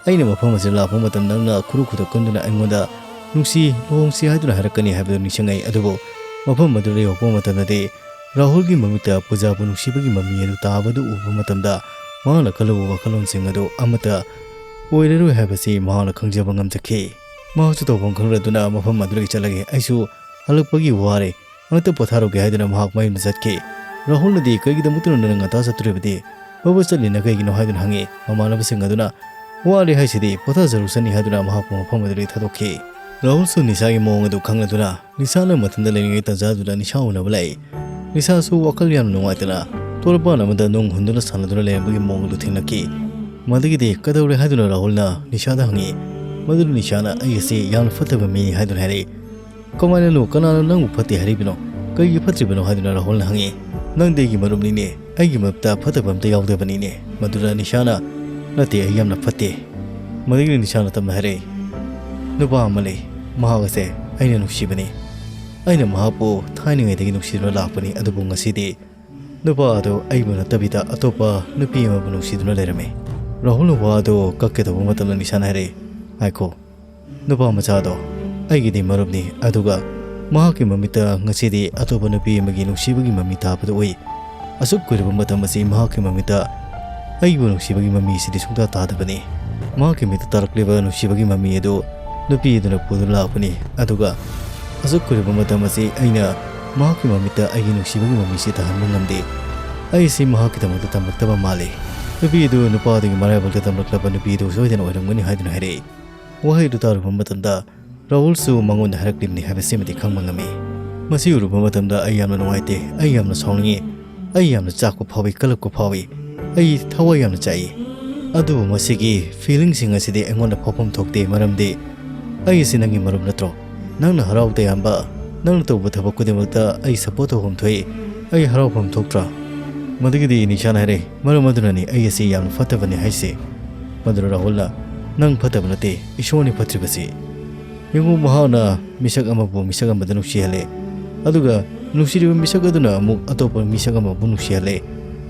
"ꯑꯩꯅ ꯃꯐꯝ ꯑꯁꯤꯗ ꯂꯥꯛꯄ ꯃꯇꯝꯗ ꯅꯪꯅ ꯈꯨꯔꯨ ꯈꯨꯗꯛ ꯀꯨꯟꯗꯨꯅ ꯑꯩꯉꯣꯟꯗ ꯅꯨꯡꯁꯤ, ꯂꯨꯍꯣꯡꯁꯤ ꯍꯥꯏꯗꯨꯅ ꯍꯥꯏꯔꯛꯀꯅꯤ" ꯍꯥꯏꯕꯗꯨ ꯅꯤꯡꯁꯤꯡꯉꯛꯏ꯫ ꯑꯗꯨꯕꯨ ꯃꯐꯝ ꯑꯗꯨꯗ ꯌꯧꯔꯛꯄ ꯃꯇꯝꯗꯗꯤ ꯔꯥꯍꯨꯜꯒꯤ ꯃꯃꯤꯠꯇ ꯄꯨꯖꯥꯕꯨ ꯅꯨꯡꯁꯤꯕꯒꯤ ꯃꯃꯤ ꯑꯗꯨ ꯇꯥꯕꯗꯨ ꯎꯕ ꯃꯇꯝꯗ ꯃꯍꯥꯛꯅ ꯈꯜꯂꯨꯕ ꯋꯥꯈꯜꯂꯣꯟꯁꯤꯡ ꯑꯗꯨ ꯑꯃꯠꯇ ꯑꯣꯏꯔꯔꯣꯏ ꯍꯥꯏꯕꯁꯤ ꯃꯍꯥꯛꯅ ꯈꯪꯖꯕ ꯉꯝꯖꯈꯤ꯫ ꯃꯍꯥꯛꯁꯨ ꯇꯧꯐꯝ ꯈꯪꯗꯗꯨꯅ ꯃꯐꯝ ꯑꯗꯨꯗꯒꯤ ꯆꯠꯂꯒꯦ, ꯑꯩꯁꯨ ꯍꯜꯂꯛꯄꯒꯤ ꯋꯥꯔꯦ, ꯉꯥꯛꯇ ꯄꯣꯊꯥꯔꯨꯒꯦ ꯍꯥꯏꯗꯨꯅ ꯃꯍꯥꯛ ꯃꯌꯨꯝꯗ ꯆꯠꯈꯤ꯫ ꯔꯥꯍꯨꯜꯅꯗꯤ, "ꯀꯩꯒꯤꯗꯃꯛꯇꯅꯣ ꯅꯪꯅ ꯉꯟꯇꯥ ꯆꯠꯇꯣꯔꯤꯕꯗꯤ? ꯐꯕ ꯆꯠꯂꯤꯅ ꯀꯩꯒꯤꯅꯣ?" ꯍꯥꯏꯗꯨꯅ ꯍꯪꯉꯤ꯫ ꯃꯃꯥꯟꯅꯕꯁꯤꯡ ꯑꯗꯨꯅ, ꯋꯥꯔꯦ ꯍꯥꯏꯁꯤꯗꯤ, ꯄꯣꯊꯥꯖꯔꯨꯁꯅꯤ ꯍꯥꯏꯗꯨꯅ ꯃꯍꯥꯛꯄꯨ ꯃꯐꯝ ꯑꯗꯨꯗꯒꯤ ꯊꯥꯗꯣꯛꯈꯤ꯫ ꯔꯥꯍꯨꯜꯁꯨ ꯅꯤꯁꯥꯒꯤ ꯃꯑꯣꯡ ꯑꯗꯨ ꯈꯪꯂꯗꯨꯅ ꯅꯤꯁꯥꯅ ꯃꯊꯟꯇ ꯂꯩꯔꯤꯉꯩ ꯇꯟꯖꯥꯗꯨꯗ ꯅꯤꯁꯥ ꯎꯅꯕ ꯂꯥꯛꯏ꯫ ꯅꯤꯁꯥꯁꯨ ꯋꯥꯈꯜ ꯌꯥꯝꯅ ꯅꯨꯡꯉꯥꯏꯇꯅ ꯇꯣꯔꯕꯥꯟ ꯑꯃꯗ ꯅꯨꯡ ꯍꯨꯟꯗꯨꯅ ꯁꯥꯟꯅꯗꯨꯅ ꯂꯩꯔꯝꯕꯒꯤ ꯃꯑꯣꯡ ꯑꯗꯨ ꯊꯦꯡꯅꯈꯤ꯫ ꯃꯗꯨꯒꯤꯗꯤ ꯀꯩꯗꯧꯔꯦ ꯍꯥꯏꯗꯨꯅ ꯔꯥꯍꯨꯜꯅ ꯅꯤꯁꯥꯗ ꯍꯪꯉꯤ꯫ ꯃꯗꯨꯗ ꯅꯤꯁꯥꯅ "ꯑꯩ ꯑꯁꯤ ꯌꯥꯝꯅ ꯐꯠꯇꯕ ꯃꯤꯅꯤ" ꯍꯥꯏꯗꯨꯅ ꯍꯥꯏꯔꯛꯏ꯫ "ꯀꯃꯥꯏꯅꯅꯣ? ꯀꯅꯥꯅꯣ ꯅꯪꯕꯨ ꯐꯠꯇꯦ ꯍꯥꯏꯔꯤꯕꯅꯣ? ꯀꯩꯒꯤ ꯐꯠꯇ꯭ꯔꯤꯕꯅꯣ?" ꯍꯥꯏꯗꯨꯅ ꯔꯥꯍꯨꯜꯅ ꯍꯪꯉꯤ꯫ "ꯅꯪꯗꯤ ꯑꯩꯒꯤ ꯃꯔꯨꯞꯅꯤꯅꯦ, ꯑꯩꯒꯤ ꯃꯔꯨꯞꯇ ꯐꯠꯇꯕ ꯑꯝꯇ ꯌꯥꯎꯗꯕꯅꯤꯅꯦ"꯫ ꯃꯗꯨꯗ ꯅꯤꯁꯥꯅ, "ꯅꯠꯇꯦ, ꯑꯩ ꯌꯥꯝꯅ ꯐꯠꯇꯦ"꯫ ꯃꯗꯨꯒꯤ ꯅꯤꯁꯥꯅ ꯇꯞꯅ ꯍꯥꯏꯔꯛꯏ, "ꯅꯨꯄꯥ ꯑꯃ ꯂꯩ, ꯃꯍꯥꯛ ꯑꯁꯦ ꯑꯩꯅ ꯅꯨꯡꯁꯤꯕꯅꯤ꯫ ꯑꯩꯅ ꯃꯍꯥꯛꯄꯨ ꯊꯥꯏꯅꯉꯩꯗꯒꯤ ꯅꯨꯡꯁꯤꯗꯨꯅ ꯂꯥꯛꯄꯅꯤ, ꯑꯗꯨꯕꯨ ꯉꯁꯤꯗꯤ ꯅꯨꯄꯥ ꯑꯗꯨ ꯑꯩꯕꯨ ꯅꯠꯇꯕꯤꯗ ꯑꯇꯣꯞꯄ ꯅꯨꯄꯤ ꯑꯃꯕꯨ ꯅꯨꯡꯁꯤꯗꯨꯅ ꯂꯩꯔꯝꯃꯤ"꯫ ꯔꯥꯍꯨꯜꯅ ꯋꯥ ꯑꯗꯨ ꯀꯛꯀꯦ ꯇꯧꯕ ꯃꯇꯝꯗ ꯅꯤꯁꯥꯅ ꯍꯥꯏꯔꯛꯏ, "ꯉꯥꯏꯈꯣ, ꯅꯨꯄꯥ ꯃꯆꯥꯗꯣ ꯑꯩꯒꯤꯗꯤ ꯃꯔꯨꯞꯅꯤ, ꯑꯗꯨꯒ ꯃꯍꯥꯛꯀꯤ ꯃꯃꯤꯠꯇ ꯉꯁꯤꯗꯤ ꯑꯇꯣꯞꯄ ꯅꯨꯄꯤ ꯑꯃꯒꯤ ꯅꯨꯡꯁꯤꯕꯒꯤ ꯃꯃꯤ ꯇꯥꯕꯗꯨ ꯎꯏ꯫ ꯑꯁꯨꯛ ꯀꯨꯏꯔꯕ ꯃꯇꯝ ꯑꯁꯤ ꯃꯍꯥꯛꯀꯤ ꯃꯃꯤꯠꯇ ꯑꯩꯕꯨ ꯅꯨꯡꯁꯤꯕꯒꯤ ꯃꯃꯤꯁꯤꯗꯤ ꯁꯨꯡꯇꯥ ꯇꯥꯗꯕꯅꯤ꯫ ꯃꯍꯥꯛꯀꯤ ꯃꯤꯠꯇ ꯇꯥꯔꯛꯂꯤꯕ ꯅꯨꯡꯁꯤꯕꯒꯤ ꯃꯃꯤ ꯑꯗꯨ ꯅꯨꯄꯤ ꯑꯗꯨꯅ ꯄꯨꯗꯨꯅ ꯂꯥꯛꯄꯅꯤ, ꯑꯗꯨꯒ ꯑꯁꯨꯛ ꯀꯨꯏꯔꯕ ꯃꯇꯝ ꯑꯁꯤ ꯑꯩꯅ ꯃꯍꯥꯛꯀꯤ ꯃꯃꯤꯠꯇ ꯑꯩꯒꯤ ꯅꯨꯡꯁꯤꯕꯒꯤ ꯃꯃꯤꯁꯤ ꯇꯥꯍꯟꯕ ꯉꯝꯗꯦ꯫ ꯑꯩꯁꯤ ꯃꯍꯥꯛꯀꯤꯗꯃꯛꯇ ꯇꯝꯂꯛꯇꯕ ꯃꯥꯜꯂꯤ"꯫ ꯅꯨꯄꯤ ꯑꯗꯨ ꯅꯨꯄꯥ ꯑꯗꯨꯒꯤ ꯃꯔꯥꯏꯕꯛꯇ ꯇꯝꯂꯛꯂꯕ ꯅꯨꯄꯤ ꯑꯗꯨ ꯁꯣꯏꯗꯅ ꯑꯣꯏꯔꯝꯒꯅꯤ ꯍꯥꯏꯗꯨꯅ ꯍꯥꯏꯔꯛꯏ꯫ ꯋꯥꯍꯩꯗꯨ ꯇꯥꯔꯨꯕ ꯃꯇꯝꯗ ꯔꯥꯍꯨꯜꯁꯨ ꯃꯉꯣꯟꯗ ꯍꯥꯏꯔꯛꯂꯤꯕꯅꯤ ꯍꯥꯏꯕꯁꯤꯃꯗꯤ ꯈꯪꯕ ꯉꯝꯃꯤ꯫ ꯃꯁꯤ ꯎꯔꯨꯕ ꯃꯇꯝꯗ ꯑꯩ ꯌꯥꯝꯅ ꯅꯨꯡꯉꯥꯏꯇꯦ, ꯑꯩ ꯌꯥꯝꯅ ꯁꯥꯎꯅꯤꯡꯉꯤ, ꯑꯩ ꯌꯥꯝꯅ ꯆꯥꯛꯄ ꯐꯥꯎꯏ, ꯀꯜꯂꯛꯄ ꯐꯥꯎꯏ, ꯑꯩ ꯊꯋꯥꯏ ꯌꯥꯝꯅ ꯆꯥꯛꯏ꯫ ꯑꯗꯨꯕꯨ ꯃꯁꯤꯒꯤ ꯐꯤꯂꯤꯡꯁꯤꯡ ꯑꯁꯤꯗꯤ ꯑꯩꯉꯣꯟꯗ ꯐꯥꯎꯐꯝ ꯊꯣꯛꯇꯦ, ꯃꯔꯝꯗꯤ ꯑꯩ ꯑꯁꯤ ꯅꯪꯒꯤ ꯃꯔꯨꯞ ꯅꯠꯇ꯭ꯔꯣ? ꯅꯪꯅ ꯍꯔꯥꯎ ꯇꯌꯥꯝꯕ, ꯅꯪꯅ ꯇꯧꯕ ꯊꯕꯛ ꯈꯨꯗꯤꯡꯃꯛꯇ ꯑꯩ ꯁꯞꯄꯣꯔꯠ ꯇꯧꯐꯝ ꯊꯣꯛꯏ, ꯑꯩ ꯍꯔꯥꯎꯐꯝ ꯊꯣꯛꯇ꯭ꯔꯥ? ꯃꯗꯨꯒꯤꯗꯤ ꯅꯤꯁꯥꯅ ꯍꯥꯏꯔꯦ, "ꯃꯔꯝ ꯑꯗꯨꯅꯅꯤ ꯑꯩ ꯑꯁꯤ ꯌꯥꯝꯅ ꯐꯠꯇꯕꯅꯤ ꯍꯥꯏꯁꯦ"꯫ ꯃꯗꯨꯅ ꯔꯥꯍꯨꯜꯅ, "ꯅꯪ ꯐꯠꯇꯕ ꯅꯠꯇꯦ, ꯏꯁꯣꯔꯅꯤ ꯐꯠꯇ꯭ꯔꯤꯕꯁꯤ꯫ ꯌꯦꯡꯉꯨ, ꯃꯍꯥꯛꯅ ꯃꯤꯁꯛ ꯑꯃꯕꯨ ꯃꯤꯁꯛ ꯑꯃꯗ ꯅꯨꯡꯁꯤꯍꯜꯂꯦ, ꯑꯗꯨꯒ ꯅꯨꯡꯁꯤꯔꯤꯕ ꯃꯤꯁꯛ ꯑꯗꯨꯅ ꯑꯃꯨꯛ ꯑꯇꯣꯞꯄ ꯃꯤꯁꯛ ꯑꯃꯕꯨ ꯅꯨꯡꯁꯤꯍꯜꯂꯦ꯫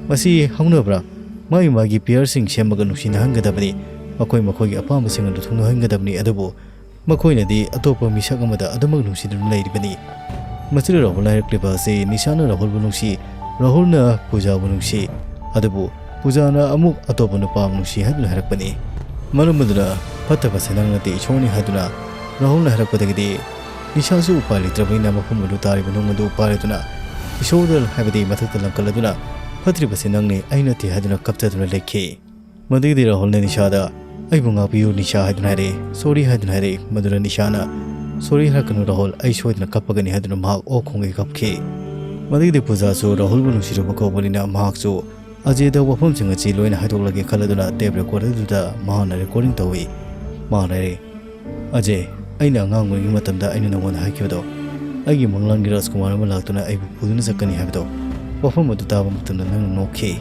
ꯃꯁꯤ ꯍꯧꯅꯕ꯭ꯔꯥ? ꯃꯥꯒꯤ ꯃꯥꯒꯤ ꯄꯤꯌꯔꯁꯤꯡ ꯁꯦꯝꯃꯒ ꯅꯨꯡꯁꯤꯅꯍꯟꯒꯗꯕꯅꯤ, ꯃꯈꯣꯏ ꯃꯈꯣꯏꯒꯤ ꯑꯄꯥꯝꯕꯁꯤꯡ ꯑꯗꯨ ꯊꯨꯡꯅꯍꯟꯒꯗꯕꯅꯤ, ꯑꯗꯨꯕꯨ ꯃꯈꯣꯏꯅꯗꯤ ꯑꯇꯣꯞꯄ ꯃꯤꯁꯛ ꯑꯃꯗ ꯑꯗꯨꯃꯛ ꯅꯨꯡꯁꯤꯗꯨꯅ ꯂꯩꯔꯤꯕꯅꯤ"꯫ ꯃꯁꯤꯗ ꯔꯥꯍꯨꯜꯅ ꯍꯥꯏꯔꯛꯂꯤꯕ ꯑꯁꯤ ꯅꯤꯁꯥꯅ ꯔꯥꯍꯨꯜꯕꯨ ꯅꯨꯡꯁꯤ, ꯔꯥꯍꯨꯜꯅ ꯄꯨꯖꯥꯕꯨ ꯅꯨꯡꯁꯤ, ꯑꯗꯨꯕꯨ ꯄꯨꯖꯥꯅ ꯑꯃꯨꯛ ꯑꯇꯣꯞꯄ ꯅꯨꯄꯥ ꯑꯃ ꯅꯨꯡꯁꯤ ꯍꯥꯏꯗꯨꯅ ꯍꯥꯏꯔꯛꯄꯅꯤ꯫ ꯃꯔꯝ ꯑꯗꯨꯅ ꯐꯠꯇꯕꯁꯦ ꯅꯪ ꯅꯠꯇꯦ, ꯏꯁꯣꯔꯅꯤ ꯍꯥꯏꯗꯨꯅ ꯔꯥꯍꯨꯜꯅ ꯍꯥꯏꯔꯛꯄꯗꯒꯤꯗꯤ ꯅꯤꯁꯥꯁꯨ ꯎꯄꯥꯏ ꯂꯩꯇ꯭ꯔꯕꯅꯤꯅ ꯃꯐꯝ ꯑꯗꯨ ꯇꯥꯔꯤꯕ ꯅꯨꯡ ꯑꯗꯨ ꯄꯥꯏꯔꯗꯨꯅ ꯏꯁꯣꯔꯗ ꯍꯥꯏꯕꯗꯤ ꯃꯊꯛꯇ ꯂꯪꯈꯠꯂꯗꯨꯅ "ꯐꯠꯇ꯭ꯔꯤꯕꯁꯤ ꯅꯪꯅꯤ, ꯑꯩ ꯅꯠꯇꯦ" ꯍꯥꯏꯗꯨꯅ ꯀꯞꯆꯗꯨꯅ ꯂꯩꯈꯤ꯫ ꯃꯗꯨꯒꯤꯗꯤ ꯔꯥꯍꯨꯜꯅ ꯅꯤꯁꯥꯗ, "ꯑꯩꯕꯨ ꯉꯥꯛꯄꯤꯌꯨ ꯅꯤꯁꯥ" ꯍꯥꯏꯗꯨꯅ ꯍꯥꯏꯔꯛꯏ꯫ "ꯁꯣꯔꯤ" ꯍꯥꯏꯗꯨꯅ ꯍꯥꯏꯔꯛꯏ꯫ ꯃꯗꯨꯗ ꯅꯤꯁꯥꯅ, "ꯁꯣꯔꯤ ꯍꯥꯏꯔꯛꯀꯅꯨ ꯔꯥꯍꯨꯜ, ꯑꯩ ꯁꯣꯏꯗꯅ ꯀꯞꯄꯒꯅꯤ" ꯍꯥꯏꯗꯨꯅ ꯃꯍꯥꯛ ꯑꯣꯛ ꯈꯣꯡꯒꯩ ꯀꯞꯈꯤ꯫ ꯃꯗꯨꯒꯤꯗꯤ ꯄꯨꯖꯥꯁꯨ ꯔꯥꯍꯨꯜꯕꯨ ꯅꯨꯡꯁꯤꯔꯨꯕ ꯀꯧꯕꯅꯤꯅ ꯃꯍꯥꯛꯁꯨ ꯑꯖꯦꯗ ꯋꯥꯐꯝꯁꯤꯡ ꯑꯁꯤ ꯂꯣꯏꯅ ꯍꯥꯏꯗꯣꯛꯂꯒꯦ ꯈꯜꯂꯗꯨꯅ ꯇꯦꯞ ꯔꯦꯀꯣꯔꯗꯔꯗꯨꯗ ꯃꯍꯥꯛꯅ ꯔꯦꯀꯣꯔꯗꯤꯡ ꯇꯧꯏ꯫ ꯃꯍꯥꯛꯅ ꯍꯥꯏꯔꯛꯏ, "ꯑꯖꯦ, ꯑꯩꯅ ꯑꯉꯥꯡ ꯑꯣꯏꯔꯤꯉꯩ ꯃꯇꯝꯗ ꯑꯩꯅ ꯅꯉꯣꯟꯗ ꯍꯥꯏꯈꯤꯕꯗꯣ, ꯑꯩꯒꯤ ꯃꯪꯂꯥꯟꯒꯤ ꯔꯥꯖꯀꯨꯃꯥꯔ ꯑꯃ ꯂꯥꯛꯇꯨꯅ ꯑꯩꯕꯨ ꯄꯨꯗꯨꯅ ꯆꯠꯀꯅꯤ ꯍꯥꯏꯕꯗꯣ, ꯋꯥꯐꯝ ꯑꯗꯨ ꯇꯥꯕ ꯃꯇꯝꯗ ꯅꯪꯅ ꯅꯣꯛꯈꯤ꯫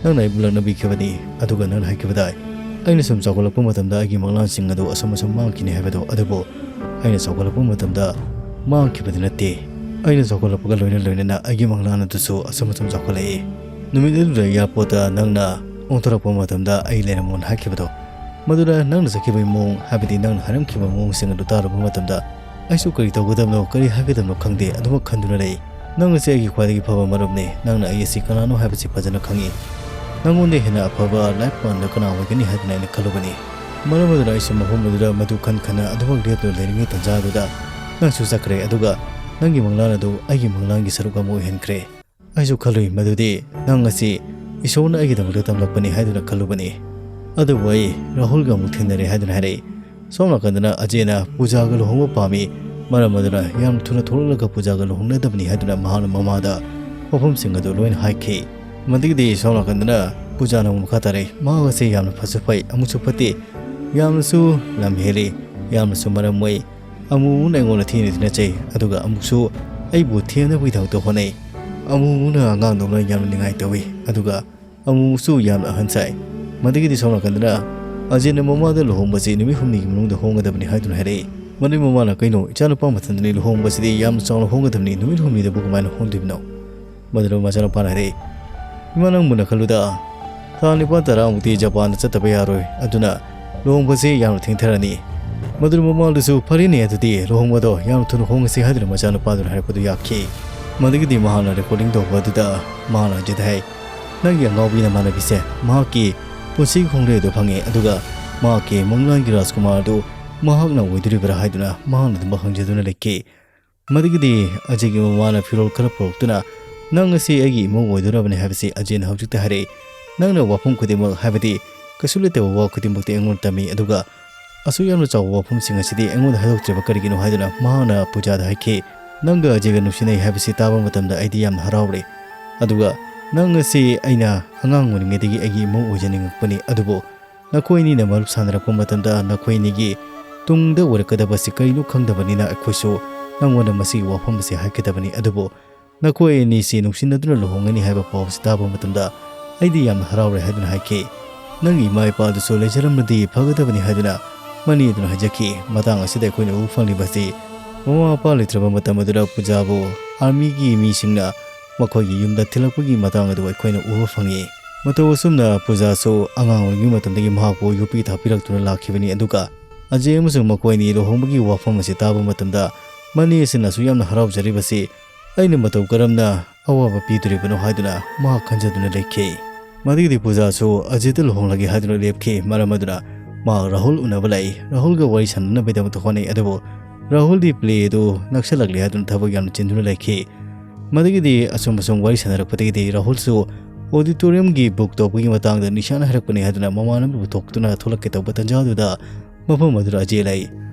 ꯅꯪꯅ ꯑꯩꯕꯨ ꯂꯛꯅꯕꯤꯈꯤꯕꯅꯤ, ꯑꯗꯨꯒ ꯅꯪꯅ ꯍꯥꯏꯈꯤꯕꯗꯥꯏ, ꯑꯩꯅ ꯁꯨꯝ ꯆꯥꯎꯈꯠꯂꯛꯄ ꯃꯇꯝꯗ ꯑꯩꯒꯤ ꯃꯪꯂꯥꯟꯁꯤꯡ ꯑꯗꯨ ꯑꯁꯨꯝ ꯑꯁꯨꯝ ꯃꯥꯡꯈꯤꯅꯤ ꯍꯥꯏꯕꯗꯣ꯫ ꯑꯗꯨꯕꯨ ꯑꯩꯅ ꯆꯥꯎꯈꯠꯂꯛꯄ ꯃꯇꯝꯗ ꯃꯥꯡꯈꯤꯕꯗꯤ ꯅꯠꯇꯦ꯫ ꯑꯩꯅ ꯆꯥꯎꯈꯠꯂꯛꯄꯒ ꯂꯣꯏꯅ ꯂꯣꯏꯅꯅ ꯑꯩꯒꯤ ꯃꯪꯂꯥꯟ ꯑꯗꯨꯁꯨ ꯑꯁꯨꯝ ꯑꯁꯨꯝ ꯆꯥꯎꯈꯠꯂꯛꯏ꯫ ꯅꯨꯃꯤꯠ ꯑꯗꯨꯗ ꯑꯦꯌꯥꯔꯄꯣꯔꯠꯇ ꯅꯪꯅ ꯑꯣꯟꯊꯣꯔꯛꯄ ꯃꯇꯝꯗ ꯑꯩ ꯂꯩꯔꯝꯃꯣꯅ ꯍꯥꯏꯈꯤꯕꯗꯣ, ꯃꯗꯨꯗ ꯅꯪꯅ ꯆꯠꯈꯤꯕꯒꯤ ꯃꯑꯣꯡ, ꯍꯥꯏꯕꯗꯤ ꯅꯪꯅ ꯍꯥꯏꯔꯝꯈꯤꯕ ꯃꯑꯣꯡꯁꯤꯡ ꯑꯗꯨ ꯇꯥꯔꯨꯕ ꯃꯇꯝꯗ ꯑꯩꯁꯨ ꯀꯔꯤ ꯇꯧꯒꯗꯕꯅꯣ, ꯀꯔꯤ ꯍꯥꯏꯒꯗꯕꯅꯣ ꯈꯪꯗꯦ, ꯑꯗꯨꯃꯛ ꯈꯟꯗꯨꯅ ꯂꯩ꯫ ꯅꯪ ꯑꯁꯤ ꯑꯩꯒꯤ ꯈ꯭ꯋꯥꯏꯗꯒꯤ ꯐꯕ ꯃꯔꯨꯞꯅꯤ꯫ ꯅꯪꯅ ꯑꯩ ꯑꯁꯤ ꯀꯅꯥꯅꯣ ꯍꯥꯏꯕꯁꯤ ꯐꯖꯅ ꯈꯪꯏ꯫ ꯅꯪꯉꯣꯟꯗ ꯍꯦꯟꯅ ꯑꯐꯕ ꯂꯥꯏꯐ ꯄꯥꯔꯠꯅꯔ ꯀꯅꯥ ꯑꯣꯏꯒꯅꯤ ꯍꯥꯏꯗꯨꯅ ꯑꯩꯅ ꯈꯜꯂꯨꯕꯅꯤ꯫ ꯃꯔꯝ ꯑꯗꯨꯅ ꯑꯩꯁꯨ ꯃꯐꯝ ꯑꯗꯨꯗ ꯃꯗꯨ ꯈꯟ ꯈꯟꯅ ꯑꯗꯨꯃꯛ ꯂꯦꯞꯇꯨꯅ ꯂꯩꯔꯤꯉꯩ ꯇꯥꯟꯖꯥ ꯑꯗꯨꯗ ꯅꯪꯁꯨ ꯆꯠꯈ꯭ꯔꯦ, ꯑꯗꯨꯒ ꯅꯪꯒꯤ ꯃꯪꯂꯥꯟ ꯑꯗꯨ ꯑꯩꯒꯤ ꯃꯪꯂꯥꯟꯒꯤ ꯁꯔꯨꯛ ꯑꯃ ꯑꯣꯏꯍꯟꯈ꯭ꯔꯦ꯫ ꯑꯩꯁꯨ ꯈꯜꯂꯨꯏ ꯃꯗꯨꯗꯤ ꯅꯪ ꯑꯁꯤ ꯏꯁꯣꯔꯅ ꯑꯩꯒꯤꯗꯃꯛꯇ ꯇꯝꯂꯛꯄꯅꯤ ꯍꯥꯏꯗꯨꯅ ꯈꯜꯂꯨꯕꯅꯤ꯫ ꯑꯗꯨꯕꯨ ꯑꯩ ꯔꯥꯍꯨꯜꯒ ꯑꯃꯨꯛ ꯊꯦꯡꯅꯔꯦ" ꯍꯥꯏꯗꯨꯅ ꯍꯥꯏꯔꯛꯏ꯫ ꯁꯣꯝ ꯅꯥꯀꯟꯗꯅ ꯑꯖꯦꯅ ꯄꯨꯖꯥꯒ ꯂꯨꯍꯣꯡꯕ ꯄꯥꯝꯃꯤ, ꯃꯔꯝ ꯑꯗꯨꯅ ꯌꯥꯝ ꯊꯨꯅ ꯊꯣꯛꯂꯛꯂꯒ ꯄꯨꯖꯥꯒ ꯂꯨꯍꯣꯡꯅꯗꯕꯅꯤ ꯍꯥꯏꯗꯨꯅ ꯃꯍꯥꯛꯅ ꯃꯃꯥꯗ ꯋꯥꯐꯝꯁꯤꯡ ꯑꯗꯨ ꯂꯣꯏꯅ ꯍꯥꯏꯈꯤ꯫ ꯃꯗꯨꯒꯤꯗꯤ ꯁꯣꯝ ꯅꯥꯀꯟꯗꯅ ꯄꯨꯖꯥꯅ ꯑꯃꯨꯛ ꯃꯈꯥ ꯇꯥꯔꯛꯏ, "ꯃꯍꯥꯛ ꯑꯁꯤ ꯌꯥꯝꯅ ꯐꯁꯨ ꯐꯩ, ꯑꯃꯨꯛꯁꯨ ꯐꯠꯇꯦ, ꯌꯥꯝꯅꯁꯨ ꯂꯝ ꯍꯦꯜꯂꯤ, ꯌꯥꯝꯅꯁꯨ ꯃꯔꯝ ꯃꯣꯛꯏ, ꯑꯃꯨꯛ ꯑꯃꯨꯛꯅ ꯑꯩꯉꯣꯟꯗ ꯊꯤꯅ ꯊꯤꯅ ꯆꯩ, ꯑꯗꯨꯒ ꯑꯃꯨꯛꯁꯨ ꯑꯩꯕꯨ ꯊꯦꯝꯅꯕꯒꯤꯗꯃꯛꯇ ꯍꯣꯠꯅꯩ, ꯑꯃꯨꯛ ꯑꯃꯨꯛꯅ ꯑꯉꯥꯡꯗꯧꯅ ꯌꯥꯝꯅ ꯅꯤꯡꯉꯥꯏ ꯇꯧꯏ, ꯑꯗꯨꯒ ꯑꯃꯨꯛꯁꯨ ꯌꯥꯝꯅ ꯑꯍꯟ ꯁꯥꯏ"꯫ ꯃꯗꯨꯒꯤꯗꯤ ꯁꯣꯝ ꯅꯥꯀꯟꯗꯅ ꯑꯖꯦꯅ ꯃꯃꯥꯗ ꯂꯨꯍꯣꯡꯕꯁꯤ ꯅꯨꯃꯤꯠ ꯍꯨꯝꯅꯤꯒꯤ ꯃꯅꯨꯡꯗ ꯍꯣꯡꯒꯗꯕꯅꯤ ꯍꯥꯏꯗꯨꯅ ꯍꯥꯏꯔꯛꯏ꯫ ꯃꯗꯨꯒꯤ ꯃꯃꯥꯅ, "ꯀꯩꯅꯣ, ꯏꯆꯥꯅꯨꯄꯥ ꯃꯊꯟꯇꯅꯤ ꯂꯨꯍꯣꯡꯕꯁꯤꯗꯤ, ꯌꯥꯝꯅ ꯆꯥꯎꯅ ꯍꯣꯡꯒꯗꯕꯅꯤ, ꯅꯨꯃꯤꯠ ꯍꯨꯝꯅꯤꯗꯕꯨ ꯀꯃꯥꯏꯅ ꯍꯣꯡꯗꯣꯏꯕꯅꯣ?" ꯃꯗꯨꯗ ꯃꯆꯥꯅꯨꯄꯥꯅ ꯍꯥꯏꯔꯛꯏ, "ꯏꯃꯥ, ꯅꯪ ꯃꯨꯟꯅ ꯈꯜꯂꯨꯗ, ꯊꯥ ꯅꯤꯄꯥꯟ ꯇꯔꯥꯃꯨꯛꯇꯤ ꯖꯄꯥꯟꯗ ꯆꯠꯇꯕ ꯌꯥꯔꯣꯏ, ꯑꯗꯨꯅ ꯂꯨꯍꯣꯡꯕꯁꯤ ꯌꯥꯝꯅ ꯊꯦꯡꯊꯔꯅꯤ"꯫ ꯃꯗꯨꯗ ꯃꯃꯥꯗꯨꯁꯨ, "ꯐꯔꯦꯅꯦ, ꯑꯗꯨꯗꯤ ꯂꯨꯍꯣꯡꯕꯗꯣ ꯌꯥꯝꯅ ꯊꯨꯅ ꯍꯣꯡꯉꯁꯤ" ꯍꯥꯏꯗꯨꯅ ꯃꯆꯥꯅꯨꯄꯥꯗꯨꯅ ꯍꯥꯏꯔꯛꯄꯗꯨ ꯌꯥꯈꯤ꯫ ꯃꯗꯨꯒꯤꯗꯤ ꯃꯍꯥꯛꯅ ꯔꯦꯀꯣꯔꯗꯤꯡ ꯇꯧꯕ ꯑꯗꯨꯗ ꯃꯍꯥꯛꯅ ꯑꯖꯦꯗ ꯍꯥꯏ, "ꯅꯪꯒꯤ ꯑꯉꯥꯎꯕꯤ ꯅꯃꯥꯟꯅꯕꯤꯁꯦ ꯃꯍꯥꯛꯀꯤ ꯄꯨꯟꯁꯤꯒꯤ ꯈꯣꯡꯂꯩ ꯑꯗꯨ ꯐꯪꯉꯦ, ꯑꯗꯨꯒ ꯃꯍꯥꯛꯀꯤ ꯃꯪꯂꯥꯟꯒꯤ ꯔꯥꯖꯀꯨꯃꯥꯔ ꯑꯗꯨ ꯃꯍꯥꯛꯅ ꯑꯣꯏꯗꯣꯔꯤꯕ꯭ꯔꯥ?" ꯍꯥꯏꯗꯨꯅ ꯃꯍꯥꯛꯅ ꯑꯗꯨꯃꯛ ꯍꯪꯖꯗꯨꯅ ꯂꯩꯈꯤ꯫ ꯃꯗꯨꯒꯤꯗꯤ ꯑꯖꯦꯒꯤ ꯃꯃꯥꯅ ꯐꯤꯔꯣꯜ ꯈꯔ ꯄꯨꯔꯛꯇꯨꯅ, "ꯅꯪ ꯑꯁꯤ ꯑꯩꯒꯤ ꯏꯃꯧ ꯑꯣꯏꯗꯣꯔꯕꯅꯤ ꯍꯥꯏꯕꯁꯤ ꯑꯖꯦꯅ ꯍꯧꯖꯤꯛꯇ ꯍꯥꯏꯔꯛꯏ꯫ ꯅꯪꯅ ꯋꯥꯐꯝ ꯈꯨꯗꯤꯡꯃꯛ, ꯍꯥꯏꯕꯗꯤ ꯀꯩꯁꯨ ꯂꯩꯇꯕ ꯋꯥ ꯈꯨꯗꯤꯡꯃꯛꯇꯤ ꯑꯩꯉꯣꯟꯗ ꯇꯝꯃꯤ꯫ ꯑꯗꯨꯒ ꯑꯁꯨꯛ ꯌꯥꯝꯅ ꯆꯥꯎꯕ ꯋꯥꯐꯝꯁꯤꯡ ꯑꯁꯤꯗꯤ ꯑꯩꯉꯣꯟꯗ ꯍꯥꯏꯗꯣꯛꯇ꯭ꯔꯤꯕ ꯀꯔꯤꯒꯤꯅꯣ ꯍꯥꯏꯗꯨꯅ ꯃꯍꯥꯛꯅ ꯄꯨꯖꯥꯗ ꯍꯥꯏꯈꯤ꯫ "ꯅꯪꯒ ꯑꯖꯦꯒ ꯅꯨꯡꯁꯤꯅꯩ ꯍꯥꯏꯕꯁꯤ ꯇꯥꯕ ꯃꯇꯝꯗ ꯑꯩꯗꯤ ꯌꯥꯝꯅ ꯍꯔꯥꯎꯔꯦ꯫ ꯑꯗꯨꯒ ꯅꯪ ꯑꯁꯤ ꯑꯩꯅ ꯑꯉꯥꯡ ꯑꯣꯏꯔꯤꯉꯩꯗꯒꯤ ꯑꯩꯒꯤ ꯏꯃꯧ ꯑꯣꯏꯖꯅꯤꯡꯉꯛꯄꯅꯤ꯫ ꯑꯗꯨꯕꯨ ꯅꯈꯣꯏ ꯑꯅꯤꯅ ꯃꯔꯨꯞ ꯁꯥꯟꯅꯔꯛꯄ ꯃꯇꯝꯗ ꯅꯈꯣꯏ ꯑꯅꯤꯒꯤ ꯇꯨꯡꯗ ꯑꯣꯏꯔꯛꯀꯗꯕꯁꯤ ꯀꯔꯤꯅꯣ ꯈꯪꯗꯕꯅꯤꯅ ꯑꯩꯈꯣꯏꯁꯨ ꯅꯪꯉꯣꯟꯗ ꯃꯁꯤꯒꯤ ꯋꯥꯐꯝ ꯑꯁꯤ ꯍꯥꯏꯒꯗꯕꯅꯤ꯫ ꯑꯗꯨꯕꯨ ꯅꯈꯣꯏ ꯑꯅꯤꯁꯤ ꯅꯨꯡꯁꯤꯅꯗꯨꯅ ꯂꯨꯍꯣꯡꯒꯅꯤ ꯍꯥꯏꯕ ꯄꯥꯎ ꯑꯁꯤ ꯇꯥꯕ ꯃꯇꯝꯗ ꯑꯩꯗꯤ ꯌꯥꯝꯅ ꯍꯔꯥꯎꯔꯦ" ꯍꯥꯏꯗꯨꯅ ꯍꯥꯏꯈꯤ꯫ "ꯅꯪꯒꯤ ꯏꯃꯥ ꯏꯄꯥꯗꯨꯁꯨ ꯂꯩꯖꯔꯝꯂꯗꯤ ꯐꯒꯗꯕꯅꯤ" ꯍꯥꯏꯗꯨꯅ ꯃꯅꯦ ꯑꯗꯨꯅ ꯍꯥꯏꯖꯈꯤ꯫ ꯃꯇꯥꯡ ꯑꯁꯤꯗ ꯑꯩꯈꯣꯏꯅ ꯎꯕ ꯐꯪꯂꯤꯕꯁꯤ ꯃꯃꯥ ꯃꯄꯥ ꯂꯩꯇ꯭ꯔꯕ ꯃꯇꯝ ꯑꯗꯨꯗ ꯄꯨꯖꯥꯕꯨ ꯑꯥꯔꯃꯤꯒꯤ ꯃꯤꯁꯤꯡꯅ ꯃꯈꯣꯏꯒꯤ ꯌꯨꯝꯗ ꯊꯤꯜꯂꯛꯄꯒꯤ ꯃꯇꯥꯡ ꯑꯗꯨ ꯑꯩꯈꯣꯏꯅ ꯎꯕ ꯐꯪꯉꯤ꯫ ꯃꯇꯧ ꯑꯁꯨꯝꯅ ꯄꯨꯖꯥꯁꯨ ꯑꯉꯥꯡ ꯑꯣꯏꯔꯤꯉꯩ ꯃꯇꯝꯗꯒꯤ ꯃꯍꯥꯛꯄꯨ ꯌꯣꯛꯄꯤ ꯊꯥꯛꯄꯤꯔꯛꯇꯨꯅ ꯂꯥꯛꯈꯤꯕꯅꯤ꯫ ꯑꯗꯨꯒ ꯑꯖꯦ ꯑꯃꯁꯨꯡ ꯃꯈꯣꯏ ꯑꯅꯤ ꯂꯨꯍꯣꯡꯕꯒꯤ ꯋꯥꯐꯝ ꯑꯁꯤ ꯇꯥꯕ ꯃꯇꯝꯗ ꯃꯅꯦ ꯑꯁꯤꯅꯁꯨ ꯌꯥꯝꯅ ꯍꯔꯥꯎꯖꯔꯤꯕꯁꯤ ꯑꯩꯅ ꯃꯇꯧ ꯀꯔꯝꯅ ꯑꯋꯥꯕ ꯄꯤꯗꯣꯔꯤꯕꯅꯣ ꯍꯥꯏꯗꯨꯅ ꯃꯍꯥꯛ ꯈꯟꯖꯗꯨꯅ ꯂꯩꯈꯤ꯫ ꯃꯗꯨꯒꯤꯗꯤ ꯄꯨꯖꯥꯁꯨ ꯑꯖꯤꯠꯇ ꯂꯨꯍꯣꯡꯂꯒꯦ ꯍꯥꯏꯗꯨꯅ ꯂꯦꯞꯈꯤ꯫ ꯃꯔꯝ ꯑꯗꯨꯅ ꯃꯍꯥꯛ ꯔꯥꯍꯨꯜ ꯎꯅꯕ ꯂꯥꯛꯏ꯫ ꯔꯥꯍꯨꯜꯒ ꯋꯥꯔꯤ ꯁꯥꯟꯅꯅꯕꯒꯤꯗꯃꯛꯇ ꯍꯣꯠꯅꯩ꯫ ꯑꯗꯨꯕꯨ ꯔꯥꯍꯨꯜꯗꯤ ꯄ꯭ꯂꯦ ꯑꯗꯨ ꯅꯛꯁꯜꯂꯛꯂꯦ ꯍꯥꯏꯗꯨꯅ ꯊꯕꯛ ꯌꯥꯝꯅ ꯆꯤꯟꯗꯨꯅ ꯂꯩꯈꯤ꯫ ꯃꯗꯨꯒꯤꯗꯤ ꯑꯁꯨꯝ ꯑꯁꯨꯝ ꯋꯥꯔꯤ ꯁꯥꯟꯅꯔꯛꯄꯗꯒꯤꯗꯤ ꯔꯥꯍꯨꯜꯁꯨ ꯑꯣꯗꯤꯇꯣꯔꯤꯌꯝꯒꯤ ꯕꯨꯛ ꯇꯧꯕꯒꯤ ꯃꯇꯥꯡꯗ ꯅꯤꯁꯥꯅ ꯍꯥꯏꯔꯛꯄꯅꯤ ꯍꯥꯏꯗꯨꯅ ꯃꯃꯥꯟꯅꯕꯕꯨ ꯊꯣꯛꯇꯨꯅ ꯊꯣꯛꯂꯛꯀꯦ ꯇꯧꯕ ꯇꯥꯟꯖꯥꯗꯨꯗ ꯃꯐꯝ ꯑꯗꯨꯗ ꯑꯖꯦ ꯂꯩ꯫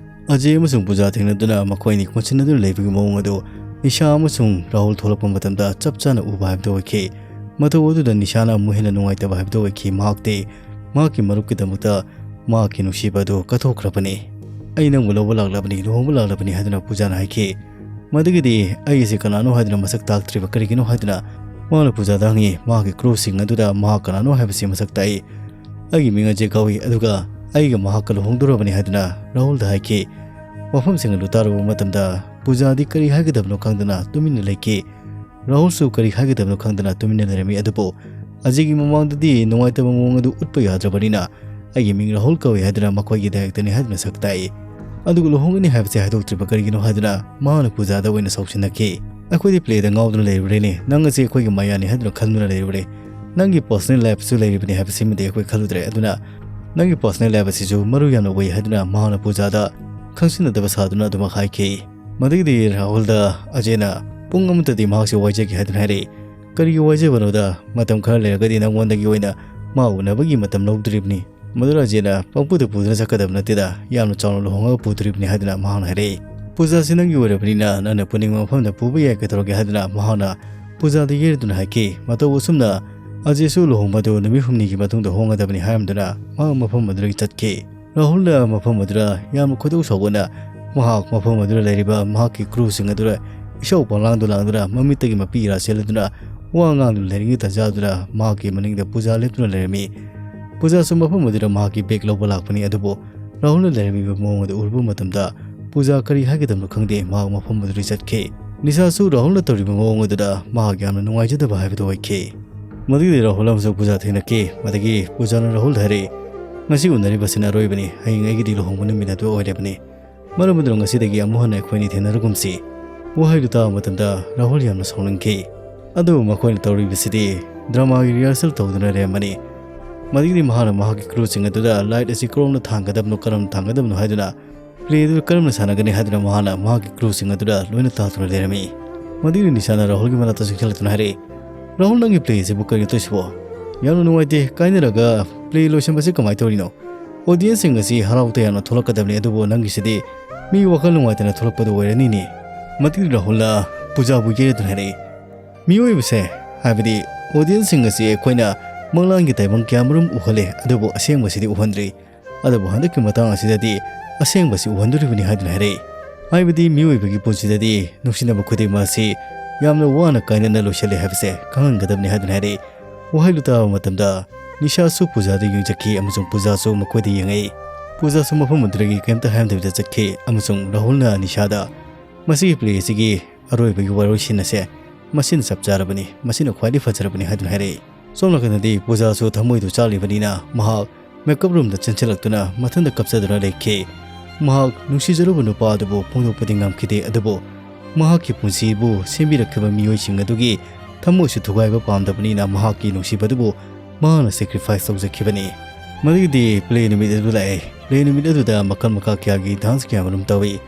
ꯑꯖꯦ ꯑꯃꯁꯨꯡ ꯄꯨꯖꯥ ꯊꯦꯡꯅꯗꯨꯅ ꯃꯈꯣꯏ ꯑꯅꯤ ꯀꯣꯟꯁꯤꯟꯅꯗꯨꯅ ꯂꯩꯕꯒꯤ ꯃꯑꯣꯡ ꯑꯗꯨ ꯅꯤꯁꯥ ꯑꯃꯁꯨꯡ ꯔꯥꯍꯨꯜ ꯊꯣꯛꯂꯛꯄ ꯃꯇꯝꯗ ꯆꯞ ꯆꯥꯅ ꯎꯕ ꯍꯥꯏꯕꯗꯨ ꯑꯣꯏꯈꯤ꯫ ꯃꯇꯧ ꯑꯗꯨꯗ ꯅꯤꯁꯥꯅ ꯑꯃꯨꯛ ꯍꯦꯟꯅ ꯅꯨꯡꯉꯥꯏꯇꯕ ꯍꯥꯏꯕꯗꯨ ꯑꯣꯏꯈꯤ꯫ ꯃꯍꯥꯛꯇꯤ ꯃꯍꯥꯛꯀꯤ ꯃꯔꯨꯞꯀꯤꯗꯃꯛꯇ ꯃꯍꯥꯛꯀꯤ ꯅꯨꯡꯁꯤꯕ ꯑꯗꯨ ꯀꯠꯊꯣꯛꯈ꯭ꯔꯕꯅꯤ꯫ "ꯑꯩ ꯅꯪꯕꯨ ꯂꯧꯕ ꯂꯥꯛꯂꯕꯅꯤ, ꯂꯨꯍꯣꯡꯕ ꯂꯥꯛꯂꯕꯅꯤ" ꯍꯥꯏꯗꯨꯅ ꯄꯨꯖꯥꯅ ꯍꯥꯏꯈꯤ꯫ ꯃꯗꯨꯒꯤꯗꯤ ꯑꯩ ꯑꯁꯤ ꯀꯅꯥꯅꯣ ꯍꯥꯏꯗꯨꯅ ꯃꯁꯛ ꯇꯥꯛꯇ꯭ꯔꯤꯕ ꯀꯔꯤꯒꯤꯅꯣ ꯍꯥꯏꯗꯨꯅ ꯃꯍꯥꯛꯅ ꯄꯨꯖꯥꯗ ꯍꯪꯉꯤ꯫ ꯃꯍꯥꯛꯀꯤ ꯀ꯭ꯔꯨꯁꯤꯡ ꯑꯗꯨꯗ ꯃꯍꯥꯛ ꯀꯅꯥꯅꯣ ꯍꯥꯏꯕꯁꯤ ꯃꯁꯛ ꯇꯥꯛꯏ꯫ "ꯑꯩꯒꯤ ꯃꯤꯡ ꯑꯖꯦ ꯀꯧꯏ, ꯑꯗꯨꯒ ꯑꯩꯒ ꯃꯍꯥꯛꯀ ꯂꯨꯍꯣꯡꯗꯧꯔꯕꯅꯤ" ꯍꯥꯏꯗꯨꯅ ꯔꯥꯍꯨꯜꯗ ꯍꯥꯏꯈꯤ꯫ ꯋꯥꯐꯝꯁꯤꯡ ꯑꯗꯨ ꯇꯥꯔꯨꯕ ꯃꯇꯝꯗ ꯄꯨꯖꯥꯗꯤ ꯀꯔꯤ ꯍꯥꯏꯒꯗꯕꯅꯣ ꯈꯪꯗꯅ ꯇꯨꯃꯤꯟꯅ ꯂꯩꯈꯤ꯫ ꯔꯥꯍꯨꯜꯁꯨ ꯀꯔꯤ ꯍꯥꯏꯒꯗꯕꯅꯣ ꯈꯪꯗꯅ ꯇꯨꯃꯤꯟꯅ ꯂꯩꯔꯝꯃꯤ꯫ ꯑꯗꯨꯕꯨ ꯑꯖꯤꯒꯤ ꯃꯃꯥꯡꯗꯗꯤ ꯅꯨꯡꯉꯥꯏꯇꯕ ꯃꯑꯣꯡ ꯑꯗꯨ ꯎꯠꯄ ꯌꯥꯗ꯭ꯔꯕꯅꯤꯅ "ꯑꯩꯒꯤ ꯃꯤꯡ ꯔꯥꯍꯨꯜ ꯀꯧꯏ" ꯍꯥꯏꯗꯨꯅ ꯃꯈꯣꯏꯒꯤ ꯗꯥꯏꯔꯦꯛꯇꯔꯅꯤ ꯍꯥꯏꯗꯨꯅ ꯁꯛ ꯇꯥꯛꯏ꯫ ꯑꯗꯨꯒ ꯂꯨꯍꯣꯡꯒꯅꯤ ꯍꯥꯏꯕꯁꯤ ꯍꯥꯏꯗꯣꯛꯇ꯭ꯔꯤꯕ ꯀꯔꯤꯒꯤꯅꯣ ꯍꯥꯏꯗꯨꯅ ꯃꯍꯥꯛꯅ ꯄꯨꯖꯥꯗ ꯑꯣꯏꯅ ꯁꯥꯎꯁꯤꯟꯅꯈꯤ꯫ "ꯑꯩꯈꯣꯏꯗꯤ ꯄ꯭ꯂꯦꯗ ꯉꯥꯎꯗꯨꯅ ꯂꯩꯔꯨꯔꯦꯅꯦ, ꯅꯪ ꯑꯁꯤ ꯑꯩꯈꯣꯏꯒꯤ ꯃꯌꯥꯅꯤ ꯍꯥꯏꯗꯨꯅ ꯈꯟꯗꯨꯅ ꯂꯩꯔꯨꯔꯦ꯫ ꯅꯪꯒꯤ ꯄꯔꯁꯣꯅꯦꯜ ꯂꯥꯏꯐꯁꯨ ꯂꯩꯔꯤꯕꯅꯤ ꯍꯥꯏꯕꯁꯤꯃꯗꯤ ꯑꯩꯈꯣꯏ ꯈꯜꯂꯨꯗ꯭ꯔꯦ꯫ ꯑꯗꯨꯅ ꯅꯪꯒꯤ ꯄꯔꯁꯣꯅꯦꯜ ꯂꯥꯏꯐ ꯑꯁꯤꯁꯨ ꯃꯔꯨ ꯌꯥꯝꯅ ꯑꯣꯏ" ꯍꯥꯏꯗꯨꯅ ꯃꯍꯥꯛꯅ ꯄꯨꯖꯥꯗ ꯈꯪꯁꯤꯟꯅꯗꯕ ꯁꯥꯗꯨꯅ ꯑꯗꯨꯃꯛ ꯍꯥꯏꯈꯤ꯫ ꯃꯗꯨꯒꯤꯗꯤ ꯔꯥꯍꯨꯜꯗ ꯑꯖꯦꯅ ꯄꯨꯡ ꯑꯃꯠꯇꯗꯤ ꯃꯍꯥꯛꯁꯦ ꯋꯥꯏꯖꯒꯦ ꯍꯥꯏꯗꯨꯅ ꯍꯥꯏꯔꯛꯏ꯫ "ꯀꯔꯤꯒꯤ ꯋꯥꯏꯖꯕꯅꯣꯗ? ꯃꯇꯝ ꯈꯔ ꯂꯩꯔꯒꯗꯤ ꯅꯪꯉꯣꯟꯗꯒꯤ ꯑꯣꯏꯅ ꯃꯥ ꯎꯅꯕꯒꯤ ꯃꯇꯝ ꯂꯧꯗꯣꯔꯤꯕꯅꯤ꯫ ꯃꯗꯨ ꯔꯥꯖꯦꯅ ꯄꯪꯄꯨꯗ ꯄꯨꯗꯨꯅ ꯆꯠꯀꯗꯕ ꯅꯠꯇꯦꯗ, ꯌꯥꯝꯅ ꯆꯥꯎꯅ ꯂꯨꯍꯣꯡꯉꯒ ꯄꯨꯗꯣꯔꯤꯕꯅꯤ ꯍꯥꯏꯗꯨꯅ ꯃꯍꯥꯛꯅ ꯍꯥꯏꯔꯛꯏ꯫ "ꯄꯨꯖꯥꯁꯤ ꯅꯪꯒꯤ ꯑꯣꯏꯔꯕꯅꯤꯅ ꯅꯪꯅ ꯄꯨꯅꯤꯡꯕ ꯃꯐꯝꯗ ꯄꯨꯕ ꯌꯥꯏ, ꯀꯩꯗꯧꯔꯒꯦ?" ꯍꯥꯏꯗꯨꯅ ꯃꯍꯥꯛꯅ ꯄꯨꯖꯥꯗ ꯌꯦꯔꯗꯨꯅ ꯍꯥꯏꯈꯤ꯫ ꯃꯇꯧ ꯑꯁꯨꯝꯅ ꯑꯖꯦꯁꯨ ꯂꯨꯍꯣꯡꯕꯗꯨ ꯅꯨꯃꯤꯠ ꯍꯨꯝꯅꯤꯒꯤ ꯃꯇꯨꯡꯗ ꯍꯣꯡꯒꯗꯕꯅꯤ ꯍꯥꯏꯔꯝꯗꯨꯅ ꯃꯍꯥꯛ ꯃꯐꯝ ꯑꯗꯨꯗꯒꯤ ꯆꯠꯈꯤ꯫ ꯔꯥꯍꯨꯜꯅ ꯃꯐꯝ ꯑꯗꯨꯗ ꯌꯥꯝꯅ ꯈꯣꯏꯗꯧ ꯁꯥꯎꯒꯠꯅ ꯃꯍꯥꯛ ꯃꯐꯝ ꯑꯗꯨꯗ ꯂꯩꯔꯤꯕ ꯃꯍꯥꯛꯀꯤ ꯀ꯭ꯔꯨꯁꯤꯡ ꯑꯗꯨꯗ ꯏꯁꯧ ꯄꯪꯂꯥꯡꯗꯨ ꯂꯥꯡꯗꯨꯅ ꯃꯃꯤꯠꯇꯒꯤ ꯃꯄꯤ ꯏꯔꯥ ꯆꯦꯜꯂꯗꯨꯅ ꯋꯥ ꯉꯥꯡꯗꯨꯅ ꯂꯩꯔꯤꯉꯩ ꯇꯥꯟꯖꯥ ꯑꯗꯨꯗ ꯃꯍꯥꯛꯀꯤ ꯃꯅꯤꯡꯗ ꯄꯨꯖꯥ ꯂꯦꯞꯇꯨꯅ ꯂꯩꯔꯝꯃꯤ꯫ ꯄꯨꯖꯥꯁꯨ ꯃꯐꯝ ꯑꯗꯨꯗ ꯃꯍꯥꯛꯀꯤ ꯕꯦꯒ ꯂꯧꯕ ꯂꯥꯛꯄꯅꯤ, ꯑꯗꯨꯕꯨ ꯔꯥꯍꯨꯜꯅ ꯂꯩꯔꯝꯃꯤꯕ ꯃꯑꯣꯡ ꯑꯗꯨ ꯎꯔꯨꯕ ꯃꯇꯝꯗ ꯄꯨꯖꯥ ꯀꯔꯤ ꯍꯥꯏꯒꯗꯕꯅꯣ ꯈꯪꯗꯦ, ꯃꯍꯥꯛ ꯃꯐꯝ ꯑꯗꯨꯗꯒꯤ ꯆꯠꯈꯤ꯫ ꯅꯤꯁꯥꯁꯨ ꯔꯥꯍꯨꯜꯅ ꯇꯧꯔꯤꯕ ꯃꯑꯣꯡ ꯑꯗꯨꯗ ꯃꯍꯥꯛ ꯌꯥꯝꯅ ꯅꯨꯡꯉꯥꯏꯖꯗꯕ ꯍꯥꯏꯕꯗꯨ ꯑꯣꯏꯈꯤ꯫ ꯃꯗꯨꯒꯤꯗꯤ ꯔꯥꯍꯨꯜ ꯑꯃꯁꯨꯡ ꯄꯨꯖꯥ ꯊꯦꯡꯅꯈꯤ꯫ ꯃꯗꯒꯤ ꯄꯨꯖꯥꯅ ꯔꯥꯍꯨꯜꯗ ꯍꯥꯏꯔꯛꯏ, "ꯉꯁꯤ ꯎꯅꯔꯤꯕꯁꯤꯅ ꯑꯔꯣꯏꯕꯅꯤ, ꯍꯌꯦꯡ ꯑꯩꯒꯤꯗꯤ ꯂꯨꯍꯣꯡꯕ ꯅꯨꯃꯤꯠ ꯑꯗꯨ ꯑꯣꯏꯔꯕꯅꯤ꯫ ꯃꯔꯝ ꯑꯗꯨꯅ ꯉꯁꯤꯗꯒꯤ ꯑꯃꯨꯛ ꯍꯟꯅ ꯑꯩꯈꯣꯏꯅꯤ ꯊꯦꯡꯅꯔꯒꯨꯝꯁꯤ"꯫ ꯋꯥꯍꯩꯗꯨ ꯇꯥꯕ ꯃꯇꯝꯗ ꯔꯥꯍꯨꯜ ꯌꯥꯝꯅ ꯁꯥꯎꯅꯤꯡꯈꯤ꯫ ꯑꯗꯨꯕꯨ ꯃꯈꯣꯏꯅ ꯇꯧꯔꯤꯕꯁꯤꯗꯤ ꯗ꯭ꯔꯃꯥꯒꯤ ꯔꯤꯍꯔꯁꯦꯜ ꯇꯧꯗꯨꯅ ꯂꯩꯔꯝꯕꯅꯤ꯫ ꯃꯗꯒꯤꯗꯤ ꯃꯍꯥꯛꯅ ꯃꯍꯥꯛꯀꯤ ꯀ꯭ꯔꯨꯁꯤꯡ ꯑꯗꯨꯗ ꯂꯥꯏꯠ ꯑꯁꯤ ꯀꯔꯝꯅ ꯊꯥꯟꯒꯗꯕꯅꯣ, ꯀꯔꯝꯅ ꯊꯥꯟꯒꯗꯕꯅꯣ ꯍꯥꯏꯗꯨꯅ ꯄ꯭ꯂꯦ ꯑꯗꯨ ꯀꯔꯝꯅ ꯁꯥꯟꯅꯒꯅꯤ ꯍꯥꯏꯗꯨꯅ ꯃꯍꯥꯛꯅ ꯃꯍꯥꯛꯀꯤ ꯀ꯭ꯔꯨꯁꯤꯡ ꯑꯗꯨꯗ ꯂꯣꯏꯅ ꯇꯥꯛꯇꯨꯅ ꯂꯩꯔꯝꯃꯤ꯫ ꯃꯗꯨꯒꯤ ꯅꯤꯁꯥꯅ ꯔꯥꯍꯨꯜꯒꯤ ꯃꯅꯥꯛꯇ ꯆꯪꯁꯤꯜꯂꯛꯇꯨꯅ ꯍꯥꯏꯔꯛꯏ, "ꯔꯥꯍꯨꯜ, ꯅꯪꯒꯤ ꯄ꯭ꯂꯦ ꯑꯁꯤꯕꯨ ꯀꯔꯤꯅꯣ ꯇꯧꯔꯤꯁꯤꯕꯣ? ꯌꯥꯝꯅ ꯅꯨꯡꯉꯥꯏꯇꯦ, ꯀꯥꯏꯅꯔꯒ ꯄ꯭ꯂꯦ ꯂꯣꯏꯁꯤꯟꯕꯁꯤ ꯀꯃꯥꯏꯅ ꯇꯧꯔꯤꯅꯣ? ꯑꯣꯗꯤꯌꯦꯟꯁꯁꯤꯡ ꯑꯁꯤ ꯍꯔꯥꯎ ꯇꯌꯥꯝꯅ ꯊꯣꯛꯂꯛꯀꯗꯕꯅꯤ, ꯑꯗꯨꯕꯨ ꯅꯪꯒꯤꯁꯤꯗꯤ ꯃꯤ ꯋꯥꯈꯜ ꯅꯨꯡꯉꯥꯏꯇꯅ ꯊꯣꯛꯂꯛꯄꯗꯨ ꯑꯣꯏꯔꯅꯤꯅꯦ"꯫ ꯃꯗꯨꯒꯤ ꯔꯥꯍꯨꯜꯅ ꯄꯨꯖꯥꯕꯨ ꯌꯦꯠꯇꯨꯅ ꯍꯥꯏꯔꯛꯏ, "ꯃꯤꯑꯣꯏꯕꯁꯦ, ꯍꯥꯏꯕꯗꯤ ꯑꯣꯗꯤꯌꯦꯟꯁꯁꯤꯡ ꯑꯁꯤ ꯑꯩꯈꯣꯏꯅ ꯃꯪꯂꯥꯟꯒꯤ ꯇꯥꯏꯕꯪ ꯀꯌꯥꯃꯔꯨꯝ ꯎꯍꯜꯂꯦ, ꯑꯗꯨꯕꯨ ꯑꯁꯦꯡꯕꯁꯤꯗꯤ ꯎꯍꯟꯗ꯭ꯔꯤ꯫ ꯑꯗꯨꯕꯨ ꯍꯟꯗꯛꯀꯤ ꯃꯇꯥꯡ ꯑꯁꯤꯗꯗꯤ ꯑꯁꯦꯡꯕꯁꯤ ꯎꯍꯟꯗꯣꯔꯤꯕꯅꯤ" ꯍꯥꯏꯗꯨꯅ ꯍꯥꯏꯔꯛꯏ꯫ ꯍꯥꯏꯕꯗꯤ ꯃꯤꯑꯣꯏꯕꯒꯤ ꯄꯨꯟꯁꯤꯗꯗꯤ ꯅꯨꯡꯁꯤꯅꯕ ꯈꯨꯗꯤꯡꯃꯛ ꯑꯁꯤ ꯌꯥꯝꯅ ꯋꯥꯅ ꯀꯥꯏꯅꯅ ꯂꯣꯏꯁꯤꯜꯂꯦ ꯍꯥꯏꯕꯁꯦ ꯈꯪꯍꯟꯒꯗꯕꯅꯤ ꯍꯥꯏꯗꯨꯅ ꯍꯥꯏꯔꯛꯏ꯫ ꯋꯥꯍꯩꯗꯨ ꯇꯥꯕ ꯃꯇꯝꯗ ꯅꯤꯁꯥꯁꯨ ꯄꯨꯖꯥꯗ ꯌꯦꯡꯖꯈꯤ ꯑꯃꯁꯨꯡ ꯄꯨꯖꯥꯁꯨ ꯃꯈꯣꯏꯗ ꯌꯦꯡꯉꯛꯏ꯫ ꯄꯨꯖꯥꯁꯨ ꯃꯐꯝ ꯑꯗꯨꯗꯒꯤ ꯀꯔꯤꯝꯇ ꯍꯥꯏꯔꯝꯗꯕꯤꯗ ꯆꯠꯈꯤ ꯑꯃꯁꯨꯡ ꯔꯥꯍꯨꯜꯅ ꯅꯤꯁꯥꯗ, "ꯃꯁꯤꯒꯤ ꯄ꯭ꯂꯦ ꯑꯁꯤꯒꯤ ꯑꯔꯣꯏꯕꯒꯤ ꯋꯥꯔꯣꯏꯁꯤꯟ ꯑꯁꯦ ꯃꯁꯤꯅ ꯆꯞ ꯆꯥꯔꯕꯅꯤ, ꯃꯁꯤꯅ ꯈ꯭ꯋꯥꯏꯗꯒꯤ ꯐꯖꯔꯕꯅꯤ" ꯍꯥꯏꯗꯨꯅ ꯍꯥꯏꯔꯛꯏ꯫ ꯁꯣꯝ ꯅꯥꯀꯟꯗꯗꯤ ꯄꯨꯖꯥꯁꯨ ꯊꯃꯣꯏꯗꯨ ꯆꯥꯛꯂꯤꯕꯅꯤꯅ ꯃꯍꯥꯛ ꯃꯦꯀꯞ ꯔꯨꯝꯗ ꯆꯦꯟꯁꯤꯜꯂꯛꯇꯨꯅ ꯃꯊꯟꯇ ꯀꯞꯆꯗꯨꯅ ꯂꯩꯈꯤ꯫ ꯃꯍꯥꯛ ꯅꯨꯡꯁꯤꯖꯔꯨꯕ ꯅꯨꯄꯥ ꯑꯗꯨꯕꯨ ꯐꯣꯡꯗꯣꯛꯄꯗꯤ ꯉꯝꯈꯤꯗꯦ, ꯑꯗꯨꯕꯨ ꯃꯍꯥꯛꯀꯤ ꯄꯨꯟꯁꯤꯕꯨ ꯁꯦꯝꯕꯤꯔꯛꯈꯤꯕ ꯃꯤꯑꯣꯏꯁꯤꯡ ꯑꯗꯨꯒꯤ ꯊꯃꯣꯏꯁꯨ ꯊꯨꯒꯥꯏꯕ ꯄꯥꯝꯗꯕꯅꯤꯅ ꯃꯍꯥꯛꯀꯤ ꯅꯨꯡꯁꯤꯕꯗꯨꯕꯨ ꯃꯍꯥꯛꯅ ꯁꯦꯀ꯭ꯔꯤꯐꯥꯏꯁ ꯇꯧꯖꯈꯤꯕꯅꯤ꯫ ꯃꯗꯨꯒꯤꯗꯤ ꯄ꯭ꯂꯦ ꯅꯨꯃꯤꯠ ꯑꯗꯨ ꯂꯥꯛꯑꯦ꯫ ꯄ꯭ꯂꯦ ꯅꯨꯃꯤꯠ ꯑꯗꯨꯗ ꯃꯈꯜ ꯃꯈꯥ ꯀꯌꯥꯒꯤ ꯗꯥꯟꯁ ꯀꯌꯥ ꯃꯔꯨꯝ ꯇꯧꯏ꯫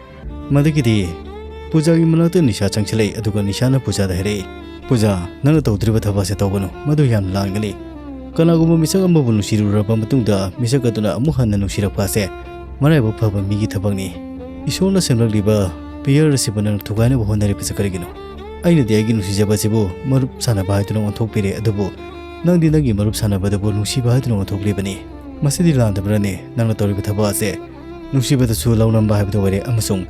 ꯃꯗꯨꯒꯤꯗꯤ ꯄꯨꯖꯥꯒꯤ ꯃꯅꯥꯛꯇ ꯅꯤꯁꯥ ꯆꯪꯁꯤꯜꯂꯛꯏ, ꯑꯗꯨꯒ ꯅꯤꯁꯥꯅ ꯄꯨꯖꯥꯗ ꯍꯥꯏꯔꯛꯏ, "ꯄꯨꯖꯥ, ꯅꯪꯅ ꯇꯧꯗ꯭ꯔꯤꯕ ꯊꯕꯛ ꯑꯁꯦ ꯇꯧꯒꯅꯨ, ꯃꯗꯨ ꯌꯥꯝꯅ ꯂꯥꯟꯒꯅꯤ"꯫ ꯀꯅꯥꯒꯨꯝꯕ ꯃꯤꯁꯛ ꯑꯃꯕꯨ ꯅꯨꯡꯁꯤꯔꯨꯔꯕ ꯃꯇꯨꯡꯗ ꯃꯤꯁꯛ ꯑꯗꯨꯅ ꯑꯃꯨꯛ ꯍꯟꯅ ꯅꯨꯡꯁꯤꯔꯛꯄ ꯑꯁꯦ ꯃꯔꯥꯏꯕꯛ ꯐꯕ ꯃꯤꯒꯤ ꯊꯕꯛꯅꯤ꯫ ꯏꯁꯣꯔꯅ ꯁꯦꯝꯂꯛꯂꯤꯕ ꯄꯤꯌꯔ ꯑꯁꯤꯕꯨ ꯅꯪꯅ ꯊꯨꯒꯥꯏꯅꯕ ꯍꯣꯠꯅꯔꯤꯕꯁꯤ ꯀꯔꯤꯒꯤꯅꯣ? ꯑꯩꯅꯗꯤ ꯑꯩꯒꯤ ꯅꯨꯡꯁꯤꯖꯕ ꯑꯁꯤꯕꯨ ꯃꯔꯨꯞ ꯁꯥꯟꯅꯕ ꯍꯥꯏꯗꯨꯅ ꯑꯣꯟꯊꯣꯛꯄꯤꯔꯦ, ꯑꯗꯨꯕꯨ ꯅꯪꯗꯤ ꯅꯪꯒꯤ ꯃꯔꯨꯞ ꯁꯥꯟꯅꯕꯗꯕꯨ ꯅꯨꯡꯁꯤꯕ ꯍꯥꯏꯗꯨꯅ ꯑꯣꯟꯊꯣꯛꯂꯤꯕꯅꯤ꯫ ꯃꯁꯤꯗꯤ ꯂꯥꯟꯗꯕ꯭ꯔꯅꯦ? ꯅꯪꯅ ꯇꯧꯔꯤꯕ ꯊꯕꯛ ꯑꯁꯦ ꯅꯨꯡꯁꯤꯕꯗꯁꯨ ꯂꯧꯅꯝꯕ ꯍꯥꯏꯕꯗꯨ ꯑꯣꯏꯔꯦ ꯑꯃꯁꯨꯡ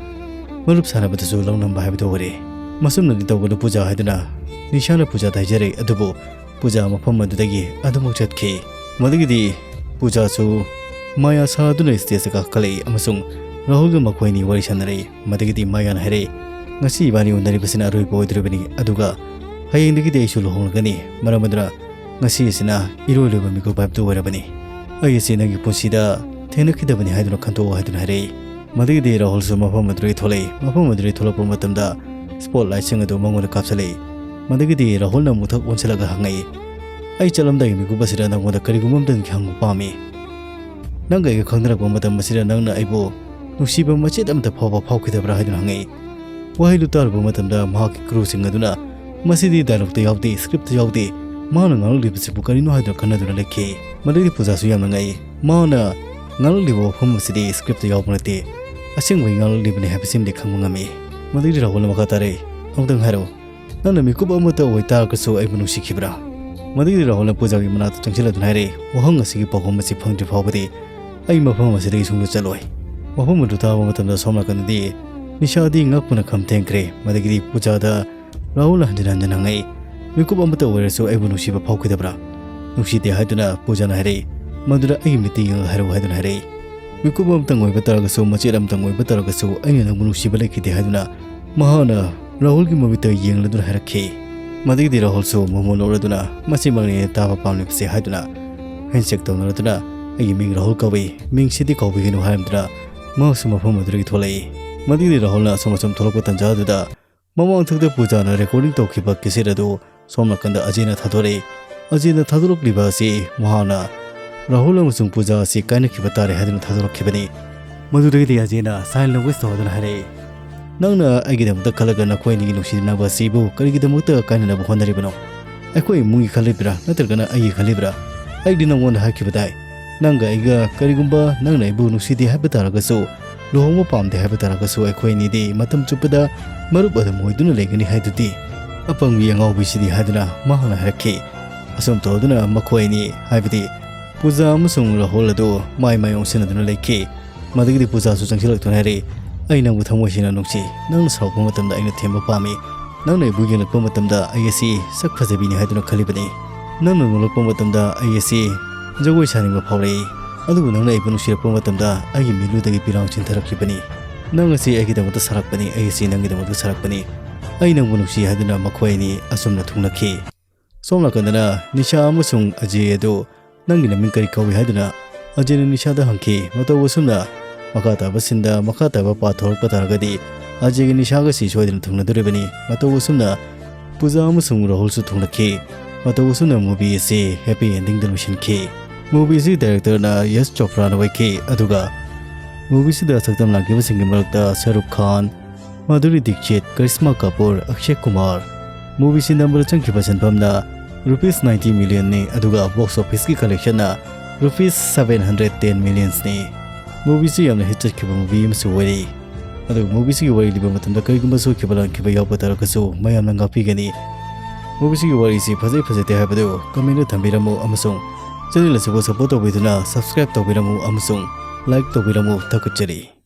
ꯃꯔꯨꯞ ꯁꯥꯟꯅꯕꯗꯁꯨ ꯂꯧꯅꯝꯕ ꯍꯥꯏꯕꯗꯨ ꯑꯣꯏꯔꯦ꯫ ꯃꯁꯨꯝꯅꯗꯤ ꯇꯧꯒꯅꯨ ꯄꯨꯖꯥ ꯍꯥꯏꯗꯨꯅ ꯅꯤꯁꯥꯅ ꯄꯨꯖꯥꯗ ꯍꯥꯏꯖꯔꯦ, ꯑꯗꯨꯕꯨ ꯄꯨꯖꯥ ꯃꯐꯝ ꯑꯗꯨꯗꯒꯤ ꯑꯗꯨꯃꯛ ꯆꯠꯈꯤ꯫ ꯃꯗꯨꯒꯤꯗꯤ ꯄꯨꯖꯥꯁꯨ ꯃꯥꯌꯥ ꯁꯥꯗꯨꯅ ꯁ꯭ꯇꯦꯖꯇ ꯀꯥꯈꯠꯂꯛꯏ ꯑꯃꯁꯨꯡ ꯔꯥꯍꯨꯜꯒ ꯃꯈꯣꯏ ꯑꯅꯤ ꯋꯥꯔꯤ ꯁꯥꯟꯅꯔꯛꯏ꯫ ꯃꯗꯨꯒꯤꯗꯤ ꯃꯥꯌꯥꯅ ꯍꯥꯏꯔꯛꯏ, "ꯉꯁꯤ ꯏꯕꯥꯅꯤ ꯎꯅꯔꯤꯕꯁꯤꯅ ꯑꯔꯣꯏꯕ ꯑꯣꯏꯗꯣꯔꯤꯕꯅꯤ, ꯑꯗꯨꯒ ꯍꯌꯦꯡꯗꯒꯤꯗꯤ ꯑꯩꯁꯨ ꯂꯨꯍꯣꯡꯂꯒꯅꯤ꯫ ꯃꯔꯝ ꯑꯗꯨꯅ ꯉꯁꯤ ꯑꯁꯤꯅ ꯏꯔꯣꯏ ꯂꯣꯏꯕ ꯃꯤꯀꯨꯞ ꯍꯥꯏꯕꯗꯨ ꯑꯣꯏꯔꯕꯅꯤ꯫ ꯑꯩ ꯑꯁꯤ ꯅꯪꯒꯤ ꯄꯨꯟꯁꯤꯗ ꯊꯦꯡꯅꯈꯤꯗꯕꯅꯤ ꯍꯥꯏꯗꯨꯅ ꯈꯟꯗꯣꯛꯑꯣ" ꯍꯥꯏꯗꯨꯅ ꯍꯥꯏꯔꯛꯏ꯫ ꯃꯗꯨꯒꯤꯗꯤ ꯔꯥꯍꯨꯜꯁꯨ ꯃꯐꯝ ꯑꯗꯨꯗꯒꯤ ꯊꯣꯛꯂꯛꯏ꯫ ꯃꯐꯝ ꯑꯗꯨꯗꯒꯤ ꯊꯣꯛꯂꯛꯄ ꯃꯇꯝꯗ ꯁ꯭ꯄꯣꯠ ꯂꯥꯏꯠꯁꯤꯡ ꯑꯗꯨ ꯃꯉꯣꯟꯗ ꯀꯥꯞꯁꯤꯜꯂꯛꯏ꯫ ꯃꯗꯨꯒꯤꯗꯤ ꯔꯥꯍꯨꯜꯅ ꯑꯃꯨꯛ ꯊꯛ ꯑꯣꯟꯁꯤꯜꯂꯒ ꯍꯪꯉꯛꯏ, "ꯑꯩ ꯆꯠꯂꯝꯗꯥꯏꯒꯤ ꯃꯤꯀꯨꯞ ꯑꯁꯤꯗ ꯅꯪꯉꯣꯟꯗ ꯀꯔꯤꯒꯨꯝꯕ ꯑꯃꯇꯪꯗꯤ ꯍꯪꯕ ꯄꯥꯝꯃꯤ꯫ ꯅꯪꯒ ꯑꯩꯒ ꯈꯪꯅꯔꯛꯄ ꯃꯇꯝ ꯑꯁꯤꯗ ꯅꯪꯅ ꯑꯩꯕꯨ ꯅꯨꯡꯁꯤꯕ ꯃꯆꯦꯠ ꯑꯃꯠꯇ ꯐꯥꯎꯕ ꯐꯥꯎꯈꯤꯗꯕ꯭ꯔꯥ?" ꯍꯥꯏꯗꯨꯅ ꯍꯪꯉꯛꯏ꯫ ꯋꯥꯍꯩꯗꯨ ꯇꯥꯔꯨꯕ ꯃꯇꯝꯗ ꯃꯍꯥꯛꯀꯤ ꯀ꯭ꯔꯨꯁꯤꯡ ꯑꯗꯨꯅ, "ꯃꯁꯤꯗꯤ ꯗꯥꯏꯂꯣꯛꯇ ꯌꯥꯎꯗꯦ, ꯁ꯭ꯀ꯭ꯔꯤꯞꯇ ꯌꯥꯎꯗꯦ, ꯃꯍꯥꯛꯅ ꯉꯥꯡꯂꯛꯂꯤꯕꯁꯤꯕꯨ ꯀꯔꯤꯅꯣ?" ꯍꯥꯏꯗꯨꯅ ꯈꯟꯅꯗꯨꯅ ꯂꯩꯈꯤ꯫ ꯃꯗꯨꯒꯤ ꯄꯨꯖꯥꯁꯨ ꯌꯥꯝꯅ ꯉꯛꯏ꯫ ꯃꯍꯥꯛꯅ ꯉꯥꯡꯂꯛꯂꯤꯕ ꯋꯥꯐꯝ ꯑꯁꯤꯗꯤ ꯁ꯭ꯀ꯭ꯔꯤꯞꯇ ꯌꯥꯎꯕ ꯅꯠꯇꯦ, ꯑꯁꯦꯡꯕꯒꯤ ꯉꯥꯡꯂꯛꯂꯤꯕꯅꯤ ꯍꯥꯏꯕꯁꯤꯃꯗꯤ ꯈꯪꯕ ꯉꯝꯃꯤ꯫ ꯃꯗꯨꯒꯤ ꯔꯥꯍꯨꯜꯅ ꯃꯈꯥ ꯇꯥꯔꯛꯏ, "ꯑꯃꯨꯛꯇꯪ ꯍꯥꯏꯔꯛꯎ, ꯅꯪꯅ ꯃꯤꯀꯨꯞ ꯑꯃꯠꯇ ꯑꯣꯏꯇꯥꯔꯒꯁꯨ ꯑꯩꯕꯨ ꯅꯨꯡꯁꯤꯈꯤꯕ꯭ꯔꯥ?" ꯃꯗꯨꯒꯤꯗꯤ ꯔꯥꯍꯨꯜꯅ ꯄꯨꯖꯥꯒꯤ ꯃꯅꯥꯛꯇ ꯆꯪꯁꯤꯜꯂꯗꯨꯅ ꯍꯥꯏꯔꯛꯏ, "ꯋꯥꯍꯪ ꯑꯁꯤꯒꯤ ꯄꯥꯎꯈꯨꯝ ꯑꯁꯤ ꯐꯪꯗ꯭ꯔꯤ ꯐꯥꯎꯕꯗꯤ ꯑꯩ ꯃꯐꯝ ꯑꯁꯤꯗꯒꯤ ꯁꯨꯡꯆꯠ ꯆꯠꯂꯣꯏ꯫" ꯋꯥꯐꯝ ꯑꯗꯨ ꯇꯥꯕ ꯃꯇꯝꯗ ꯁꯣꯝ ꯅꯥꯀꯟꯗꯗꯤ ꯅꯤꯁꯥꯗꯤ ꯉꯛꯄꯅ ꯈꯝ ꯊꯦꯡꯈ꯭ꯔꯦ꯫ ꯃꯗꯨꯒꯤꯗꯤ ꯄꯨꯖꯥꯗ ꯔꯥꯍꯨꯜꯅ ꯍꯟꯖꯤꯟ ꯍꯟꯖꯤꯟ ꯍꯪꯉꯛꯏ, "ꯃꯤꯀꯨꯞ ꯑꯃꯠꯇ ꯑꯣꯏꯔꯁꯨ ꯑꯩꯕꯨ ꯅꯨꯡꯁꯤꯕ ꯐꯥꯎꯈꯤꯗꯕ꯭ꯔꯥ?" "ꯅꯨꯡꯁꯤꯗꯦ" ꯍꯥꯏꯗꯨꯅ ꯄꯨꯖꯥꯅ ꯍꯥꯏꯔꯛꯏ꯫ "ꯃꯗꯨꯗ ꯑꯩꯒꯤ ꯃꯤꯠꯇ ꯌꯦꯡꯉꯒ ꯍꯥꯏꯔꯛꯎ" ꯍꯥꯏꯗꯨꯅ ꯍꯥꯏꯔꯛꯏ꯫ "ꯃꯤꯀꯨꯞ ꯑꯃꯇꯪ ꯑꯣꯏꯕ ꯇꯥꯔꯒꯁꯨ, ꯃꯆꯦꯠ ꯑꯃꯇꯪ ꯑꯣꯏꯕ ꯇꯥꯔꯒꯁꯨ, ꯑꯩꯅ ꯅꯪꯕꯨ ꯅꯨꯡꯁꯤꯕ ꯂꯩꯈꯤꯗꯦ" ꯍꯥꯏꯗꯨꯅ ꯃꯍꯥꯛꯅ ꯔꯥꯍꯨꯜꯒꯤ ꯃꯃꯤꯠꯇ ꯌꯦꯡꯂꯗꯨꯅ ꯍꯥꯏꯔꯛꯈꯤ꯫ ꯃꯗꯨꯒꯤꯗꯤ ꯔꯥꯍꯨꯜꯁꯨ ꯃꯣꯃꯣꯟ ꯅꯣꯛꯂꯗꯨꯅ, "ꯃꯁꯤꯃꯛꯅꯤ ꯑꯩꯅ ꯇꯥꯕ ꯄꯥꯝꯂꯤꯕꯁꯦ" ꯍꯥꯏꯗꯨꯅ ꯍꯦꯟꯁꯦꯛ ꯇꯧꯅꯔꯗꯨꯅ, "ꯑꯩꯒꯤ ꯃꯤꯡ ꯔꯥꯍꯨꯜ ꯀꯧꯏ, ꯃꯤꯡꯁꯤꯗꯤ ꯀꯥꯎꯕꯤꯒꯅꯨ" ꯍꯥꯏꯔꯝꯗꯨꯅ ꯃꯍꯥꯛꯁꯨ ꯃꯐꯝ ꯑꯗꯨꯗꯒꯤ ꯊꯣꯛꯂꯛꯏ꯫ ꯃꯗꯨꯒꯤꯗꯤ ꯔꯥꯍꯨꯜꯅ ꯑꯁꯨꯝ ꯑꯁꯨꯝ ꯊꯣꯛꯂꯛꯄ ꯇꯥꯟꯖꯥ ꯑꯗꯨꯗ ꯃꯃꯥꯡꯊꯛꯇ ꯄꯨꯖꯥꯅ ꯔꯦꯀꯣꯔꯗꯤꯡ ꯇꯧꯈꯤꯕ ꯀꯦꯁꯦꯠ ꯑꯗꯨ ꯁꯣꯝ ꯅꯥꯀꯟꯗ ꯑꯖꯦꯅ ꯊꯥꯗꯣꯔꯛꯏ꯫ ꯑꯖꯦꯅ ꯊꯥꯗꯣꯔꯛꯂꯤꯕ ꯑꯁꯤ ꯃꯍꯥꯛꯅ ꯔꯥꯍꯨꯜ ꯑꯃꯁꯨꯡ ꯄꯨꯖꯥ ꯑꯁꯤ ꯀꯥꯏꯅꯈꯤꯕ ꯇꯥꯔꯦ ꯍꯥꯏꯗꯨꯅ ꯊꯥꯗꯣꯔꯛꯈꯤꯕꯅꯤ꯫ ꯃꯗꯨꯗꯒꯤꯗꯤ ꯑꯖꯦꯅ ꯁꯥꯏꯟ ꯂꯦꯡꯒ꯭ꯋꯦꯖ ꯇꯧꯗꯨꯅ ꯍꯥꯏꯔꯛꯏ, "ꯅꯪꯅ ꯑꯩꯒꯤꯗꯃꯛꯇ ꯈꯜꯂꯒ ꯅꯈꯣꯏ ꯑꯅꯤꯒꯤ ꯅꯨꯡꯁꯤꯅꯕ ꯑꯁꯤꯕꯨ ꯀꯔꯤꯒꯤꯗꯃꯛꯇ ꯀꯥꯏꯅꯅꯕ ꯍꯣꯠꯅꯔꯤꯕꯅꯣ? ꯑꯩꯈꯣꯏ ꯏꯃꯨꯡꯒꯤ ꯈꯜꯂꯤꯕ꯭ꯔꯥ ꯅꯠꯇ꯭ꯔꯒꯅ ꯑꯩꯒꯤ ꯈꯜꯂꯤꯕ꯭ꯔꯥ? ꯑꯩꯗꯤ ꯅꯪꯉꯣꯟꯗ ꯍꯥꯏꯈꯤꯕꯗꯥꯏ, ꯅꯪꯒ ꯑꯩꯒ ꯀꯔꯤꯒꯨꯝꯕ ꯅꯪꯅ ꯑꯩꯕꯨ ꯅꯨꯡꯁꯤꯗꯦ ꯍꯥꯏꯕ ꯇꯥꯔꯒꯁꯨ, ꯂꯨꯍꯣꯡꯕ ꯄꯥꯝꯗꯦ ꯍꯥꯏꯕ ꯇꯥꯔꯒꯁꯨ, ꯑꯩꯈꯣꯏ ꯑꯅꯤꯗꯤ ꯃꯇꯝ ꯆꯨꯞꯄꯗ ꯃꯔꯨꯞ ꯑꯗꯨꯝ ꯑꯣꯏꯗꯨꯅ ꯂꯩꯒꯅꯤ ꯍꯥꯏꯗꯨꯗꯤ꯫ ꯑꯄꯪꯕꯤ ꯑꯉꯥꯎꯕꯤꯁꯤꯗꯤ ꯍꯥꯏꯗꯨꯅ ꯃꯍꯥꯛꯅ ꯍꯥꯏꯔꯛꯈꯤ꯫ ꯑꯁꯨꯝ ꯇꯧꯗꯨꯅ ꯃꯈꯣꯏ ꯑꯅꯤ, ꯍꯥꯏꯕꯗꯤ ꯄꯨꯖꯥ ꯑꯃꯁꯨꯡ ꯔꯥꯍꯨꯜ ꯑꯗꯨ ꯃꯥꯏ ꯃꯥꯏ ꯑꯣꯟꯁꯤꯟꯅꯗꯨꯅ ꯂꯩꯈꯤ꯫ ꯃꯗꯨꯒꯤꯗꯤ ꯄꯨꯖꯥꯁꯨ ꯆꯪꯁꯤꯜꯂꯛꯇꯨꯅ ꯍꯥꯏꯔꯛꯏ, "ꯑꯩ ꯅꯪꯕꯨ ꯊꯃꯣꯏ ꯁꯦꯡꯅ ꯅꯨꯡꯁꯤ꯫ ꯅꯪꯅ ꯁꯥꯎꯔꯛꯄ ꯃꯇꯝꯗ ꯑꯩꯅ ꯊꯦꯝꯕ ꯄꯥꯝꯃꯤ꯫ ꯅꯪꯅ ꯑꯩꯕꯨ ꯌꯦꯡꯂꯛꯄ ꯃꯇꯝꯗ ꯑꯩ ꯑꯁꯤ ꯁꯛ ꯐꯖꯕꯤꯅꯤ ꯍꯥꯏꯗꯨꯅ ꯈꯜꯂꯤꯕꯅꯤ꯫ ꯅꯪꯅ ꯅꯣꯛꯂꯛꯄ ꯃꯇꯝꯗ ꯑꯩ ꯑꯁꯤ ꯖꯒꯣꯏ ꯁꯥꯅꯤꯡꯕ ꯐꯥꯎꯔꯛꯏ꯫ ꯑꯗꯨꯕꯨ ꯅꯪꯅ ꯑꯩꯕꯨ ꯅꯨꯡꯁꯤꯔꯛꯄ ꯃꯇꯝꯗ ꯑꯩꯒꯤ ꯃꯤꯠꯂꯨꯗꯒꯤ ꯄꯤꯔꯥꯡ ꯆꯦꯟꯊꯔꯛꯈꯤꯕꯅꯤ꯫ ꯅꯪ ꯑꯁꯤ ꯑꯩꯒꯤꯗꯃꯛꯇ ꯁꯥꯔꯛꯄꯅꯤ, ꯑꯩ ꯑꯁꯤ ꯅꯪꯒꯤꯗꯃꯛꯇ ꯁꯥꯔꯛꯄꯅꯤ꯫ ꯑꯩ ꯅꯪꯕꯨ ꯅꯨꯡꯁꯤ" ꯍꯥꯏꯗꯨꯅ ꯃꯈꯣꯏ ꯑꯅꯤ ꯑꯁꯨꯝꯅ ꯊꯨꯡꯂꯈꯤ꯫ ꯁꯣꯝ ꯅꯥꯀꯟꯗꯅ ꯅꯤꯁꯥ ꯑꯃꯁꯨꯡ ꯑꯖꯦ ꯑꯗꯨ "ꯅꯪꯒꯤ ꯅꯃꯤꯡ ꯀꯔꯤ ꯀꯧꯏ?" ꯍꯥꯏꯗꯨꯅ ꯑꯖꯦꯅ ꯅꯤꯁꯥꯗ ꯍꯪꯈꯤ꯫ ꯃꯇꯧ ꯑꯁꯨꯝꯅ ꯃꯈꯥ ꯇꯥꯕ ꯁꯤꯟꯗ ꯃꯈꯥ ꯇꯥꯕ ꯄꯥꯊꯣꯔꯛꯄ ꯇꯥꯔꯒꯗꯤ ꯑꯖꯦꯒ ꯅꯤꯁꯥꯒꯁꯤ ꯁꯣꯏꯗꯅ ꯊꯨꯡꯅꯗꯣꯔꯤꯕꯅꯤ꯫ ꯃꯇꯧ ꯑꯁꯨꯝꯅ ꯄꯨꯖꯥ ꯑꯃꯁꯨꯡ ꯔꯥꯍꯨꯜꯁꯨ ꯊꯨꯡꯂꯛꯈꯤ꯫ ꯃꯇꯧ ꯑꯁꯨꯝꯅ ꯃꯨꯚꯤ ꯑꯁꯤ ꯍꯦꯄꯤ ꯑꯦꯟꯗꯤꯡꯗ ꯂꯣꯏꯁꯤꯟꯈꯤ꯫ ꯃꯨꯚꯤ ꯑꯁꯤ ꯗꯥꯏꯔꯦꯛꯇꯔꯅ ꯌꯁ ꯆꯣꯄ꯭ꯔꯥꯅ ꯑꯣꯏꯈꯤ, ꯑꯗꯨꯒ ꯃꯨꯚꯤ ꯑꯁꯤꯗ ꯁꯛꯇꯝ ꯂꯥꯡꯈꯤꯕꯁꯤꯡꯒꯤ ꯃꯔꯛꯇ ꯁꯔꯨꯈ ꯈꯥꯟ, ꯃꯥꯙꯨꯔꯤ ꯗꯤꯛꯁꯤꯠ, ꯀꯔꯤꯁꯃꯥ ꯀꯥꯄꯨꯔ, ꯑꯛꯁꯦ ꯀꯨꯃꯥꯔ꯫ ꯃꯨꯚꯤꯁꯤ ꯅꯝꯕꯗ ꯆꯪꯈꯤꯕ ꯁꯦꯟꯐꯝꯅ ꯔꯨꯄꯤꯁ ꯅꯥꯏꯟꯇꯤ ꯃꯤꯂꯤꯌꯟꯅꯤ, ꯑꯗꯨꯒ ꯕꯣꯛꯁ ꯑꯣꯐꯤꯁꯀꯤ ꯀꯂꯦꯛꯁꯟꯅ ꯔꯨꯄꯤꯁ ꯁꯚꯦꯟ ꯍꯟꯗ꯭ꯔꯦꯠ ꯇꯦꯟ ꯃꯤꯂꯤꯌꯟꯁꯅꯤ꯫ ꯃꯨꯚꯤꯁꯤ ꯌꯥꯝꯅ ꯍꯤꯠ ꯆꯠꯈꯤꯕ ꯃꯨꯚꯤ ꯑꯃꯁꯨ ꯑꯣꯏꯔꯤ꯫ ꯑꯗꯨꯒ ꯃꯨꯚꯤꯁꯤꯒꯤ ꯋꯥꯔꯤ ꯂꯤꯕ ꯃꯇꯝꯗ ꯀꯔꯤꯒꯨꯝꯕ ꯁꯣꯏꯈꯤꯕ ꯂꯥꯟꯈꯤꯕ ꯌꯥꯎꯕ ꯇꯥꯔꯒꯁꯨ ꯃꯌꯥꯝꯅ ꯉꯥꯛꯄꯤꯒꯅꯤ꯫ ꯃꯨꯚꯤꯁꯤꯒꯤ ꯋꯥꯔꯤꯁꯤ ꯐꯖꯩ ꯐꯖꯗꯦ ꯍꯥꯏꯕꯗꯨ ꯀꯃꯦꯟꯗ ꯊꯝꯕꯤꯔꯝꯃꯨ ꯑꯃꯁꯨꯡ ꯆꯦꯅꯦꯜ ꯑꯁꯤꯕꯨ ꯁꯄꯣꯔꯠ ꯇꯧꯕꯤꯗꯨꯅ ꯁꯕꯁꯀ꯭ꯔꯥꯏꯕ ꯇꯧꯕꯤꯔꯝꯃꯨ ꯑꯃꯁꯨꯡ ꯂꯥꯏꯛ ꯇꯧꯕꯤꯔꯝꯃꯨ꯫ ꯊꯥꯒꯠꯆꯔꯤ꯫